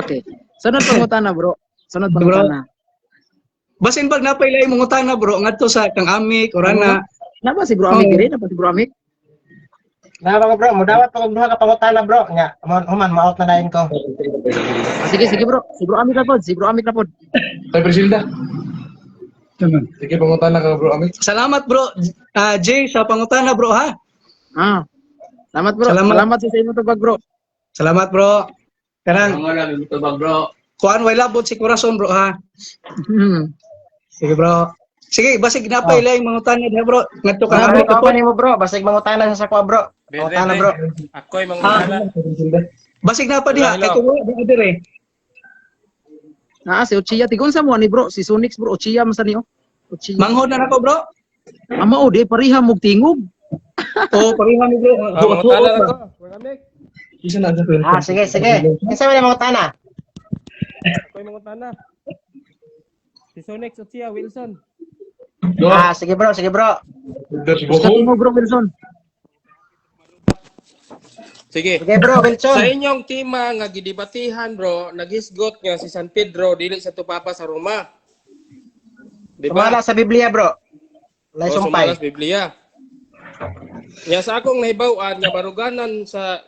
Okay. Sunod pangutana, bro. Sunod Bro. pangutana. Basin bag napailay mong utana, bro, ngadto sa kang Amik or ana. Na ba si Bro Amik diri? Na ba si Bro Amik? Na ba ko, bro, mudawat pa kog duha ka pangutana, bro. Nya, human ma-out na dayon ko. Ah, sige, sige, bro. Si Bro Amik na pod, si Bro Amik na pod. Tay Priscilla. Sige, pangutana ka, bro Amik. Salamat, bro. Ah, Jay, sa pangutana, bro, ha. Ah. Salamat, bro. Salamat. Salamat, sa imo tubag, bro. Salamat, bro. Kanang bro. Kuan way labot si Corazon, bro, ha. Sige, bro. Sige, basig napailay mga utana diha, bro. Ngadto kang Salamat Amik ko ka pa nimo, bro. Basig mangutana sa sakwa, bro. Mangutana, bro. Ako'y mangutana. Basig na pa diha Hello, kay hello. kung wala diha dire. Naa si Ochia tigon sa mo ni bro, si Sunix, bro, Ochia man sa niyo. Ochia. Manghod na nako, bro. Ama o di pareha mog tingog. Oo, pareha ni bro. Ah, mangutana na ko. Isa na. Ah, sige, sige. Kinsa man mangutana? Ako'y mangutana. Si Sonex Ochia Wilson. Ah, sige, bro, sige, bro. Gusto mo, bro Wilson. Sige. Sige bro, Wilson. Sa inyong tema nga gidebatihan bro, naghisgot nga si San Pedro dili Santo Papa sa Roma. Di ba? Sumala sa Biblia bro. Walay O, sumpay. sumala sa Biblia. Nya sa akong nahibaw-an nga baruganan sa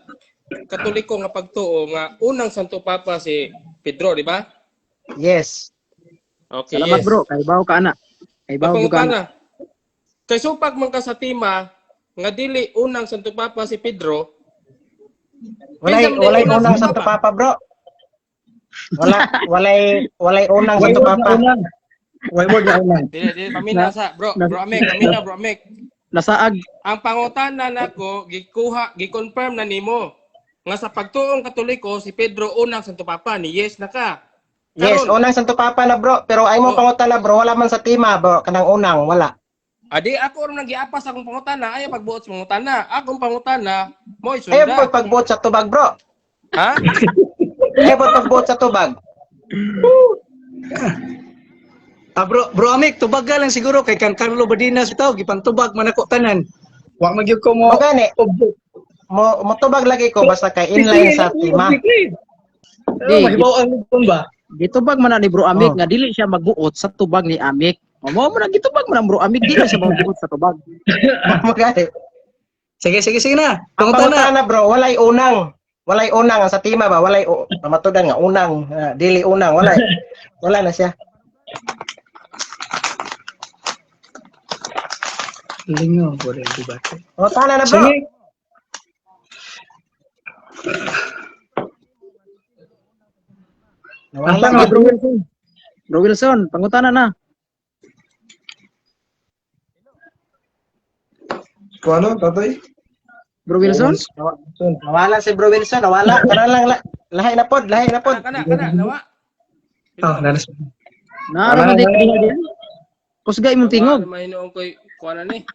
Katoliko nga pagtuo nga unang Santo Papa si Pedro, di ba? Yes. Okay, Salamat yes. bro, kay bawo ka ana. Kay bawo Kapangutana. gyud ka ana. Kay supag man ka sa tema nga dili unang Santo Papa si Pedro, Walay Kinsa man walay unang unang Santo Santo Papa bro. Wala walay walay unang Santo Papa. Way word na unang. Dili dili pamina sa bro, bro Amek, pamina bro Amek. Nasaag. Ang pangutana nako gikuha, gi-confirm na nimo nga sa pagtuong Katoliko si Pedro unang Santo Papa ni yes na ka. Yes, Karon, unang Santo Papa na bro, pero ay mo Oh. pangutana bro, wala man sa tema bro, kanang unang wala. Adi ako ron nagiapas akong pangutana, ayaw pagbuot sa pangutana. Akong pangutana, mo'y Ayaw sunda. po pagbuot sa tubag bro. Ha? Ayaw po pagbuot sa tubag. Ah, bro, bro Amik, tubaga lang siguro kay Kang Carlo Badinas bitaw gipantubag man ako tanan. Wa man gyud ko mo. Mo gani, mo motubag lagi ko basta kay inline sa tema. Oh, mahibaw ang lubong ba? Gitubag man na ni Bro Amik Oh. nga dili siya magbuot sa tubag ni Amik. O mo man gitubag man ang Bro Amik dili siya magbuot sa tubag. Mo gani. Sige, sige, sige na. Ang Pangutana. pangutana bro, walay unang. Walay unang ang sa tema ba, walay pamatudan nga unang, ah, dili unang, walay. Wala na siya. Lingaw ko rin debate. Pangutana na bro. Sige. Nawala Ah, na Bro Wilson. Bro Wilson, pangutana na. Kung ano, tatay? Bro Wilson? Nawala si Bro Wilson, nawala. Kana lang lahi na pod, lahi na pod. Kana kana kana nawa. Oh, nanas. Naara man dito. Kusga imong tingog. Nawa, Mahinuong ko'y kuha na ni.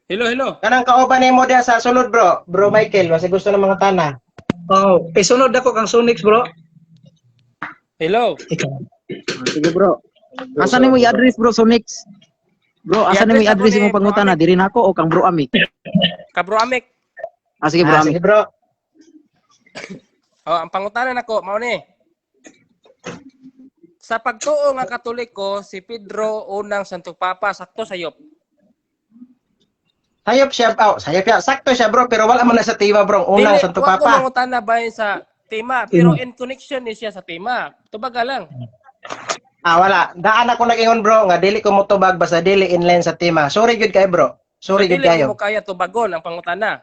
Hello, hello. Kanang kauban nimo diha sa sulod bro, Bro Michael, kasi gusto ng mga tana. Oh, isunod ako kang Sonix, bro. Hello. Ikaw. Sige bro. Asa nimo i-address bro Sonix? Bro, asa nimo I-address ako i-address ni imong Bro pangutana Amik. diri nako o kang Bro Amik? Ka Bro Amek. Ah sige Bro Ah, Amik. sige bro. Oh, ang pangutana nako mao ni. Sa pagtuo nga Katoliko, si Pedro unang Santo Papa sakto sayop. Sayop siya, oh, sayop siya. Sakto siya bro, pero wala man na sa tema bro, ang unang Dili, Santo wa ko Papa. mangutana bahin sa tema, pero in connection ni siya sa tema. Tubaga lang. Ah, wala. Daan ako nag-ingon bro, nga dili ko motubag basta dili inline sa tema. Sorry gyud kay bro. Sorry gyud Dili kayo. mo kaya tubagon ang pangutana.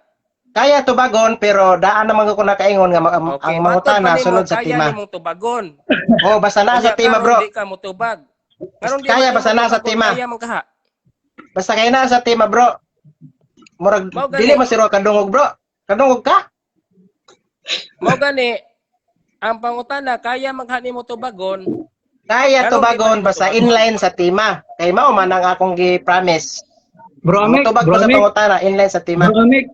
Kaya tubagon pero daan naman ko nakaingon nga Okay, ang matod pa mangutana nimo, sulod sa kaya tema. nimong tubagon. Oh, basta na sa Unya, tema karon bro. Di ka motubag. Karon di Kaya man basta nimo na sa tubagon, tema. Kaya man kaha. Basta kay na sa tema bro. Murag Mao gani. dili man siro kadungog bro. Kadungog ka? Mao gani ang pangutana kaya magha nimo tubagon. Kaya Karon, tubagon di man basta tubagon. inline sa tema. Kay mao man ang akong gi-promise. Bro Amik, Motubag bro ko sa Amik. pangutana inline sa tema. Bro Amik.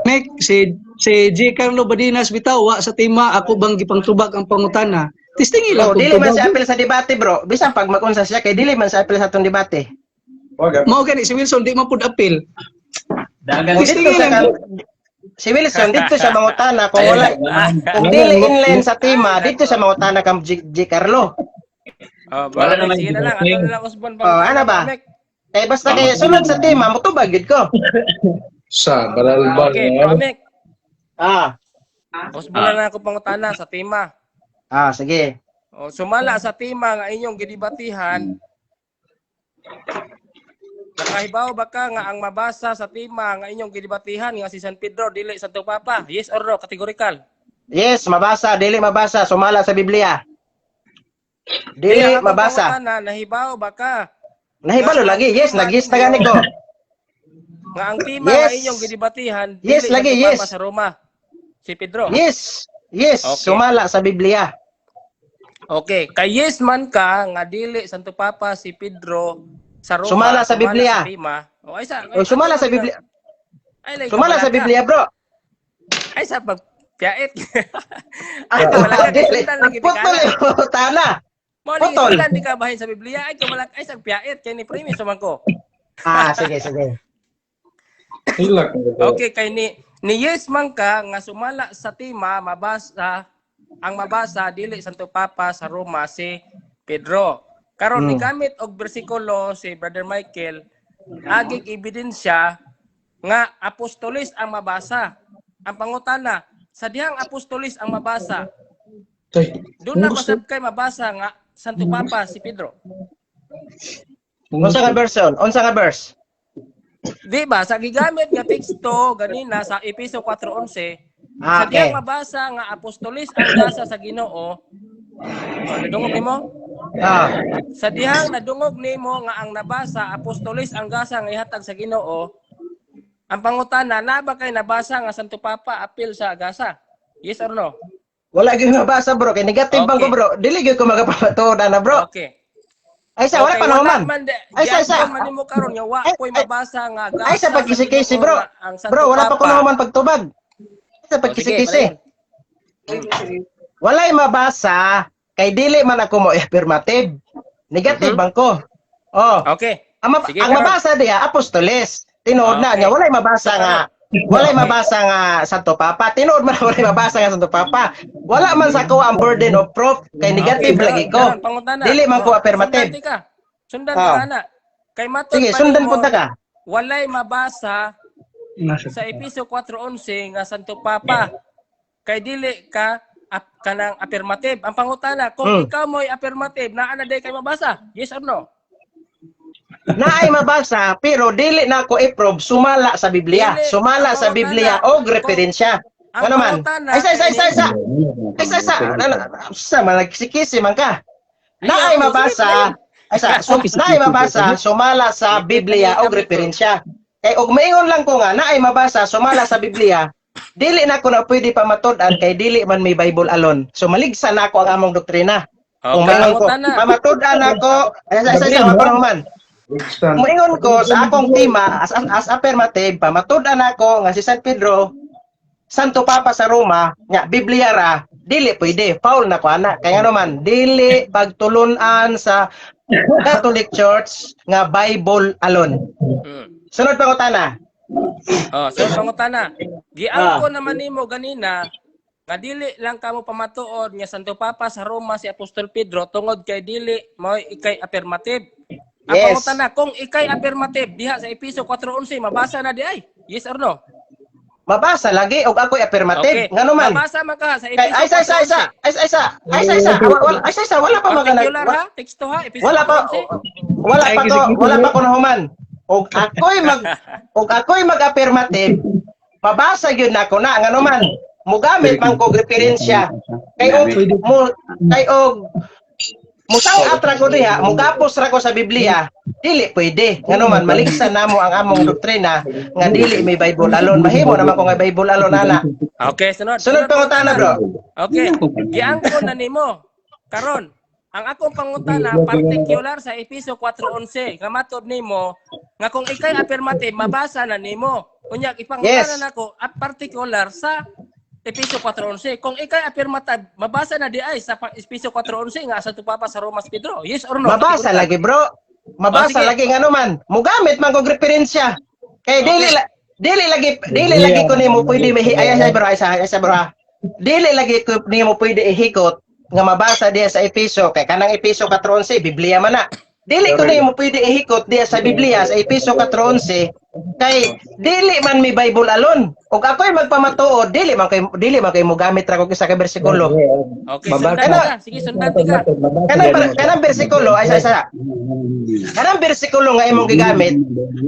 Amik, si si G. Carlo Badinas bitaw wa sa tema ako bang gipangtubag ang pangutana. Testingi lang Bro, kung dili man tubag. si apil sa debate bro. Bisan pag magunsa siya kay dili man sa apil sa atong debate. Wag, ah. Mao gani si Wilson di man pud apil. Dito Testingi sa lang. si Wilson dito sa mangutana kung wala kung dili inline sa tema dito sa mangutana kang G, G Carlo. Oh, bro, Wala naman sige na lang, ato na lang usbon Oh, ano ba? Kay basta kay sulod sa tema motubag gyud ko. Sa, balalbal. Okay, Bro Amek. Ah, Usbon na lang ako pangutana sa tema. ah sige. O, sumala sa tema nga inyong gidibatihan. Nakahibaw ba ka nga ang mabasa sa tema nga inyong gidibatihan nga si San Pedro dili Santo Papa? Yes or no? Categorical. Yes, mabasa, dili mabasa, sumala sa Biblia. Dili Kaya ang mabasa. pangutana, nahibaw ba ka Nahibalo lagi. Yes, nag-yes na gani ko. nga ang tema Yes. nga inyong gidibatihan dili Yes, lagi, Santo yes. Papa sa Roma? Si Pedro. Yes. Yes, Okay. sumala sa Biblia. Okay, kay yes man ka nga dili Santo Papa si Pedro sa Roma. Sumala sa Biblia. Sa tema. O, ay sa, O, sumala sa Biblia. Ay, like, Sumala sa kabalaka. Biblia, bro. Ay sa pagpiyait. Ah, Ay, kabalaka dili. sundan lagi di ka. Putol eh, tana. Mo lagi Putol. sundan di ka bahin sa Biblia. Ay kabalaka ay sa piyait kay ni premise man ko. Ah, sige, sige. Hilak. Okay, kay ni Ni yes man ka nga sumala sa tema mabasa ang mabasa dili Santo Papa sa Roma si Pedro. Karon ni gamit og bersikulo si Brother Michael, agig ebidensya nga apostolis ang mabasa. Ang pangutana, sa dihang apostolis ang mabasa, doon na masab kay mabasa nga Santo Papa si Pedro? Unsa nga version? Unsa nga verse? Di ba? Sa gigamit nga teksto ganina sa Epeso 4:11, sa dihang mabasa nga apostolis ang gasa sa Ginoo, oh, nadungog nimo? Ah. Sa dihang nadungog nimo nga ang nabasa apostolis ang gasa nga ihatag sa Ginoo, ang pangutana, na ba kay nabasa nga Santo Papa apil sa gasa? Yes or no? Wala gyud mabasa, bro, kay negative bang ko, bro. Dili gyud ko magapamatuod ana, bro. Ay sa wala Okay, pa naman. man Ay, sa. Giangkon man nimo karon nga wa Ay, ko'y ay, mabasa nga gasa ay sa pagkisi-kisi, Ginoo bro. nga ang Santo Bro, wala pa ko Papa. naman pagtubag. Sa Oh, sige, pagkisi-kisi. padayon. Walay mabasa kay dili man ako mo affirmative. Negative bang ko. Oh. Okay. Ang, Sige, ang karon. mabasa diha apostoles. Tinuod na nga walay mabasa nga Santo Papa. Tinuod man walay mabasa nga Santo Papa. Wala man sa ko ang burden of proof kay negative Okay, lagi ko. karon, pangutana. Dili man ko Oh, affirmative. Sundan ka. Sundan Ah. ka ana. Kay matod Sige, pa sundan nimo, punta ka. walay mabasa sa Episo 4:11 nga Santo Papa. Kay dili ka kanang affirmative. Ang pangutana, kung ikaw mo'y affirmative, naa na day kay mabasa? Yes or no? Naay mabasa pero dili na ako i-prove sumala sa Biblia. Dili. Sumala Ang sa Biblia pangutana, og referensya. ang Ano man? pangutana, Ay, sa, isa, isa, isa. Ay, isa, isa. Sa, managsikisi man ka. Naay Ayaw, mabasa, ay sa, naay mabasa, sumala sa Biblia og referensya. Kay og maingon lang ko nga naay mabasa sumala sa Biblia, dili na ko na pwede pamatud-an kay dili man may Bible alone. So maligsa na ako ang among doktrina. Kung Okay, maingon ko, pangutana. pamatud-an ako, ay sa, isa, isa, man. Moingon ko sa akong tema as affirmative, pamatud-an ako nga si San Pedro Santo Papa sa Roma, nga Biblia ra, dili pwede, foul na ko ana. Kaya naman, dili pagtulunan sa Catholic Church nga Bible alone. Sunod pangutana. Oh, so pangutana. Giangko naman nimo ganina nga dili lang kamo pamatuod nga Santo Papa sa Roma si Apostol Pedro tungod kay dili mo ikay affirmative. Ang pangutana, kung ikay affirmative diha sa Episo 4:11 mabasa na di ay? Yes or no? Mabasa lagi og ako'y affirmative. Okay. Ngano man? Mabasa man ka sa Kay Episo ay sa isa isa 4:11. ay sa isa ay sa isa wala ay sa isa wala pa mga Particular ha, teksto ha, Episo wala pa 4:11. Wala pa to, wala pa ko nahuman. Og ako'y mag-affirmative, mabasa gyud nako na ngano man mugamit man kog referensya kay og musang atra ko diha, mugapos ra ko sa Biblia, dili pwede ngano man maligsan namo ang among doktrina nga dili may Bible alone. Mahimo naman ko nga Bible alone ana. Okay, sunod. Sunod pangutana, bro. Okay. Giangko na nimo. Karon, ang akong pangutana particular sa Episo 4:11 nga matod nimo nga kung ikay affirmative mabasa na nimo. Unya ipangutana nako at particular sa Episo 4:11. Kung ikay affirmative, mabasa na di ay sa Episo 4:11 nga Santo Papa sa Roma si Pedro? Yes or no? Mabasa Kategorikal. lagi, bro. Mabasa Oh, sige. lagi ngano man mugamit man kog referensya kay dili lagi ko nimo pwede may ay ay bro, ay sa bro ha. Dili lagi ko nimo pwede ihikot nga mabasa diya sa Episo kay kanang Episo 4:11 Biblia man na. Dili ko nimo pwede ihikot diya sa Biblia sa Episo 4:11 kay dili man may Bible alone. Og ako'y magpamatuod, dili man kay mogamit ra kog isa ka bersikulo. Okay, sundan ka. Sige, sundan ka. Kanang bersikulo ay sa isa. Kanang bersikulo nga imong gigamit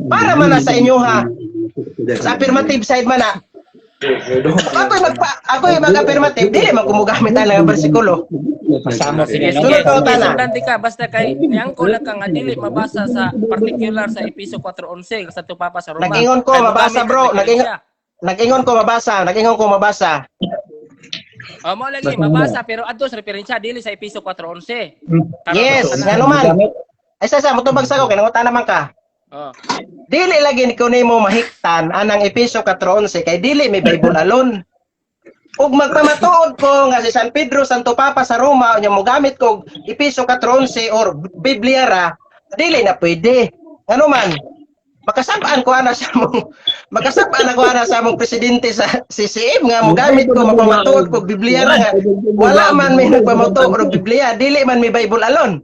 para man na sa inyo ha, sa affirmative side man na. Ako'y mag-affirmative, dili man ko mogamit ang nga bersikulo. Sige, Sunod sige. pa Sige, utana. sundan ka. Basta kay niangko lang ka nga dili mabasa sa particular sa Episo 4:11 sa Santo Papa sa Roma. Nag-ingon ko, Kay mabasa, mogamit bro. ang referensya. Nag-ingon ko mabasa, nag-ingon ko mabasa. Oh, mo lagi mabasa pero adto sa referensya dili sa Episo 4:11. Karon, Yes, basta na. ngano man. Ay sa motubag sa ko kay nangutana man ka. Oh. Dili lagi ko nimo mahiktan anang Episo 4:11 kay dili may Bible alone. Ug magpamatuod ko nga si San Pedro Santo Papa sa Roma unya mogamit kog Episo 4:11 or Biblia ra, dili na pwede. Ngano man? Makasabaan ko ana sa among makasabaan ako ana sa among presidente sa CCM nga mogamit ko mapamatuod ko Biblia ra nga wala man may nagpamatuod og Biblia, dili man may Bible alone.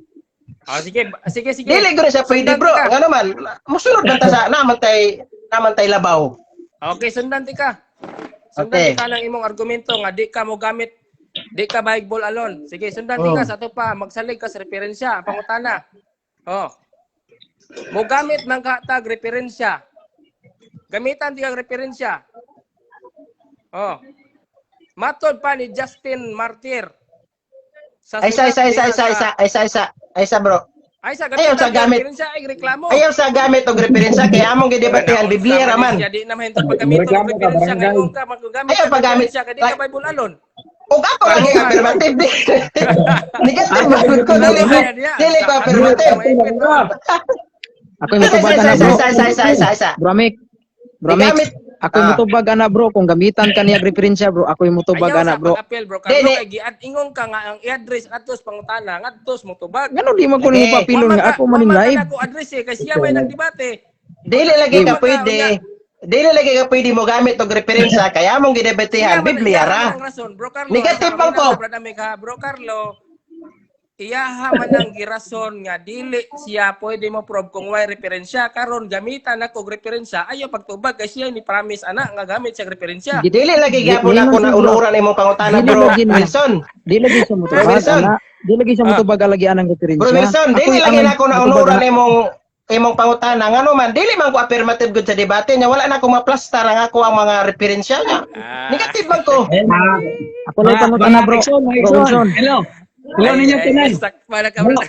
Ah, sige, sige, sige. Dili ko na siya pwede, Sundan bro. ka. Ngano man, musunod man ta sa naman tay labaw. Okay, sundan ti ka. Sundan Okay. ti ka ng imong argumento nga di ka mo gamit, di ka Bible alone. Sige, sundan ti ka sa ato pa, magsalig ka sa referensya, ang pangutana. Oh. Mo gamit man ka tag referensya. Gamitan di kag referensya. Oh. Matod pa ni Justin Martyr. Sa Ay isa sulat isa isa niya isa isa isa isa ay isa, bro. Ay sa Ayaw gamitan sa di gamit. referensya ay reklamo. Ayaw sa gamit og referensya kay among gidebatehan Biblia ra man. Di na mahintod paggamit og Reklamo ka, referensya barangay. ngayon ka magagamit Ayaw og paggamit. referensya kay di ka Bible alone. Ug ako lagi affirmative di. Negative man ko, dili dili ko affirmative. Ako yung mutubag Isa ana, isa bro. isa isa isa isa isa. Bro Mick. Bro Mick. Gigamit. Ako yung mutubag ana, bro, kung gamitan ka niya referensya, bro. Ako yung mutubag Ayaw ana, sa bro. pag-appeal, bro. Carlo, Dili. kay giad ingon ka nga ang i-address adtos pangutana ngadtos mo tubag. Ngano di man ko nimo Okay. papilon nga ako man ning live. Ako address eh kay siya may nagdebate. Dili lagi ka Di. pwede. Dili lagi ka pwede mo gamit og referensya kay among gidebatehan Biblia Siya ra. man ang rason, bro Carlo. Negative sa man ko. Bro Amik, ha? Bro Carlo, iyaha man ang girason nga dili siya pwede mo probe kung way referensya. Karon gamitan ako og referensya, ayaw pagtubag kay siya ni promise ana nga gamit siya og referensya. Dili lagi gyapon Di- ako di na man unuran imong pangutana, Dili bro lagi na. Wilson. Di lagi siya Bro mutubag Wilson. ana. Di lagi siya mutubag lagi anang referensya. Bro Wilson, Ako dili yung lagi anang na ako na mutubag unuran ana. imong pangutana ngano man dili man ko affirmative gud sa debate niya, wala na ako maplastar ang ako ang mga referensya niya. Negative man ko. Ako lang pangutana, bro. Exxon, Bro Exxon. Wilson. Hello. Hello ninyo tanan. Sakpa na ka, bro.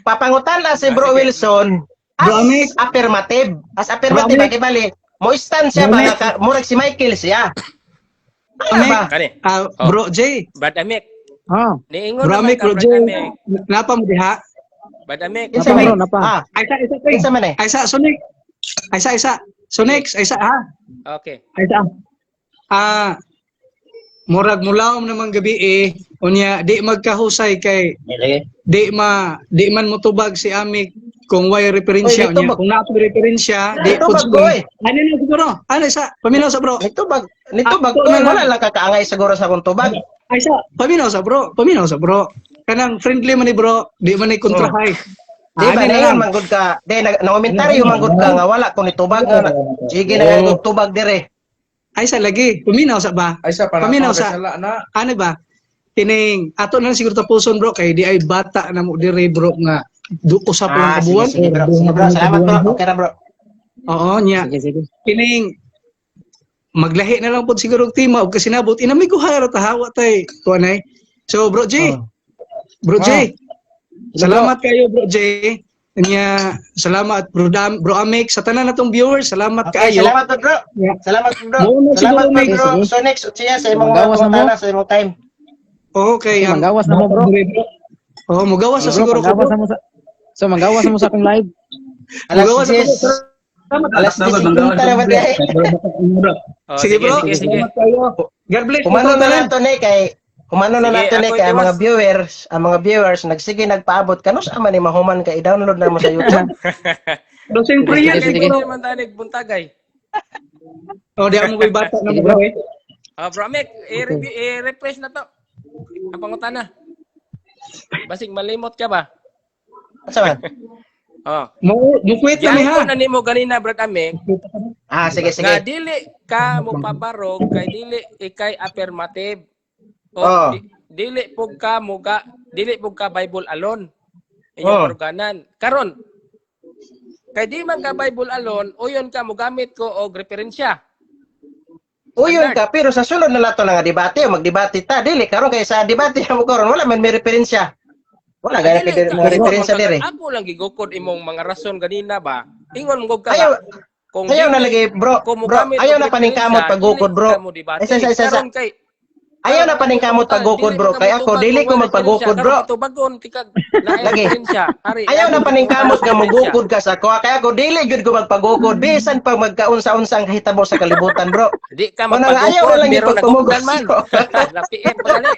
Papangutan na si Bro Wilson as Bro Amik. affirmative. As affirmative Bro Amik. ba bali? Mo stand siya Bro ba Amik. murag si Michael siya. Ano Amik. ba? Kani. Ah, bro J. Brad Amik. Ah, Niingon Bro naman Amik, ka, bro Brad J. Amik. Napa mo diha? Brad Amik. Kinsa Napa, man? bro, napa. Ah, Ay isa isa kay. kinsa man eh? Ay isa Sonic. Ay isa isa. Sonic, ay isa ha. Okay. Ay isa. Ah, murag mulawom namang gabi eh. Unya di magkahusay kay di man motubag si Amik kung way referensya Oy, niya. nitubag. Kung naa po'y referensya, di pud Nitubag siguro. ko, eh. Ano na siguro? Ano isa? Paminaw sa bro. Nitubag Ako ko, na lang. wala lang kakaangay siguro sa akong tubag. Ay sa, paminaw sa bro. Paminaw sa bro. Kanang friendly man ni bro, di man ni kontrahay. Di ba Ano na na lang. man gud ka, di na nangomentaryo man gud ka nga wala ko nitubag nga. Sige na nga tubag dire. Ay sa lagi, paminaw sa ba? Ay sa para Paminaw sa sala na. ano ba? Kining ato na lang siguro tapuson, bro, kay di ay bata na mo dire, bro, nga du usap lang Ah, sige, kabuan. sige bro. Sige bro, salamat bro. Okay ra, bro. Oo nya. Sige, sige. Kining maglahi na lang pod siguro og tema og kasinabot inamigo ra ta hawa tay kuan ay. So bro J, Oh. bro J. Salamat kayo, bro J. Nya salamat bro Dam, bro Amik sa tanan natong viewers, salamat Okay, kaayo. salamat bro. Yeah. Salamat bro. Mao na Salamat siguro, bro. Mike. Bro. So next, siya sa imong mga Manggawas na mo. pangutana sa imong time. Okay, Okay, manggawas na mo, bro. Oh, mugawas na Bro, siguro ko. manggawas Bro. na mo sa So manggawas na mo sa akong live. Alas Mugawas na 10. ko. Salamat. Alas 10:50 na ba di? Oh, Sige, bro. Sige, sige. Salamat kayo. God bless. Humano na Tanan. nato ni kay humano na Sige, nato ni ako kay ang mga itiwas. viewers, ang mga viewers nagsige nagpaabot kanus ama ni mahuman kay i-download na mo sa YouTube. Dosing prayer Sige, sige. siguro. Sige man tanig buntagay. Oh, di mo ko'y bata na Sige, bro. bro. Eh. Ah, bro Amik, i-refresh na to. Ang pangutana. Basig malimot ka ba? Asa man? Oh. Mo mo kwit na mi ha. Giangko na nimo ganina, Brad Amik, Ah, sige sige. nga dili ka mo pabarog kay dili ikay affirmative. O Oh. dili pug ka muga, dili pug ka Bible alone. Inyong Oh. baruganan. Karon kay di man ka Bible alone, uyon ka mogamit ko og referensya. Uyon ka pero sa sulod na lato na nga debate, o magdebate ta dili karon kay sa debate mo karon wala man may referensya. Wala gani Dili kay ka- mga referensya dire. Ako lang gigukod imong mga rason ganina ba? Ingon mo ka Ayaw ba? Kung ayaw na dili- lagi bro, kung bro, mogamit ayaw og na paningkamot referensya, pagukod dili bro. ka mo debate. Isa isa isa isa. Karon kay Ayaw na paningkamot pagukod bro, kay ako dili ko magpagukod bro. Tubagon tikag lain Lagi. referensya. Ari. Ayaw na paningkamot nga mugukod ka sa ako, kay ako dili gyud ko magpagukod bisan pa magkaunsa-unsa ang kahitabo sa kalibutan bro. Di ka Manang ayaw magpagukod na lang pero ipagpamugos. nagugdan man. Lapiin pa gali.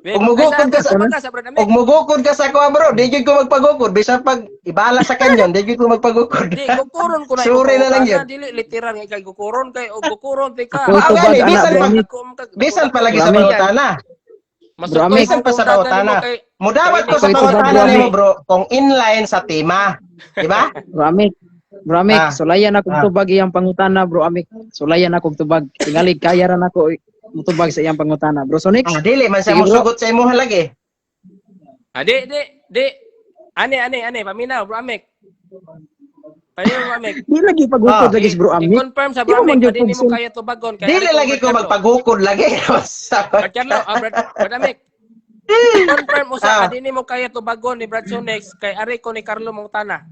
Ug mugukod ka sa Sa Brad Amik. ug mugukod ka sa ako, bro, di gyud ko magpagukod bisan pag ibala sa kanyon, di gyud ko magpagukod. Di kukuron ko na Suri na lang yun. yun. Dili literal nga ikay kukuron kay og kukuron ti ka. Ako Mao tubag gani ana, bisan bro pag Amik. bisan pa lagi sa Bro Amik. pangutana. Bro Amik. Bisan pa sa pangutana. Mudawat ko sa Ako'y tubag, pangutana bro nimo, Amik. bro, kung inline sa tema. Di ba? Bro Amik. Bro Amik, sulayan akong tubag iyang pangutana, Bro Amik. Sulayan akong tubag. Tingali kaya ra nako mutubag sa iyang pangutana. Bro Sonix. Ah, dili man siya Sige, bro. mosugot sa imuha lagi. Ah, di di di. Ane ane ane paminaw, Bro Amik. Paminaw, Bro Amik. Di lagi pagukod lagi si Bro Amik. I-confirm sa Di Bro mo man Amik, gyud di nimo pugson. kaya tubagon kay Dili ari ko lagi ko Brad Carlo. magpagukod lagi. Brad Carlo, Brad Amik. I-confirm usa ka di nimo kaya tubagon ni Brad Sonex kay ari ko ni Carlo Montana.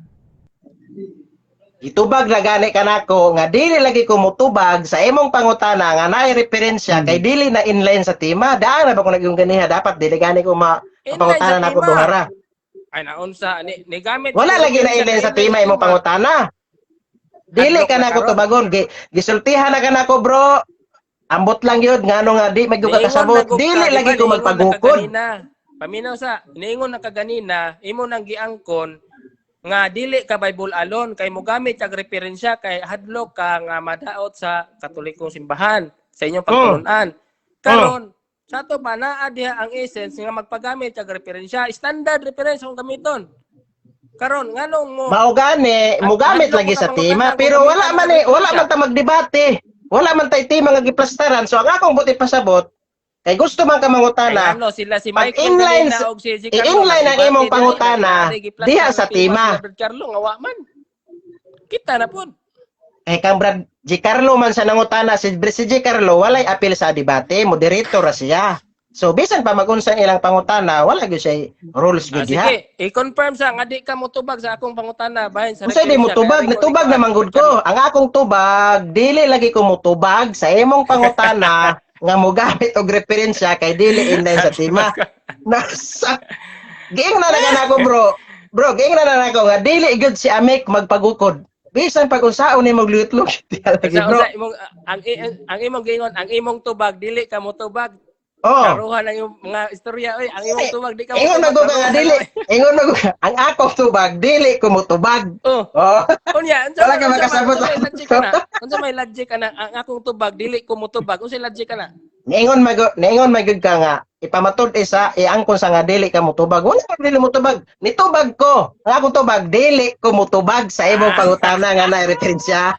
Itubag na gani kanako nga dili lagi ko mutubag sa imong pangutana nga naay referensya kay dili na inline sa tema. Daan na ba ko nagyong ganiha, dapat dili gani ko ma Inline pangutana sa nako tema. duhara. Ay naunsa ni nigamit Wala lagi na inline sa tema imong pangutana. Dili Hadlok ka na nako karon. tubagon. Gisultihan na kanako, bro. Ambot lang yun ngano nga di magyud ka Niingon kasabot. na gud Dili ka, di lagi ba? ko Niingon na ka magpagukod. ganina. Paminaw sa, niingon na ka ganina, imo nang giangkon nga dili ka Bible alone kay mogamit kag referensya kay hadlok ka nga madaot sa Katolikong simbahan sa inyong pagtulunan. Karon sa ato pa naa diha ang essence nga magpagamit kag referensya, standard reference ang gamiton. Karon nganong mo Mao gani, mogamit hadlok lagi mo sa ka tema, pangutana pero kung wala gamitan man ka eh, wala referensya. man ta magdebate. Wala man tay tema nga giplastaran. So ang akong buti pasabot, kay gusto man ka Kay mangutana, ano sila si pag Michael inline ganina sa- og si Carlo i-inline ang nagdebate imong diri, pangutana nagdebate, giplastaran diha sa ang tema tema. sila Brad Carlo nga wa man. Kita na pud. Eh kang Brad G. Carlo man sa nangutana, si G. Carlo walay apil sa debate, moderator ra siya. So bisan pa magunsa ang ilang pangutana, wala gyud siya rules gyud diha. Sige, i-confirm sa nga di ka motubag sa akong pangutana bahin sa Unsay di referensya mo kay tubag, ari ko ni nitubag Kuan, na manggod Brad Carlo. ko. Ang akong tubag, dili lagi ko motubag sa imong pangutana nga mogamit og referensya kay dili inline sa tema. Nasa Giing na na ako, bro. Bro, giing na na ako nga dili gyud si Amik magpagukod. Bisan pag unsaon nimo glutlog diha lagi, Sa bro. unsa imong ang imong giingon, ang imong tubag dili ka motubag. Oh. Karuhan ang imong mga istorya oy, ang imong tubag di ka Ingon na motubag. ko nga dili. Ingon na ko ang akong tubag dili ko motubag. Oh. Oh. Unya, unsa Wala ka makasabot. Unsa may logic ka na? Unsa may logic ka na ang akong tubag dili ko motubag? Unsa logic ka na? Niingon magud ka nga ipamatud isa iangkon sa nga dili ka motubag. Wala ka dili motubag. Nitubag ko. Ang akong tubag dili ko motubag sa imong pangutana nga na referensya.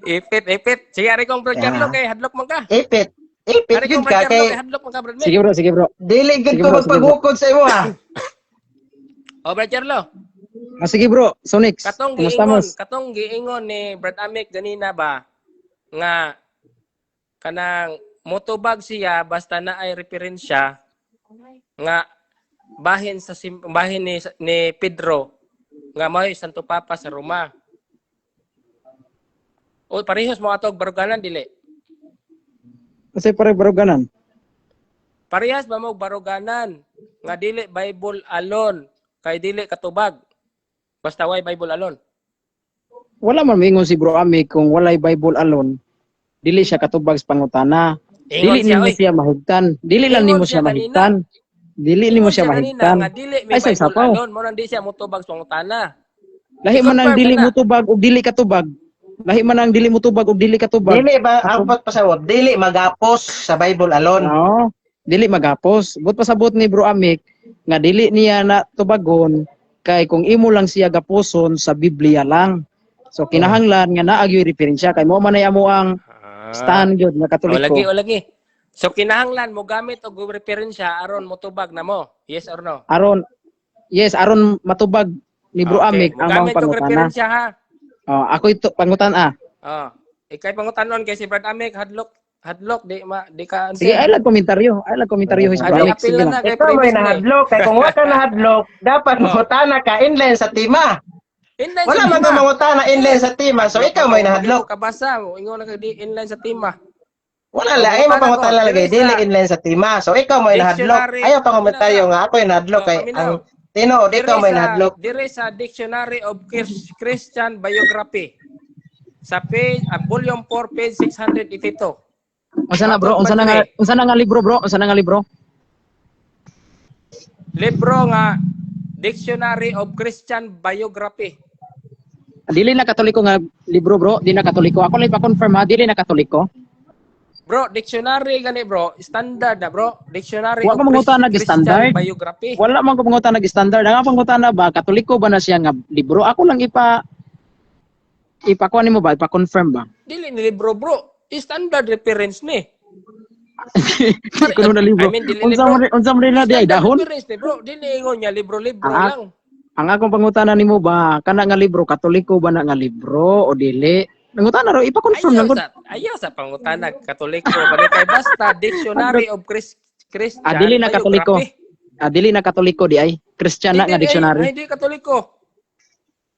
Ipit, ipit. Sige, ari kong Brad Carlo kay hadlok man ka. Ipit. Ipit Ari gyud kong ka Brad Carlo kay kay hadlok man ka, Brad Mick. Sige bro, sige bro. dili gyud Sige, ko bro, sige, bro. magpagukod sa imo ha. Oh, Brad Carlo. Sige bro, Sonix. Katong Kumusta giingon, mos? katong giingon ni Brad Amick ganina ba nga kanang motubag siya basta na ay referensya nga bahin sa bahin ni Pedro nga mao'y Santo Papa sa Roma. O parehas mo atog baruganan dili. Kasi pare baruganan. Parehas ba mo baruganan nga dili Bible alone kay dili katubag. Basta way Bible alone. Wala man moingon si Bro Amik kung walay Bible alone, dili siya katubag sa pangutana. Ingon Dili siya, nimo oy. siya mahigtan. Dili lang Ingon nimo siya siya kanina. mahigtan. Dili nimo Ingon siya kanina mahigtan. nga dili may Ay, say Bible sapaw. alone mo nang di siya motubag sa pangutana. Lahi man ang I-confirm dili ka na. mo tubag ug dili katubag. Lahi man ang dili mo tubag ug dili katubag. Dili ba ang pasabot dili magapos sa Bible alone. Oo. Dili magapos. But pasabot ni Bro Amik nga dili niya na tubagon kay kung imo lang siya gapuson sa Biblia lang. So kinahanglan nga naa gyud referensya kay mo man ay amo ang stand gyud nga O lagi, Katoliko. o lagi. So kinahanglan mo gamit og referensya aron motubag na mo. Yes or no? Aron, yes, aron matubag ni Bro Okay. Amik ang Mogamit maong og pangutana. referensya ha. Oh, ako ito pangutana. Oh. Ikay pangutanon kay si Brad Amik hadlok hadlok di ma di ka Sige, ay lang komentaryo. Ay lang komentaryo si Bro Adi Amik. apil Sige na lang. na kay Ikaw may premise na eh. nahadlok kay kung wa ka nahadlok dapat mangutana ka inline sa tema. Inline Wala sa man tema. ka mangutana inline sa tema, so ikaw may nahadlok. Di ko kabasa mo ingon na ka di inline sa tema. Wala lang, ay mapangutana lagi dili inline sa tema. So ikaw may nahadlok. Dictionary. Ayaw pa komentaryo nga ako yung nahadlok kay Paminaw. ang tinuod ikaw may nahadlok. Dire sa Dictionary of Christian Biography sa page volume 4 page 682. Unsa na, bro? Matod Unsa pa na nga dire. Unsa na nga libro, bro? Unsa na nga libro? Libro nga Dictionary of Christian Biography. Dili na Katoliko nga libro, bro. Di na Katoliko. Ako lang pa-confirm ha, dili na Katoliko. Bro, dictionary gani, bro, standard na, bro. Dictionary Wa of ko mangutana Christian standard. Biography. Wala man ko mangutana nag standard. Ang akong pangutana ba, Katoliko ba na siya nga libro? Ako lang ipa kuan nimo ba, ipa-confirm ba? Dili ni libro, bro. Standard reference ni. Di ko na libro. I mean, dili Unsa libro. man unsa man na di ay Standard dahon? reference ni, bro. Dili ingon niya libro-libro lang. Ang akong pangutana nimo ba, kana nga libro Katoliko ba na nga libro o dili? Nangutana ro, ipa-confirm Ayaw lang gud. sa ayaw sa pangutana Katoliko ba ni, kay basta Dictionary of Christian Ah, dili na Katoliko. Biography. Ah, dili na Katoliko di ay. Christian na nga Dili, dictionary. ay, di Katoliko.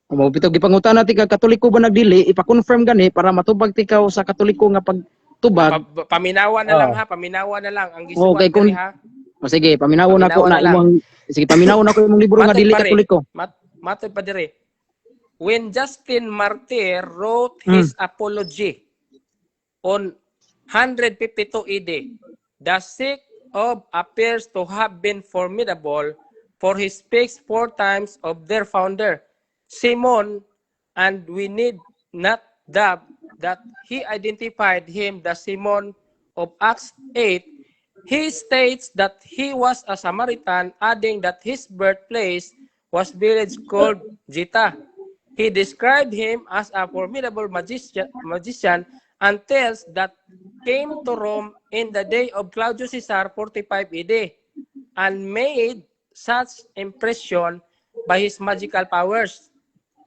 Mao bitaw gipangutana ti ka Katoliko ba nagdili, ipa-confirm gani para matubag tikaw sa Katoliko nga pagtubag. Paminawa na lang ha, paminawa na lang ang gisuwat Okay, diri ha. O sige, paminaw na ko Paminawa na na lang. imong, sige, paminaw na ko imong libro nga Matod dili pa rin. Katoliko. Matod pa diri. When Justin Martyr wrote his apology on 152 AD, the sect of appears to have been formidable, for he speaks four times of their founder, Simon, and we need not doubt that he identified him the Simon of Acts 8. He states that he was a Samaritan, adding that his birthplace was village called Jita. He described him as a formidable magician and tells that came to Rome in the day of Claudius Caesar, 45 AD, and made such impression by his magical powers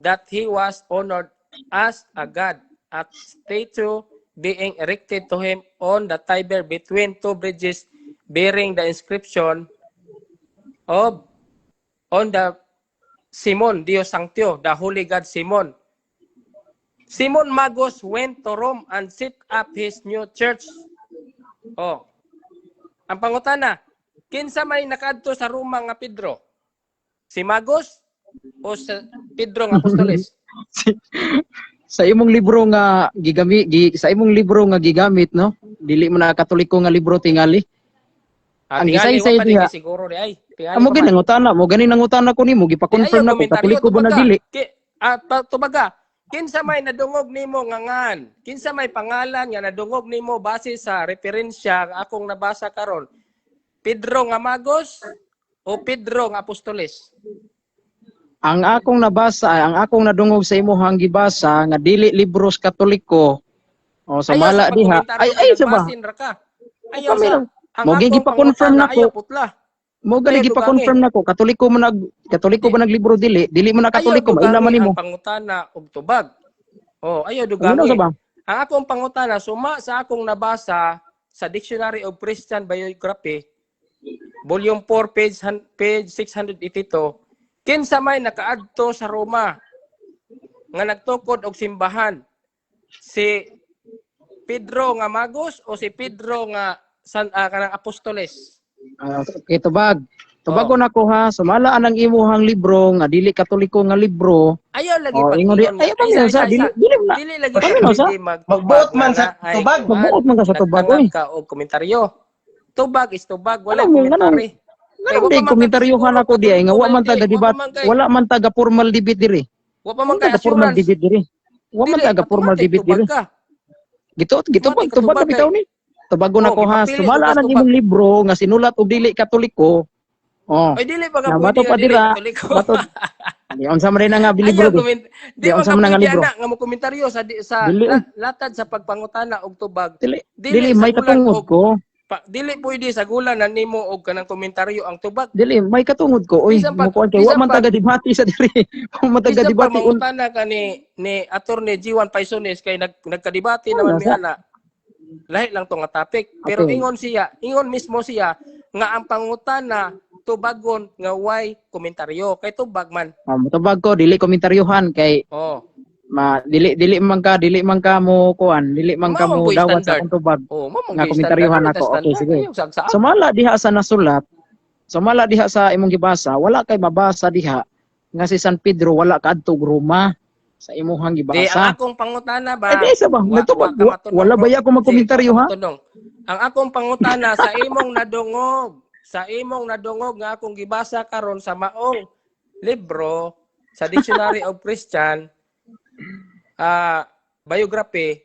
that he was honored as a god, a statue being erected to him on the Tiber between two bridges bearing the inscription of on the Simon Dio Sanctio, the holy god Simon. Simon Magus went to Rome and set up his new church. Oh. Ang pangutana, kinsa may nakaadto sa Roma nga Pedro? Si Magus o sa Pedro nga apostoles? Sa imong libro nga gigami gi, sa imong libro nga gigamit, no, dili mo na Katoliko nga libro tingali. Ah, Ang tingali, gisay-say wa pa diha. di siguro di ay. Tingali Amo pa gani man. nangutana mo gani, nangutana ko nimo, gipa-confirm Ayaw na ko komentaryo, Katoliko ba na tubaga. dili. Tubaga. Kinsa may nadungog nimo nga ngan? Kinsa may pangalan nga nadungog nimo base sa referensya nga akong nabasa karon? Pedro nga Magos o Pedro nga apostoles? Ang akong nabasa, ang akong nadungog sa imuhang gibasa nga dili libros Katoliko. O sa Ayaw mala sa diha. pagkomentaryo Ay kay ay sa ba? nagbasin ra ka. Ayaw Kami sa lang. ang Mo akong gipa-confirm pangutana, nako. ayaw putla. Mo gani Ayaw gipa-confirm nako Katoliko man nag Katoliko ba naglibro, dili dili man na Katoliko, Ayaw maila man dugangi nimo. ang pangutana og tubag. Oh, ayaw Ano dugangi. sa ba? Ang akong pangutana, suma sa akong nabasa sa Dictionary of Christian Biography, volume 4, page 682, kinsa may nakaadto sa Roma nga nagtukod og simbahan? Si Pedro nga Magos o si Pedro nga kanang apostoles? Ah, okay, tubag. Tubagon Oh. nako ha, sumala anang imuhang libro nga dili Katoliko nga libro. Ayaw lagi Oh, ingon di pag-ingon ay nga- paminaw isa, sa isa, dili isa. dili na. Dili lagi Paminaw sa pwede magtubag Magbuot man nga sa na ay tubag. kuan, Magbuot man ka sa tubag, nagtangag oy. ka og komentaryo. Tubag is tubag, wala Anong anong komentary. Kay nganong wa di pa man kay komentaryohan siguro ako di ay nga katoliko wa man man taga di, wa pa debat, man kay wala man taga formal debate diri. wa pa man Wa man kay taga formal assurance. debate diri. Wa man Dili taga formal automatic debate tubag diri. ka. Gito gitubag Automatic tubag ka tubag kay bitaw ni. Tubagon Oh, ako ha, gipapili sumala ko anang tubag. imong libro nga sinulat og dili Katoliko. Oh, Ay dili pa ka na pwede mato nga pa dili dira, Katoliko. mato di unsa man rin nga Ayaw libro di. comment, di Di man unsa ka man na nga pwede libro. ana nga mo komentaryo sa di, sa Dili la, latad sa pagpangutana og tubag. Dili Dili dili may sagulan katungod og ko. dili pwede sagulan na nimo og kanang komentaryo ang tubag. Dili may katungod ko. Oy, Bisan pag mo kuan kay wa bisan man pag taga debate sa diri. Wa man taga bisan pag debate un mangutana ka ni Attorney G1 Paisones kay nagkadebate wala naman mi sa. ana. Lahi lang to nga topic. Pero Okay. ingon siya, ingon mismo siya nga ang pangutana tubagon nga way komentaryo kay tubag man. Oh, motubag ko dili komentaryuhan kay Oh. ma dili dili man ka mo kuan, dili man ka Mao man mo po'y dawat sa standard. akong tubag Oh, mao man nga gyud standard. komentaryuhan Ano ta ako. Okay, standard? sige. Ayaw sagsaag. Sumala diha sa nasulat, sumala diha sa imong gibasa, wala kay mabasa diha nga si San Pedro wala kaadto og Roma sa imuhang Di ang gibasa. akong pangutana Ay ba di sa ba, wa wa natubag ka matunong, wala bro. baya ko Sige, magkomentaryo wa ka ha? matunong. Ang akong pangutana sa imong nadungog nga akong gibasa karon sa maong libro sa Dictionary of Christian Biography,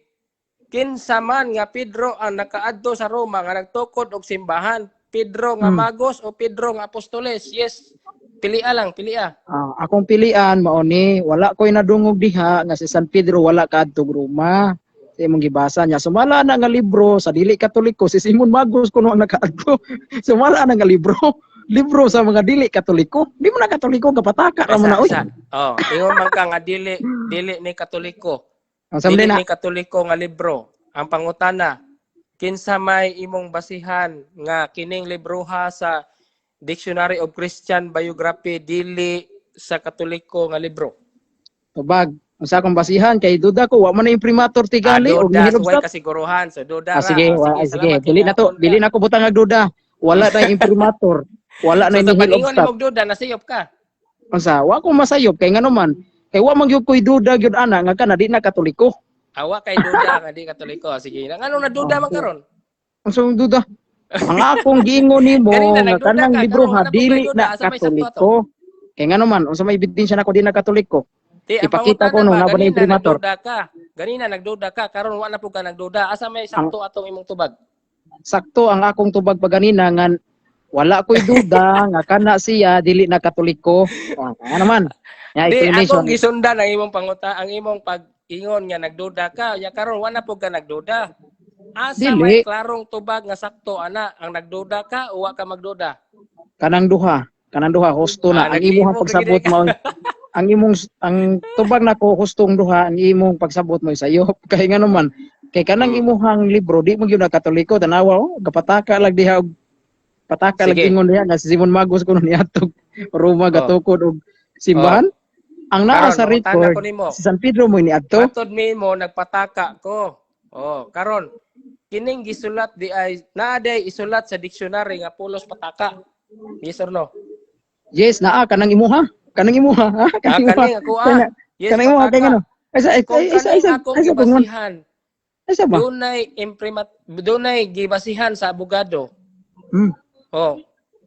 kinsa man nga Pedro ang nakaadto sa Roma nga nagtukod og simbahan? Pedro nga Magos o Pedro nga Apostoles? Yes. Pilia lang, pilia. Ah, akong pilian mao ni wala ko'y nadungog diha nga si San Pedro wala kaadtog Roma. Sa imong gibasa niya. Sumala na nga libro sa dili Katoliko, si Simon Magos kuno ang nakaadto. Sumala na nga libro. Libro sa mga dili Katoliko. Di mo na Katoliko, gapataka ra mo na, oy. Oh, ingon man ka nga dili dili ni Katoliko. Ang samdi Dili na. ni Katoliko nga libro. Ang pangutana, kinsa may imong basihan nga kining libroha sa Dictionary of Christian Biography dili sa Katoliko nga libro? Tubag. Ang sa akong basihan kay duda ko wa man na imprimatur tigali Ah, og duda, nihilom so way stop. kasiguruhan. So duda Ah, ra. sige, Oh, wa, sige. salamat Dili na to, kay dili na ko butang og duda. Wala na imprimatur. Wala na So sa nihil pag-ingon obstat. imong duda, nasayop ka. Unsa, wa ko masayop kay ngano man. Kay wa man gyud ko'y duda gyud ana nga kana di na Katoliko. Awa kay duda nga di Katoliko. Sige. Ngano na duda man karon? Unsa mong duda? Ang akong giingon nimo Ganina, nga nagduda kanang ka, libro karon ha wala pa dili ko'y duda. na Asa may sakto ato? Katoliko. Kay ngano man, unsa may ebidensya nako di na Katoliko? Di, ang Ipakita ko pangutana no, ba, na ba na ganina imprimatur? nagduda ka. Ganina nagduda ka, karon wa na pud ka nagduda. Asa may sakto atong imong tubag? Sakto ang akong tubag pa ganina nga wala ko'y duda nga kana siya dili na Katoliko. Oh, ano man? Ya, Di, explanation. akong gisundan ang imong panguta, ang imong pag-ingon nga nagduda ka, ya karon wa na pud ka nagduda. Asa Dili. may klarong tubag nga sakto ana, ang nagduda ka o wa ka magduda? Kanang duha husto na Ah, ang imong naglibog pagsabot lagi mo, ang imong ang tubag nako hustong duha, ang imong pagsabot mo sayo kay ngano man kay kanang imuhang libro di mo gyud na Katoliko. Tanawa, oh, gapataka lang diha og pataka lang. Sige. Ingon diha nga si Simon Magos kuno niadtog Roma gatukod og simbahan. Ang naa Karon, sa mangutana record, ko nimo. si San Pedro mo niadto. Matod nimo nagpataka ko. Oh, karon kining gisulat di ay naa day isulat sa dictionary nga pulos pataka. Yes or no? Yes, naa kanang imuha ha, Ah, kanang imuha. kaning ako ah. Yes, Kanang imuha kay pataka. ngano ay Kung ay isa kaning isa akong isa bangon gibasihan, isa ba? dunay imprimat, dunay gibasihan sa abogado. Oh,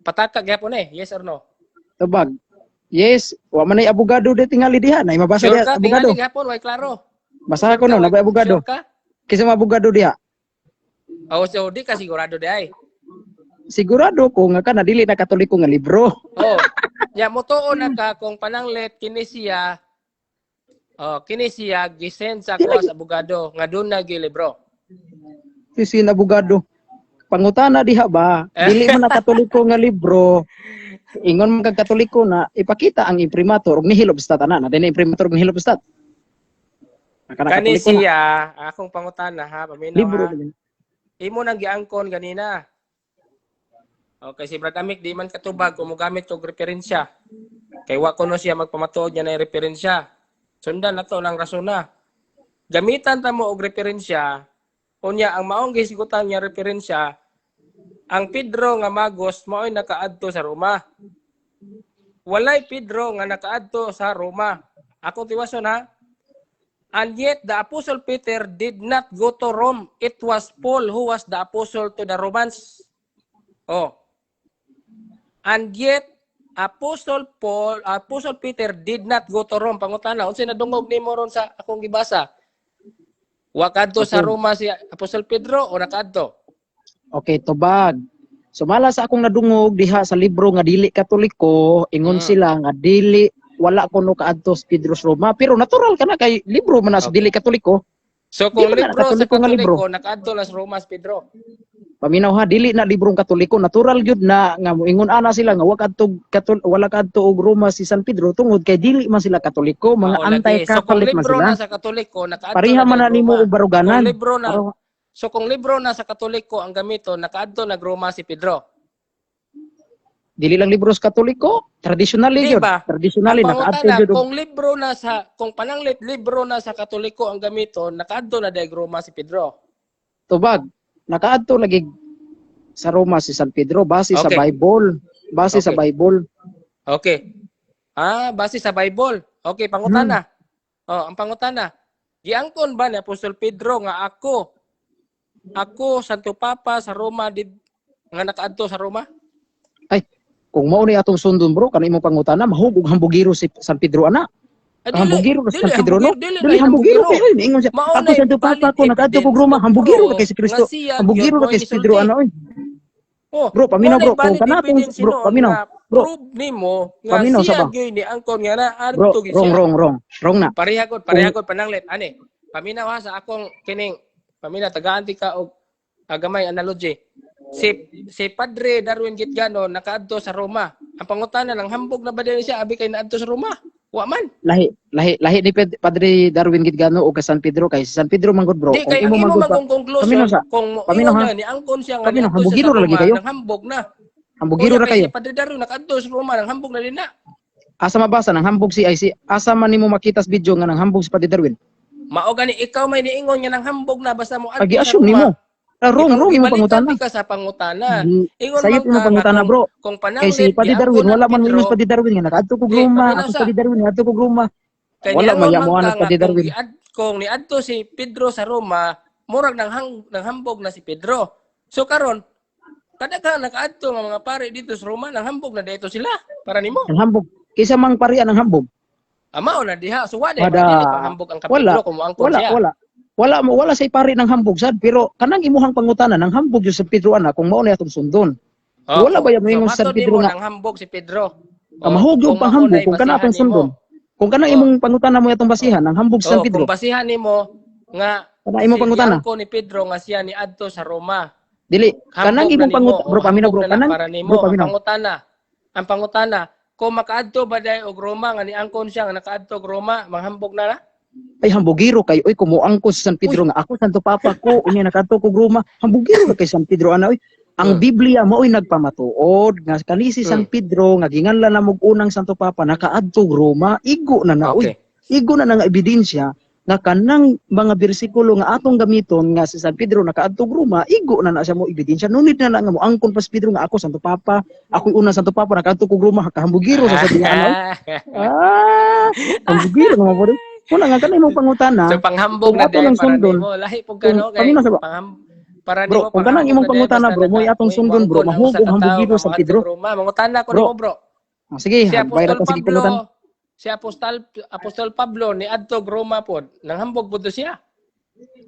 pataka gyapon eh. Yes or no? Tubag. Yes, wa man ay abogado di tingali diha, nay mabasa Sure diha ka? abogado. Tingali gyapon way klaro. Basaha ko no, nabay abogado. Sure ka? Kinsa mga abogado diha? Oh, so di ka sigurado di ay. Sigurado ko nga kana dili na Katoliko nga libro. Oh. Ya motuo na ka kung pananglit kini siya. Oh, kini siya gisend sa ako sa abogado nga doon na libro. Si sin abogado. Pangutana diha ba, dili man na Katoliko nga libro. Ingon man kag Katoliko na, ipakita ang imprimatur ug nihil obstat ana, na din imprimatur ug nihil obstat. Kana Kani Katoliko na. siya, akong pangutana ha, paminaw Libro ha. din. Imo nang giangkon ganina. Okay, si Brad Amik di man katubag kung mogamit og referensya. Kay wa kuno siya magpamatuod niya na referensya. Sundan na to lang rason na. Gamitan ta mo og referensya, unya ang maong gisigutan niya referensya, ang Pedro nga Magos mao'y nakaadto sa Roma. Walay Pedro nga nakaadto sa Roma. Ako tiwason ha. And yet the Apostle Peter did not go to Rome. It was Paul who was the apostle to the Romans. Oh. And yet Apostle Paul, Apostle Peter did not go to Rome. Pangutana, unsay nadungog nimo ron sa akong gibasa? Wa kadto sa Roma si Apostle Pedro o nakaadto? Okay, tubag. Sumala sa akong nadungog diha sa libro nga dili Katoliko, ingon sila nga dili wala kuno kaadto si Pedro sa Roma, pero natural kana kay libro man na sa dili Katoliko. So Di kung ba na libro sa Katoliko nga libro? Katoliko, nakaadto na sa Roma si Pedro. Paminaw ha, dili na librong Katoliko, natural gyud na nga moingon ana sila nga wa kadto wala kadto og Roma si San Pedro tungod kay dili man sila Katoliko, mga Oo, lagi. So kung anti-Catholic man libro sila. na sa Katoliko, nakaadto Pareha na man na sa nimo Roma. og baruganan. Kung libro na So kung libro na sa Katoliko ang gamito, nakaadto nag Roma si Pedro. Dili lang libro sa Katoliko, traditionally Di gyud. ba? Traditionally Ang nakaadto pangutana, gyud kung libro na sa kung pananglit libro na sa Katoliko ang gamito, nakaadto na dag Roma si Pedro. Tubag. Nakaadto lagi sa Roma si San Pedro base sa Bible, base sa Bible. Okay. Ah, base sa Bible. Okay, pangutana. Oh, ang pangutana. Giangkon ba ni Apostol Pedro nga ako ako Santo Papa sa Roma did nga nakaadto sa Roma? Ay, kung mao ni atong sundon, bro, kanang imong pangutana, mahug og hambugiro si San Pedro ana. Ay, dili, Hambugiro ka sa dili, San Pedro, no? dili, Dili hambugiro kay oy, niingon siya. Mao Ako na Santo Papa valid ko nakaadto kog evidence, Roma, hambugiro bro, ka kay si Kristo. nga siya Hambugiro gyud ka kay mo'y si Pedro nisulti. ana oy. Oh, Bro, paminaw mao na bro, kung valid kana atong evidence bro, hinuon paminaw. nga Bro, prove nimo nga paminaw sa siya ba? gyud ni angkon nga Bro, naadto gyud wrong siya. wrong wrong. Wrong na. Pareha gud, Kung pareha gud pananglit ani. Paminaw ha sa akong kining paminaw, tagaan ti ka og gamay analogy. Si si Padre Darwin Gitgano nakaadto sa Roma. Ang pangutana lang, hambog na ba din siya abi kay naadto sa Roma? Wa man. Lahi lahi lahi ni Padre Darwin Gitgano o kay San Pedro, kay si San Pedro manggod, bro. Di Kung kay ang imo imo manggod pa, man kung conclusion paminaw sa kung mo paminaw ingon ha. nga ni angkon siya nga Paminaw, niadto siya sa hambugiro ra lagi Roma, kayo. nanghambog na. Hambugiro Unya ra kay kayo. si Padre Darwin nakaadto sa Roma, nanghambog na din na. Asa mabasa nang hambog si ay si asa man nimo makita sa video nga nang hambog si Padre Darwin? Mao gani ikaw may niingon nga nanghambog na basta mo adto Agi sa assume Roma. nimo. Ah, wrong wrong imong Gibalikan pangutana. ka sa pangutana. Ingon Sayop man imong ka nga pangutana, kung, bro. kung Kay si pananglit Padre Darwin giangkon wala ang man moingon Pedro, si Padre Darwin nga nakaadto kog di Roma, paminaw ako sa Padre Darwin nakaadto kog Roma. kay Wala niangon man man mo ka anak nga Padre kung Darwin. kung niadto si Pedro sa Roma, murag nanghambog na si Pedro. So karon kadaghan nakaadto nga mga pare dito sa Roma, nanghambog na dito sila para nimo. Ang hambog. Kaysa mang parian ang hambog. Amao na diha, so wala Wada dili panghambog ang wala kapitlo kung moangkon wala siya. wala. Wala mo wala say pari ng hambog sad, pero kanang imuhang pangutana nang hambog yung San Pedro ana kung mao na atong sundon. Oh, Wala ba so yung moingon si San matod Pedro nimo nga nanghambog si Pedro. oh, Oh, mahug yung kung mao panghambog nay kung kana basihan atong nimo. sundon. Kung kana Oh, imong pangutana mo atong basihan nang hambog si San oh, Pedro. kung basihan nimo nga Kana imong si pangutana. giangkon ni Pedro nga siya niadto sa Roma. Dili kanang Hambog na imong nimo, pangutana, o bro, paminaw hambog bro, na na kanang para nimo. bro Ang paminaw. pangutana, ang pangutana, kung makaadto ba day og Roma nga niangkon siya nga nakaadto og Roma, manghambog na na? Ay, hambugiro kayo oy, kumuangko si San Uy, Pedro nga ako Santo Papa ko unya nakaadto kog Roma, hambugiro ra kay San Pedro ana oy. Ang Biblia mao'y nagpamatuod nga kani si San Pedro nga ginganlan na mog unang Santo Papa nakaadto og Roma, igo na na oy. Okay. Igo na na nga ebidensya nga kanang mga bersikulo nga atong gamiton nga si San Pedro nakaadto og Roma, igo na na siya mo ebidensya. Nunit na na nga mo angkon pa si Pedro nga ako Santo Papa, ako'y unang Santo Papa nakaadto kog Roma, kahambugiro sa sabi nga ana oy. Ah, hambugiro nga mo. Wala nga kanang imong pangutana. So panghambog Kung na ato day lang para sundon, nimo, lahi pug kung kano kay paminaw sa ba? para Bro, nimo kung kanang panghambog imong na day pangutana basta bro, mo'y naka atong mo'y sundon bro, moangkon ang mahug usa og ka tawo hambugiro nga San moadto Pedro. og Roma. Mangutana ko Bro, nimo, bro. ah, sige, Si hagbay ra Apostol ta sige Pablo, pangutana. si Apostol Apostol Pablo niadto og Roma pod, nanghambog pud to siya.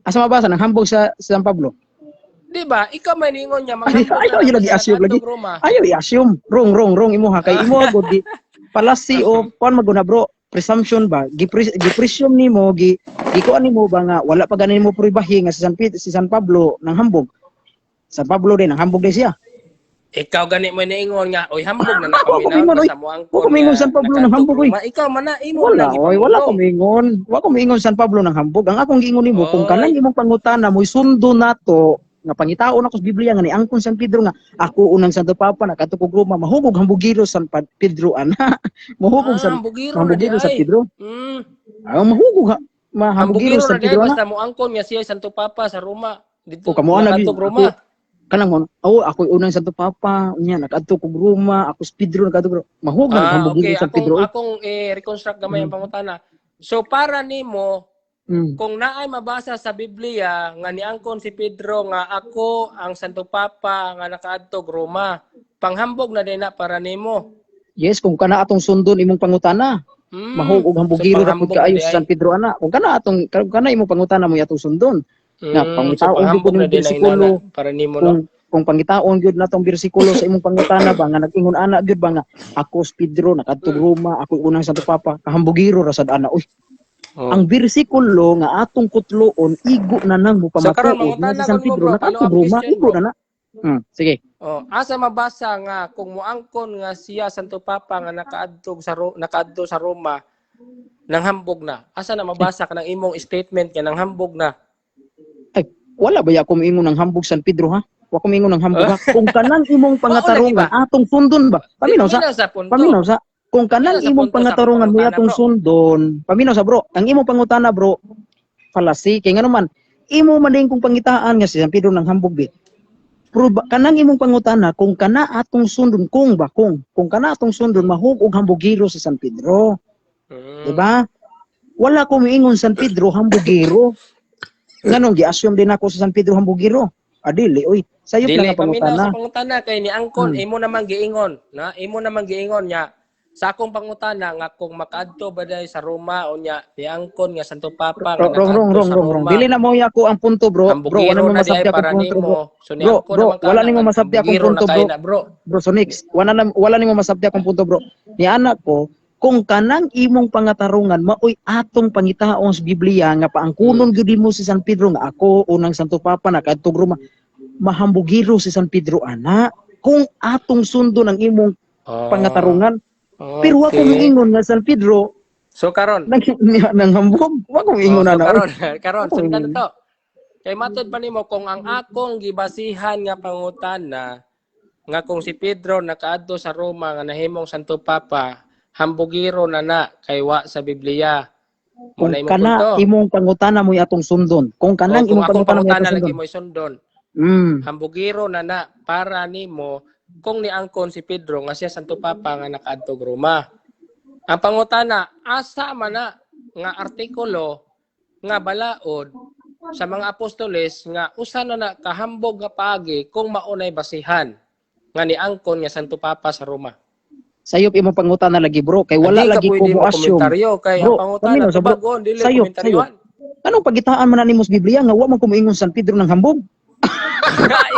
Asa mabasa nang hambog sa San Pablo? Di ba? Ikaw may ningon niya Ay, manghambog na ayaw na yun lagi basta assume nakaadto lagi. og Roma. Ayaw i-assume. Wrong, wrong, wrong imo ha kay imo gud di palasi o kuan maguna bro, presumption ba? Gi-presume nimo, gi gikuan nimo ba nga wala pa ganin mo pruibahi nga si San si San Pablo nang hambog. San Pablo din nang hambog din siya. Ikaw gani mo niingon nga, oy hambog na Ako nakaminaw kumingon oy. basta Wa moangkon kumingon nga San Pablo nang nakaadto og hambog oy. Roma. Ikaw man na imo Wala lang oy, wala ko gipamulong. mingon. Wa ko mingon San Pablo nang hambog. Ang akong giingon nimo kung kanang Oy, imong pangutana mo'y sundo nato nga pangitaon ako sa Biblia nga niangkon San Pedro nga ako unang Santo Papa nakaadto kog Roma, mahugog hambugiro San Pedro ana. Mahugog ah, San hambugiro na di hambugiro San ay. Pedro. Ah, mahugog ha, mahambugiro Hambugiro San na di ay Pedro ana. basta moangkon nga siya Santo Papa sa Roma O dito kamo ana bi nakaadto og ako Roma. kanang mo, oh, ako unang Santo Papa unya nakaadto kog Roma, ako si Pedro nakaadto kog Roma. Mahugog Ah, hambugiro okay. San Akong Pedro oy. akong reconstruct gamay ang pangutana. So para nimo kung naay mabasa sa Biblia nga niangkon si Pedro nga ako ang Santo Papa nga nakaadto og Roma, panghambog na din na para nimo. Yes, kung kana atong sundon imong pangutana, mahug og So hambugiro ra pud panghambog na kaayo di sa ay. San Pedro ana. Kung kana atong kung kana imong pangutana mo atong sundon nga So pangitaon gyud panghambog ko na ning din ang bersikulo inana para nimo no. kung pangitaon gyud natong bersikulo sa imong pangutana ba nga nag-ingon ana gyud ba nga ako si Pedro nakadto Roma, ako unang Santo Papa, kahambugiro ra sad ana. Uy, Oh. ang bersikulo nga atong kutloon igo na nang So karon mopamatuod nga mangutana si San ko nimo Pedro bro, nakadto follow up Roma, question igo bro. na na. Sige. Oh, asa mabasa nga kung moangkon nga siya Santo Papa nga nakaadto sa Roma nanghambog na. Asa na mabasa kanang imong statement nga nanghambog na? Ay, wala ba ya ako moingon ng hambog San Pedro ha? Wa ko moingon ng hambog ha. Kung kanang imong Mao lagi pangatarungan ba? atong sundon ba? Di Paminaw sa paminaw sa punto. paminaw sa kung kanang Paminaw sa imong punto sa akong pangatarungan mo pangutana atong bro. sundon. Paminaw sa bro, ang imong pangutana bro, falasi kay ngano man imo man din kung pangitaan nga si San Pedro ng hambog bi. Pero ba, kanang imong pangutana kung kana atong sundon kung ba kung kana atong sundon mahug og hambugiro si San Pedro. Diba? Wala ko miingon San Pedro hambugiro. Nganong gi-assume din ako sa San Pedro hambugiro? Adili oy. Sayop lang Dili nga paminaw pangutana. Sa pangutana kay ni angkon imo namang giingon, na imo namang giingon nya sa akong pangutana nga kung makaadto ba day sa Roma unya ni angkon nga Santo Papa nga Wrong, wrong, nakaadto wrong, sa wrong, wrong. Roma. Dili na mo ako ang punto, bro. Bro, wala Hambugiro mo na di masabti ay akong para punto, bro. nimo. So ni Bro, angkon bro, naman wala kana nimo nga masabti akong hambugiro na punto, kay bro. na, bro. Bro Sonix, wala nimo masabti akong punto, bro. Ni anak ko, kung kanang imong pangatarungan maoy atong pangitaon sa Biblia nga paangkunon gyud mo si San Pedro nga ako unang Santo Papa nakadtog Roma, mahambugiro si San Pedro ana kung atong sundon ang imong pangatarungan. Pero wa ko moingon nga San Pedro So karon, nang nanghambog, wa ko moingon oh, so ana. Karon, karon Ako sundan ingon. na to. Kay matod pa nimo kung ang akong gibasihan nga pangutana nga kung si Pedro nakaadto sa Roma nga nahimong Santo Papa, hambugiro na na kay wa sa Biblia. Mo Kung na imong kana punto. imong pangutana mo'y atong sundon. Kung kanang O, kung imong akong pangutana mo'y pangutana atong lagi sundon. mo'y sundon. Hambugiro na na para nimo kung niangkon si Pedro nga siya Santo Papa nga nakaadto og Roma. Ang pangutana, asa man na nga artikulo nga balaod sa mga apostoles nga usa na na kahambog nga paagi kung maunay basihan nga niangkon nga Santo Papa sa Roma? Sayop imong pangutana lagi, bro, kay wala Hindi ka lagi ko pwede mo assume. komentaryo kay Bro, ang pangutana paminaw sa bro. tubagon dili Sayop, komentaryoan. Anong pagitaan man na nimo sa Biblia nga wa man ko moingon San Pedro ng hambog?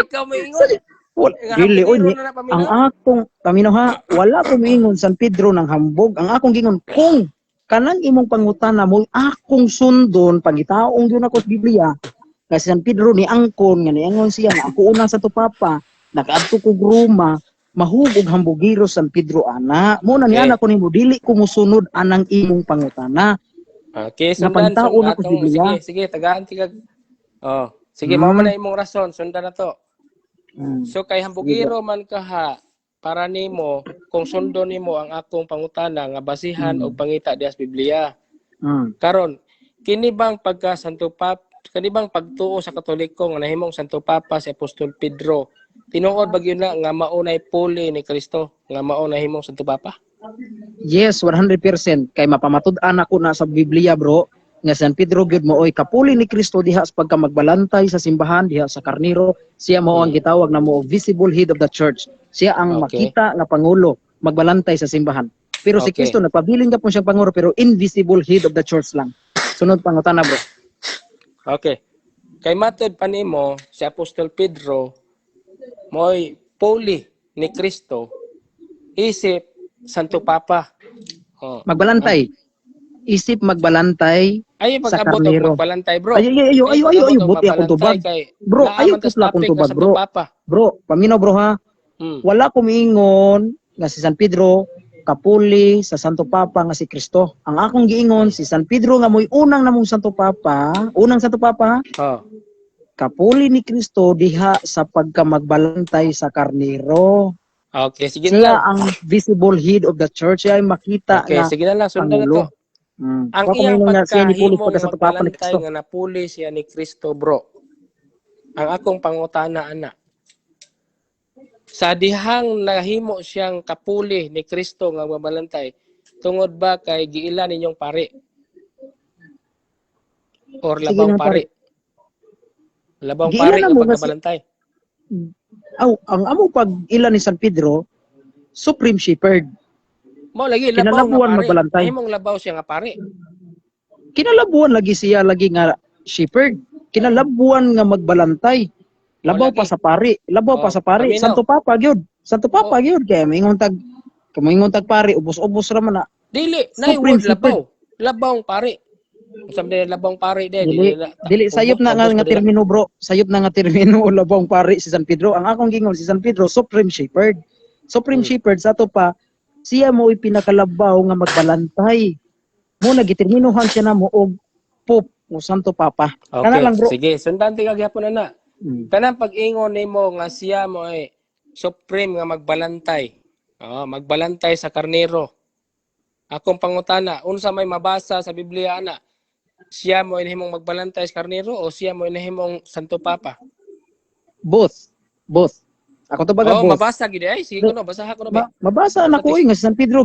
Ikaw moingon. Wala, Nga dili oy hambugiro ni na na paminaw. ang akong paminaw ha, wala ko moingon San Pedro ng hambog. Ang akong gingon kung kanang imong pangutana mo akong sundon pangitaong gyud ako sa Biblia nga si San Pedro ni angkon nga niangon siya nga ako unang Santo Papa nakaadto kog Roma, mahubog hambugiro San Pedro ana mo na ni Okay. ana ko nimo dili ko mosunod anang imong pangutana. Okay, sundan, Napangitaon sundan ako sa atong, Biblia. sige, sige, tagaan tigag. Oh, sige, mao man na imong rason, sundan na to. So kay hambugiro man kaha para nimo kung sundon nimo ang akong pangutana nga basihan og pangita diha sa Biblia. Karon, kini bang pagka Santo Papa, kini bang pagtuo sa Katoliko nga nahimong Santo Papa si Apostol Pedro, tinuod ba gyud na nga maunay puli ni Kristo nga mao nahimong Santo Papa? Yes, 100% kay mapamatud-an ako na sa Biblia, bro, nga San Pedro gyud mooy kapuli ni Kristo diha sa pagka magbalantay sa simbahan diha sa karniro. Siya mao ang gitawag na mo visible head of the church. Siya ang makita nga pangulo magbalantay sa simbahan. Pero si Kristo nagpabilin gapon siyang pangulo pero invisible head of the church lang. Sunod pangutana, bro. Okay. Kay matod pa nimo si Apostol Pedro mo'y puli ni Kristo isip Santo Papa. Oh. Magbalantay. Isip magbalantay Ay sa pag-abot og karniro. magbalantay, bro. Ay ay ay ay ay ay, pag-abot og buti akong magbalantay tubag. kay Bro, naa ayaw man tas tusla akong topic nga tubag, Santo bro. Papa. Bro, paminaw, bro, ha. Wala ko miingon nga si San Pedro kapuli sa Santo Papa nga si Kristo. Ang akong giingon si San Pedro nga mo'y unang namong Santo Papa, unang Santo Papa, kapuli ni Kristo diha sa pagkamagbalantay sa karniro. Okay, sige na Siya lang. ang visible head of the church. Siya ay makita Okay, nga sige na lang, sundan na pangulo. to. Ang Wa ko iyang miingon nga siya ni puli pagkahimong pagka Santo Papa ni magbalantay Kristo. nga napuli siya ni Kristo, bro. Ang akong pangutana ana. Sa dihang nahimo siyang kapuli ni Kristo nga mabalantay, tungod ba kay giila ninyong pari? Or Sige labang lang, pari? Labang Giila pari na nga mo nga si pagkabalantay. Aw, ang amo pag ila ni San Pedro, Supreme Shepherd. Mao lagi labaw nga Kinalabuan pari. magbalantay. Nahimong labaw siya nga pari. Kinalabuan lagi siya lagi nga shepherd. Kinalabuan nga magbalantay. Labaw O, pa lagi. sa pari, labaw pa O, sa pari. paminaw. Santo Papa gyud. Santo Papa O. gyud kay moingon tag pari, ubos-ubos ra man na. Dili, nay Supreme word Shepherd. labaw. Labawng pari. Unsa man labawng pari de, Dili, dili na dili sayop na nga ubos nga pa dila. termino, bro. Sayop na nga termino labawng pari si San Pedro. Ang akong gingon si San Pedro Supreme Shepherd. Supreme Shepherd sa ato pa siya mo pinakalabaw nga magbalantay. Mo nagiterminuhan siya namo og Pope o Santo Papa. Kana Okay, lang, bro. sige, sundan ti gihapon na na. Kanang pag-ingon nimo nga siya mo ay supreme nga magbalantay. Oh, magbalantay sa karnero. Akong pangutana, unsa may mabasa sa Biblia ana? Siya mo nahimong magbalantay sa karnero o siya mo nahimong Santo Papa? Both. Both. Ako to baga Oh, both. mabasa gid ay. Sige kuno, basaha ko na ba. Mabasa na ko nga si San Pedro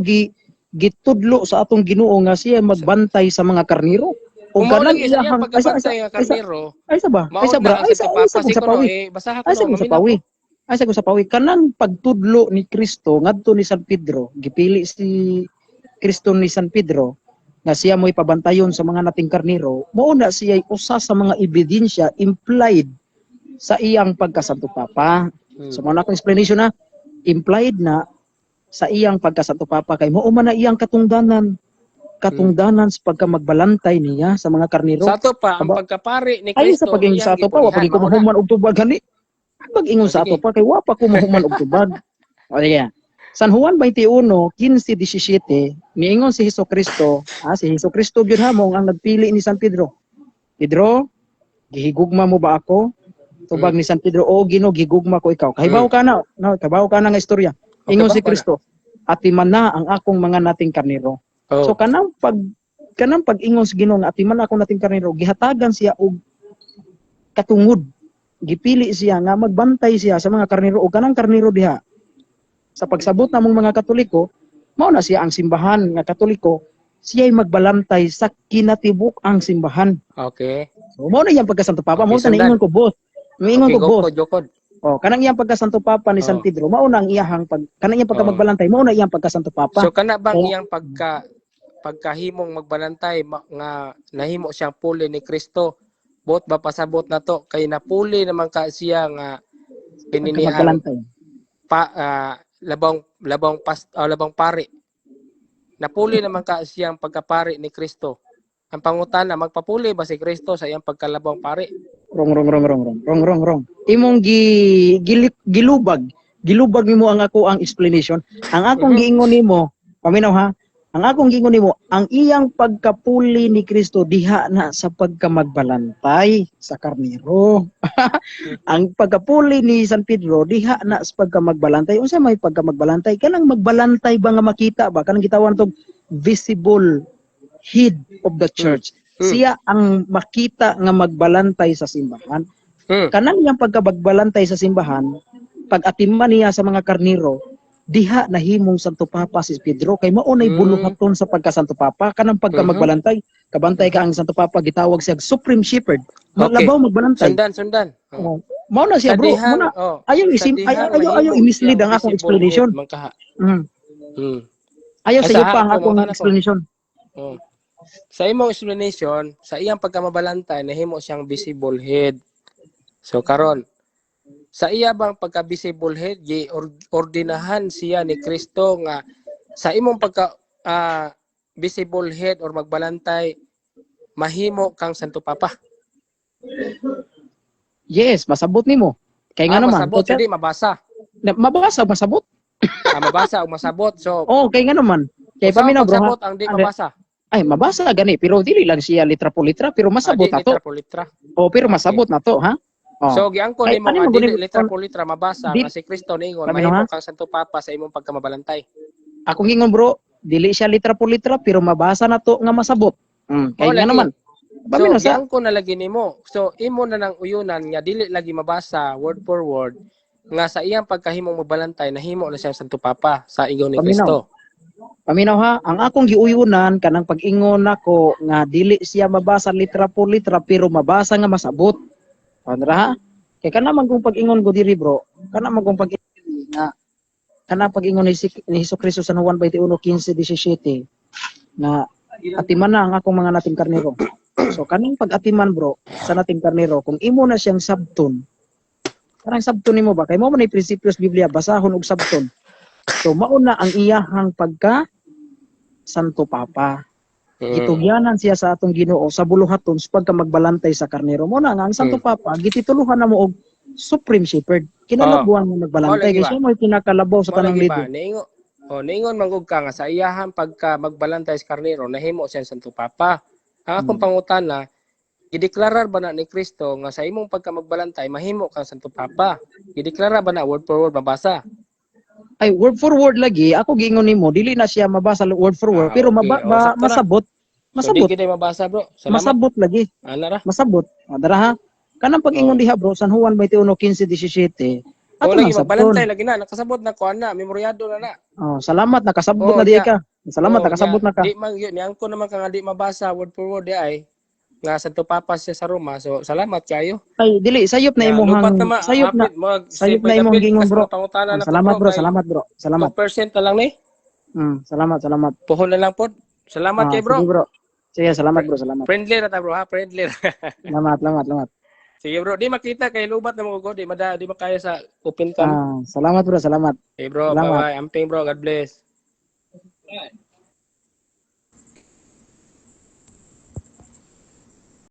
gitudlo sa atong Ginoo nga siya magbantay sa mga karnero. Og Kung mao kanang lagi sa iyang iyahang ay sa pagkabantay nga ay sa karnero, ay sa ba? mao Ay sa na bra, ang ay sa Santo ay Papa sa kung sa siguro pawi. eh basaha Ay ko sa no kung sa maminaw pawi. ko. Ay sa kung sa pawi kanang pagtudlo ni Kristo ngadto ni San Pedro, gipili si Kristo ni San Pedro nga siya mo'y pabantayon sa mga nating karnero, mao na siya usa sa mga ebidensya implied sa iyang pagkasanto Papa. So mao na akong explanation na implied na sa iyang pagkasanto Papa kay mao man na iyang katungdanan, katungdanan sa pagka magbalantay niya sa mga karnero. Sa ato pa ang Aba, pagkapari ni ay sa Kristo pag-ingon sa iyang ato pa, wa gipulihan pag ko mao na. mahuman og tubag gani. Pag-ingon O sa ato sige. pa kay wa pa ko mahuman og tubag. O sige. San Juan 21, 15, 17, niingon si Hesus Kristo, si Hesus Kristo gyud ha mo ang nagpili ni San Pedro. "Pedro, gihigugma mo ba ako?" Tubag ni San Pedro, "Oo, Ginoo, gihigugma ko ikaw." Kahibaw ka na, no, kahibaw ka na nga istorya. Okay Ingon ba si ko na? Kristo, "Atiman na ang akong mga nating karnero." Oh. So kanang pag-ingon sa Ginoo nga atiman na akong nating karnero, gihatagan siya og katungod. Gipili siya nga magbantay siya sa mga karnero o kanang karnero diha. Sa pagsabot namong mga Katoliko, mao na siya ang simbahan nga Katoliko, siya'y magbalantay sa kinatibuk ang simbahan. Okay. So mao na iyang pagka Santo Papa, Okay, mao na sundan. ingon ko both. Ingon Okay, ko both. jokod, jokod. Oh, kanang iyang pagka Santo Papa ni San Pedro, mao na ang iyahang pag kanang iyang pagka magbalantay, mao na iyang pagka Santo Papa. So kana bang Oh. iyang pagkahimong magbalantay nga nahimo siyang puli ni Kristo? Bot ba pasabot na to kay napuli naman ka siya nga Pagka kininiang magbalantay. Pa labang labang pas, labang pari. Napuli naman ka siyang pagkapari ni Kristo. Ang pangutana, magpapuli ba si Kristo sa iyang pagkalabang pari? Wrong, wrong, wrong, wrong, wrong, wrong, wrong, wrong. Imong gilubag, gilubag nimo ang ako ang explanation. Ang akong giingon nimo, paminaw ha, ang akong giingon nimo, ang iyang pagkapuli ni Kristo diha na sa pagkamagbalantay sa karnero. Ang pagkapuli ni San Pedro diha na sa pagkamagbalantay. Unsa may pagkamagbalantay? Kanang magbalantay ba nga makita ba? Kanang gitawan tog visible head of the church. Siya ang makita nga magbalantay sa simbahan. Kanang iyang pagkabagbalantay sa simbahan, pag atiman niya sa mga karnero, diha nahimong Santo Papa si Pedro kay mao nay buluhaton sa pagka Santo Papa kanang pagka magbalantay. Kabantay ka ang Santo Papa gitawag siya Supreme Shepherd. Malabaw magbalantay. Sundan, sundan. Oh. Mao na siya Sa bro, mao dihang, na oh, ayaw sa isim dihang ayaw ayaw, ayaw nahimo i-mislead siyang ang akong visible explanation. head, mangkaha. Ayaw Ay, sa iyo sa pa ang ako, akong mangutana ko. explanation. Oh. Sa imong explanation, sa iyang pagkamabalantay, nahimo siyang visible head. So karon, sa iya bang pagka-visible head, gi ordinahan siya ni Kristo nga sa imong pagka visible head or magbalantay, mahimo kang Santo Papa? Yes, masabot nimo. Kay nga naman, Masabot, hindi mabasa. Na, mabasa masabot. Mabasa o masabot. So, Oh, kay nga naman. Kay usa paminaw bro ha. pagsabot ang di mabasa. Ay, mabasa gani pero dili lang siya litra po litra pero masabot Di na to. litra po litra. Oh, pero masabot na to ha. Oh. So giangko Ay, nimo ano nga mo dili guni- litra po litra mabasa nga si Kristo niingon Paminaw, mahimo ha? kang Santo Papa sa imong pagkamabalantay. Akong ingon bro, dili siya litra po litra pero mabasa na to nga masabot. Kay Mao nga lagi. naman. So Paminaw sa giangko na lagi nimo. So imo na nang uyunan nga dili lagi mabasa word for word nga sa iyang pagkahimong magbalantay nahimo na siyang Santo Papa sa ingon ni Paminaw. Kristo. Paminaw ha, ang akong giuyunan kanang pag-ingon nako nga dili siya mabasa litra po litra pero mabasa nga masabot. Pandra ha? Kay kana man kung pag-ingon ko diri bro, kana man kung pag-ingon nga kana pag-ingon ni Hesus Kristo sa Juan 21:15 17 na atiman na ang akong mga nating karnero. So kanang pag-atiman bro sa nating karnero, kung imo na siyang sabton, kanang sabton nimo ba kay mo man ay prinsipyo sa Biblia basahon og sabton. So mao na ang iyahang pagka Santo Papa. Gitugyanan siya sa atong Ginoo sa buluhaton sa pagka magbalantay sa karnero. Mo na nga ang Santo Papa gitituluhan na mo og Supreme Shepherd. Kinalabuan mo magbalantay Mao lagi kay ba? siya mo'y pinakalabaw sa Mao tanang lagi ba libo. niingon, oh, niingon man gud ka nga sa iyahang pagka magbalantay sa karnero nahimo siyang Santo Papa. Ang akong pangutana, gideklarar ba na ni Kristo nga sa imong pagka magbalantay mahimo kang Santo Papa? Gideklara ba na word for word mabasa? Ay, word for word lagi ako giingon nimo dili na siya mabasa word for word pero Okay. Oh, sakto na. masabot. So di Masabot. gid ay mabasa bro. Salamat. Masabot lagi. Ana ra. Masabot. Ah, dara ha. Kanang pag-ingon diha bro, San Juan 21:15 17. Oh, Ato lagi nang sabton. magbalantay lagi na nakasabot na ko ana, memoryado na na. Oh, salamat nakasabot Oh, na di nya. ka. Salamat Oh, nakasabot nya. na ka. Di man gyud niangko naman ka nga di mabasa word for word di ay. Nga Santo Papa siya sa Roma. So salamat kayo. Ay, dili sayop na Nga, imong lupat na ma, sayop na hapit, mag, sayop na imong gingon, bro. Pangutana Ah, na ko, salamat bro, kay salamat bro. Salamat. 2% na lang ni. Salamat, salamat. Puhon na lang pod. Salamat Ah, kay bro. Sige bro. Sige, salamat bro, salamat. Friendly ra ta, bro, ha, friendly ra. Salamat, salamat, salamat. Sige bro, di makita kay lubat na mo ko, di mada, di makaya sa open cam. Ah, salamat bro, salamat. Okay bro, Salamat. bye bye. Amping bro, God bless.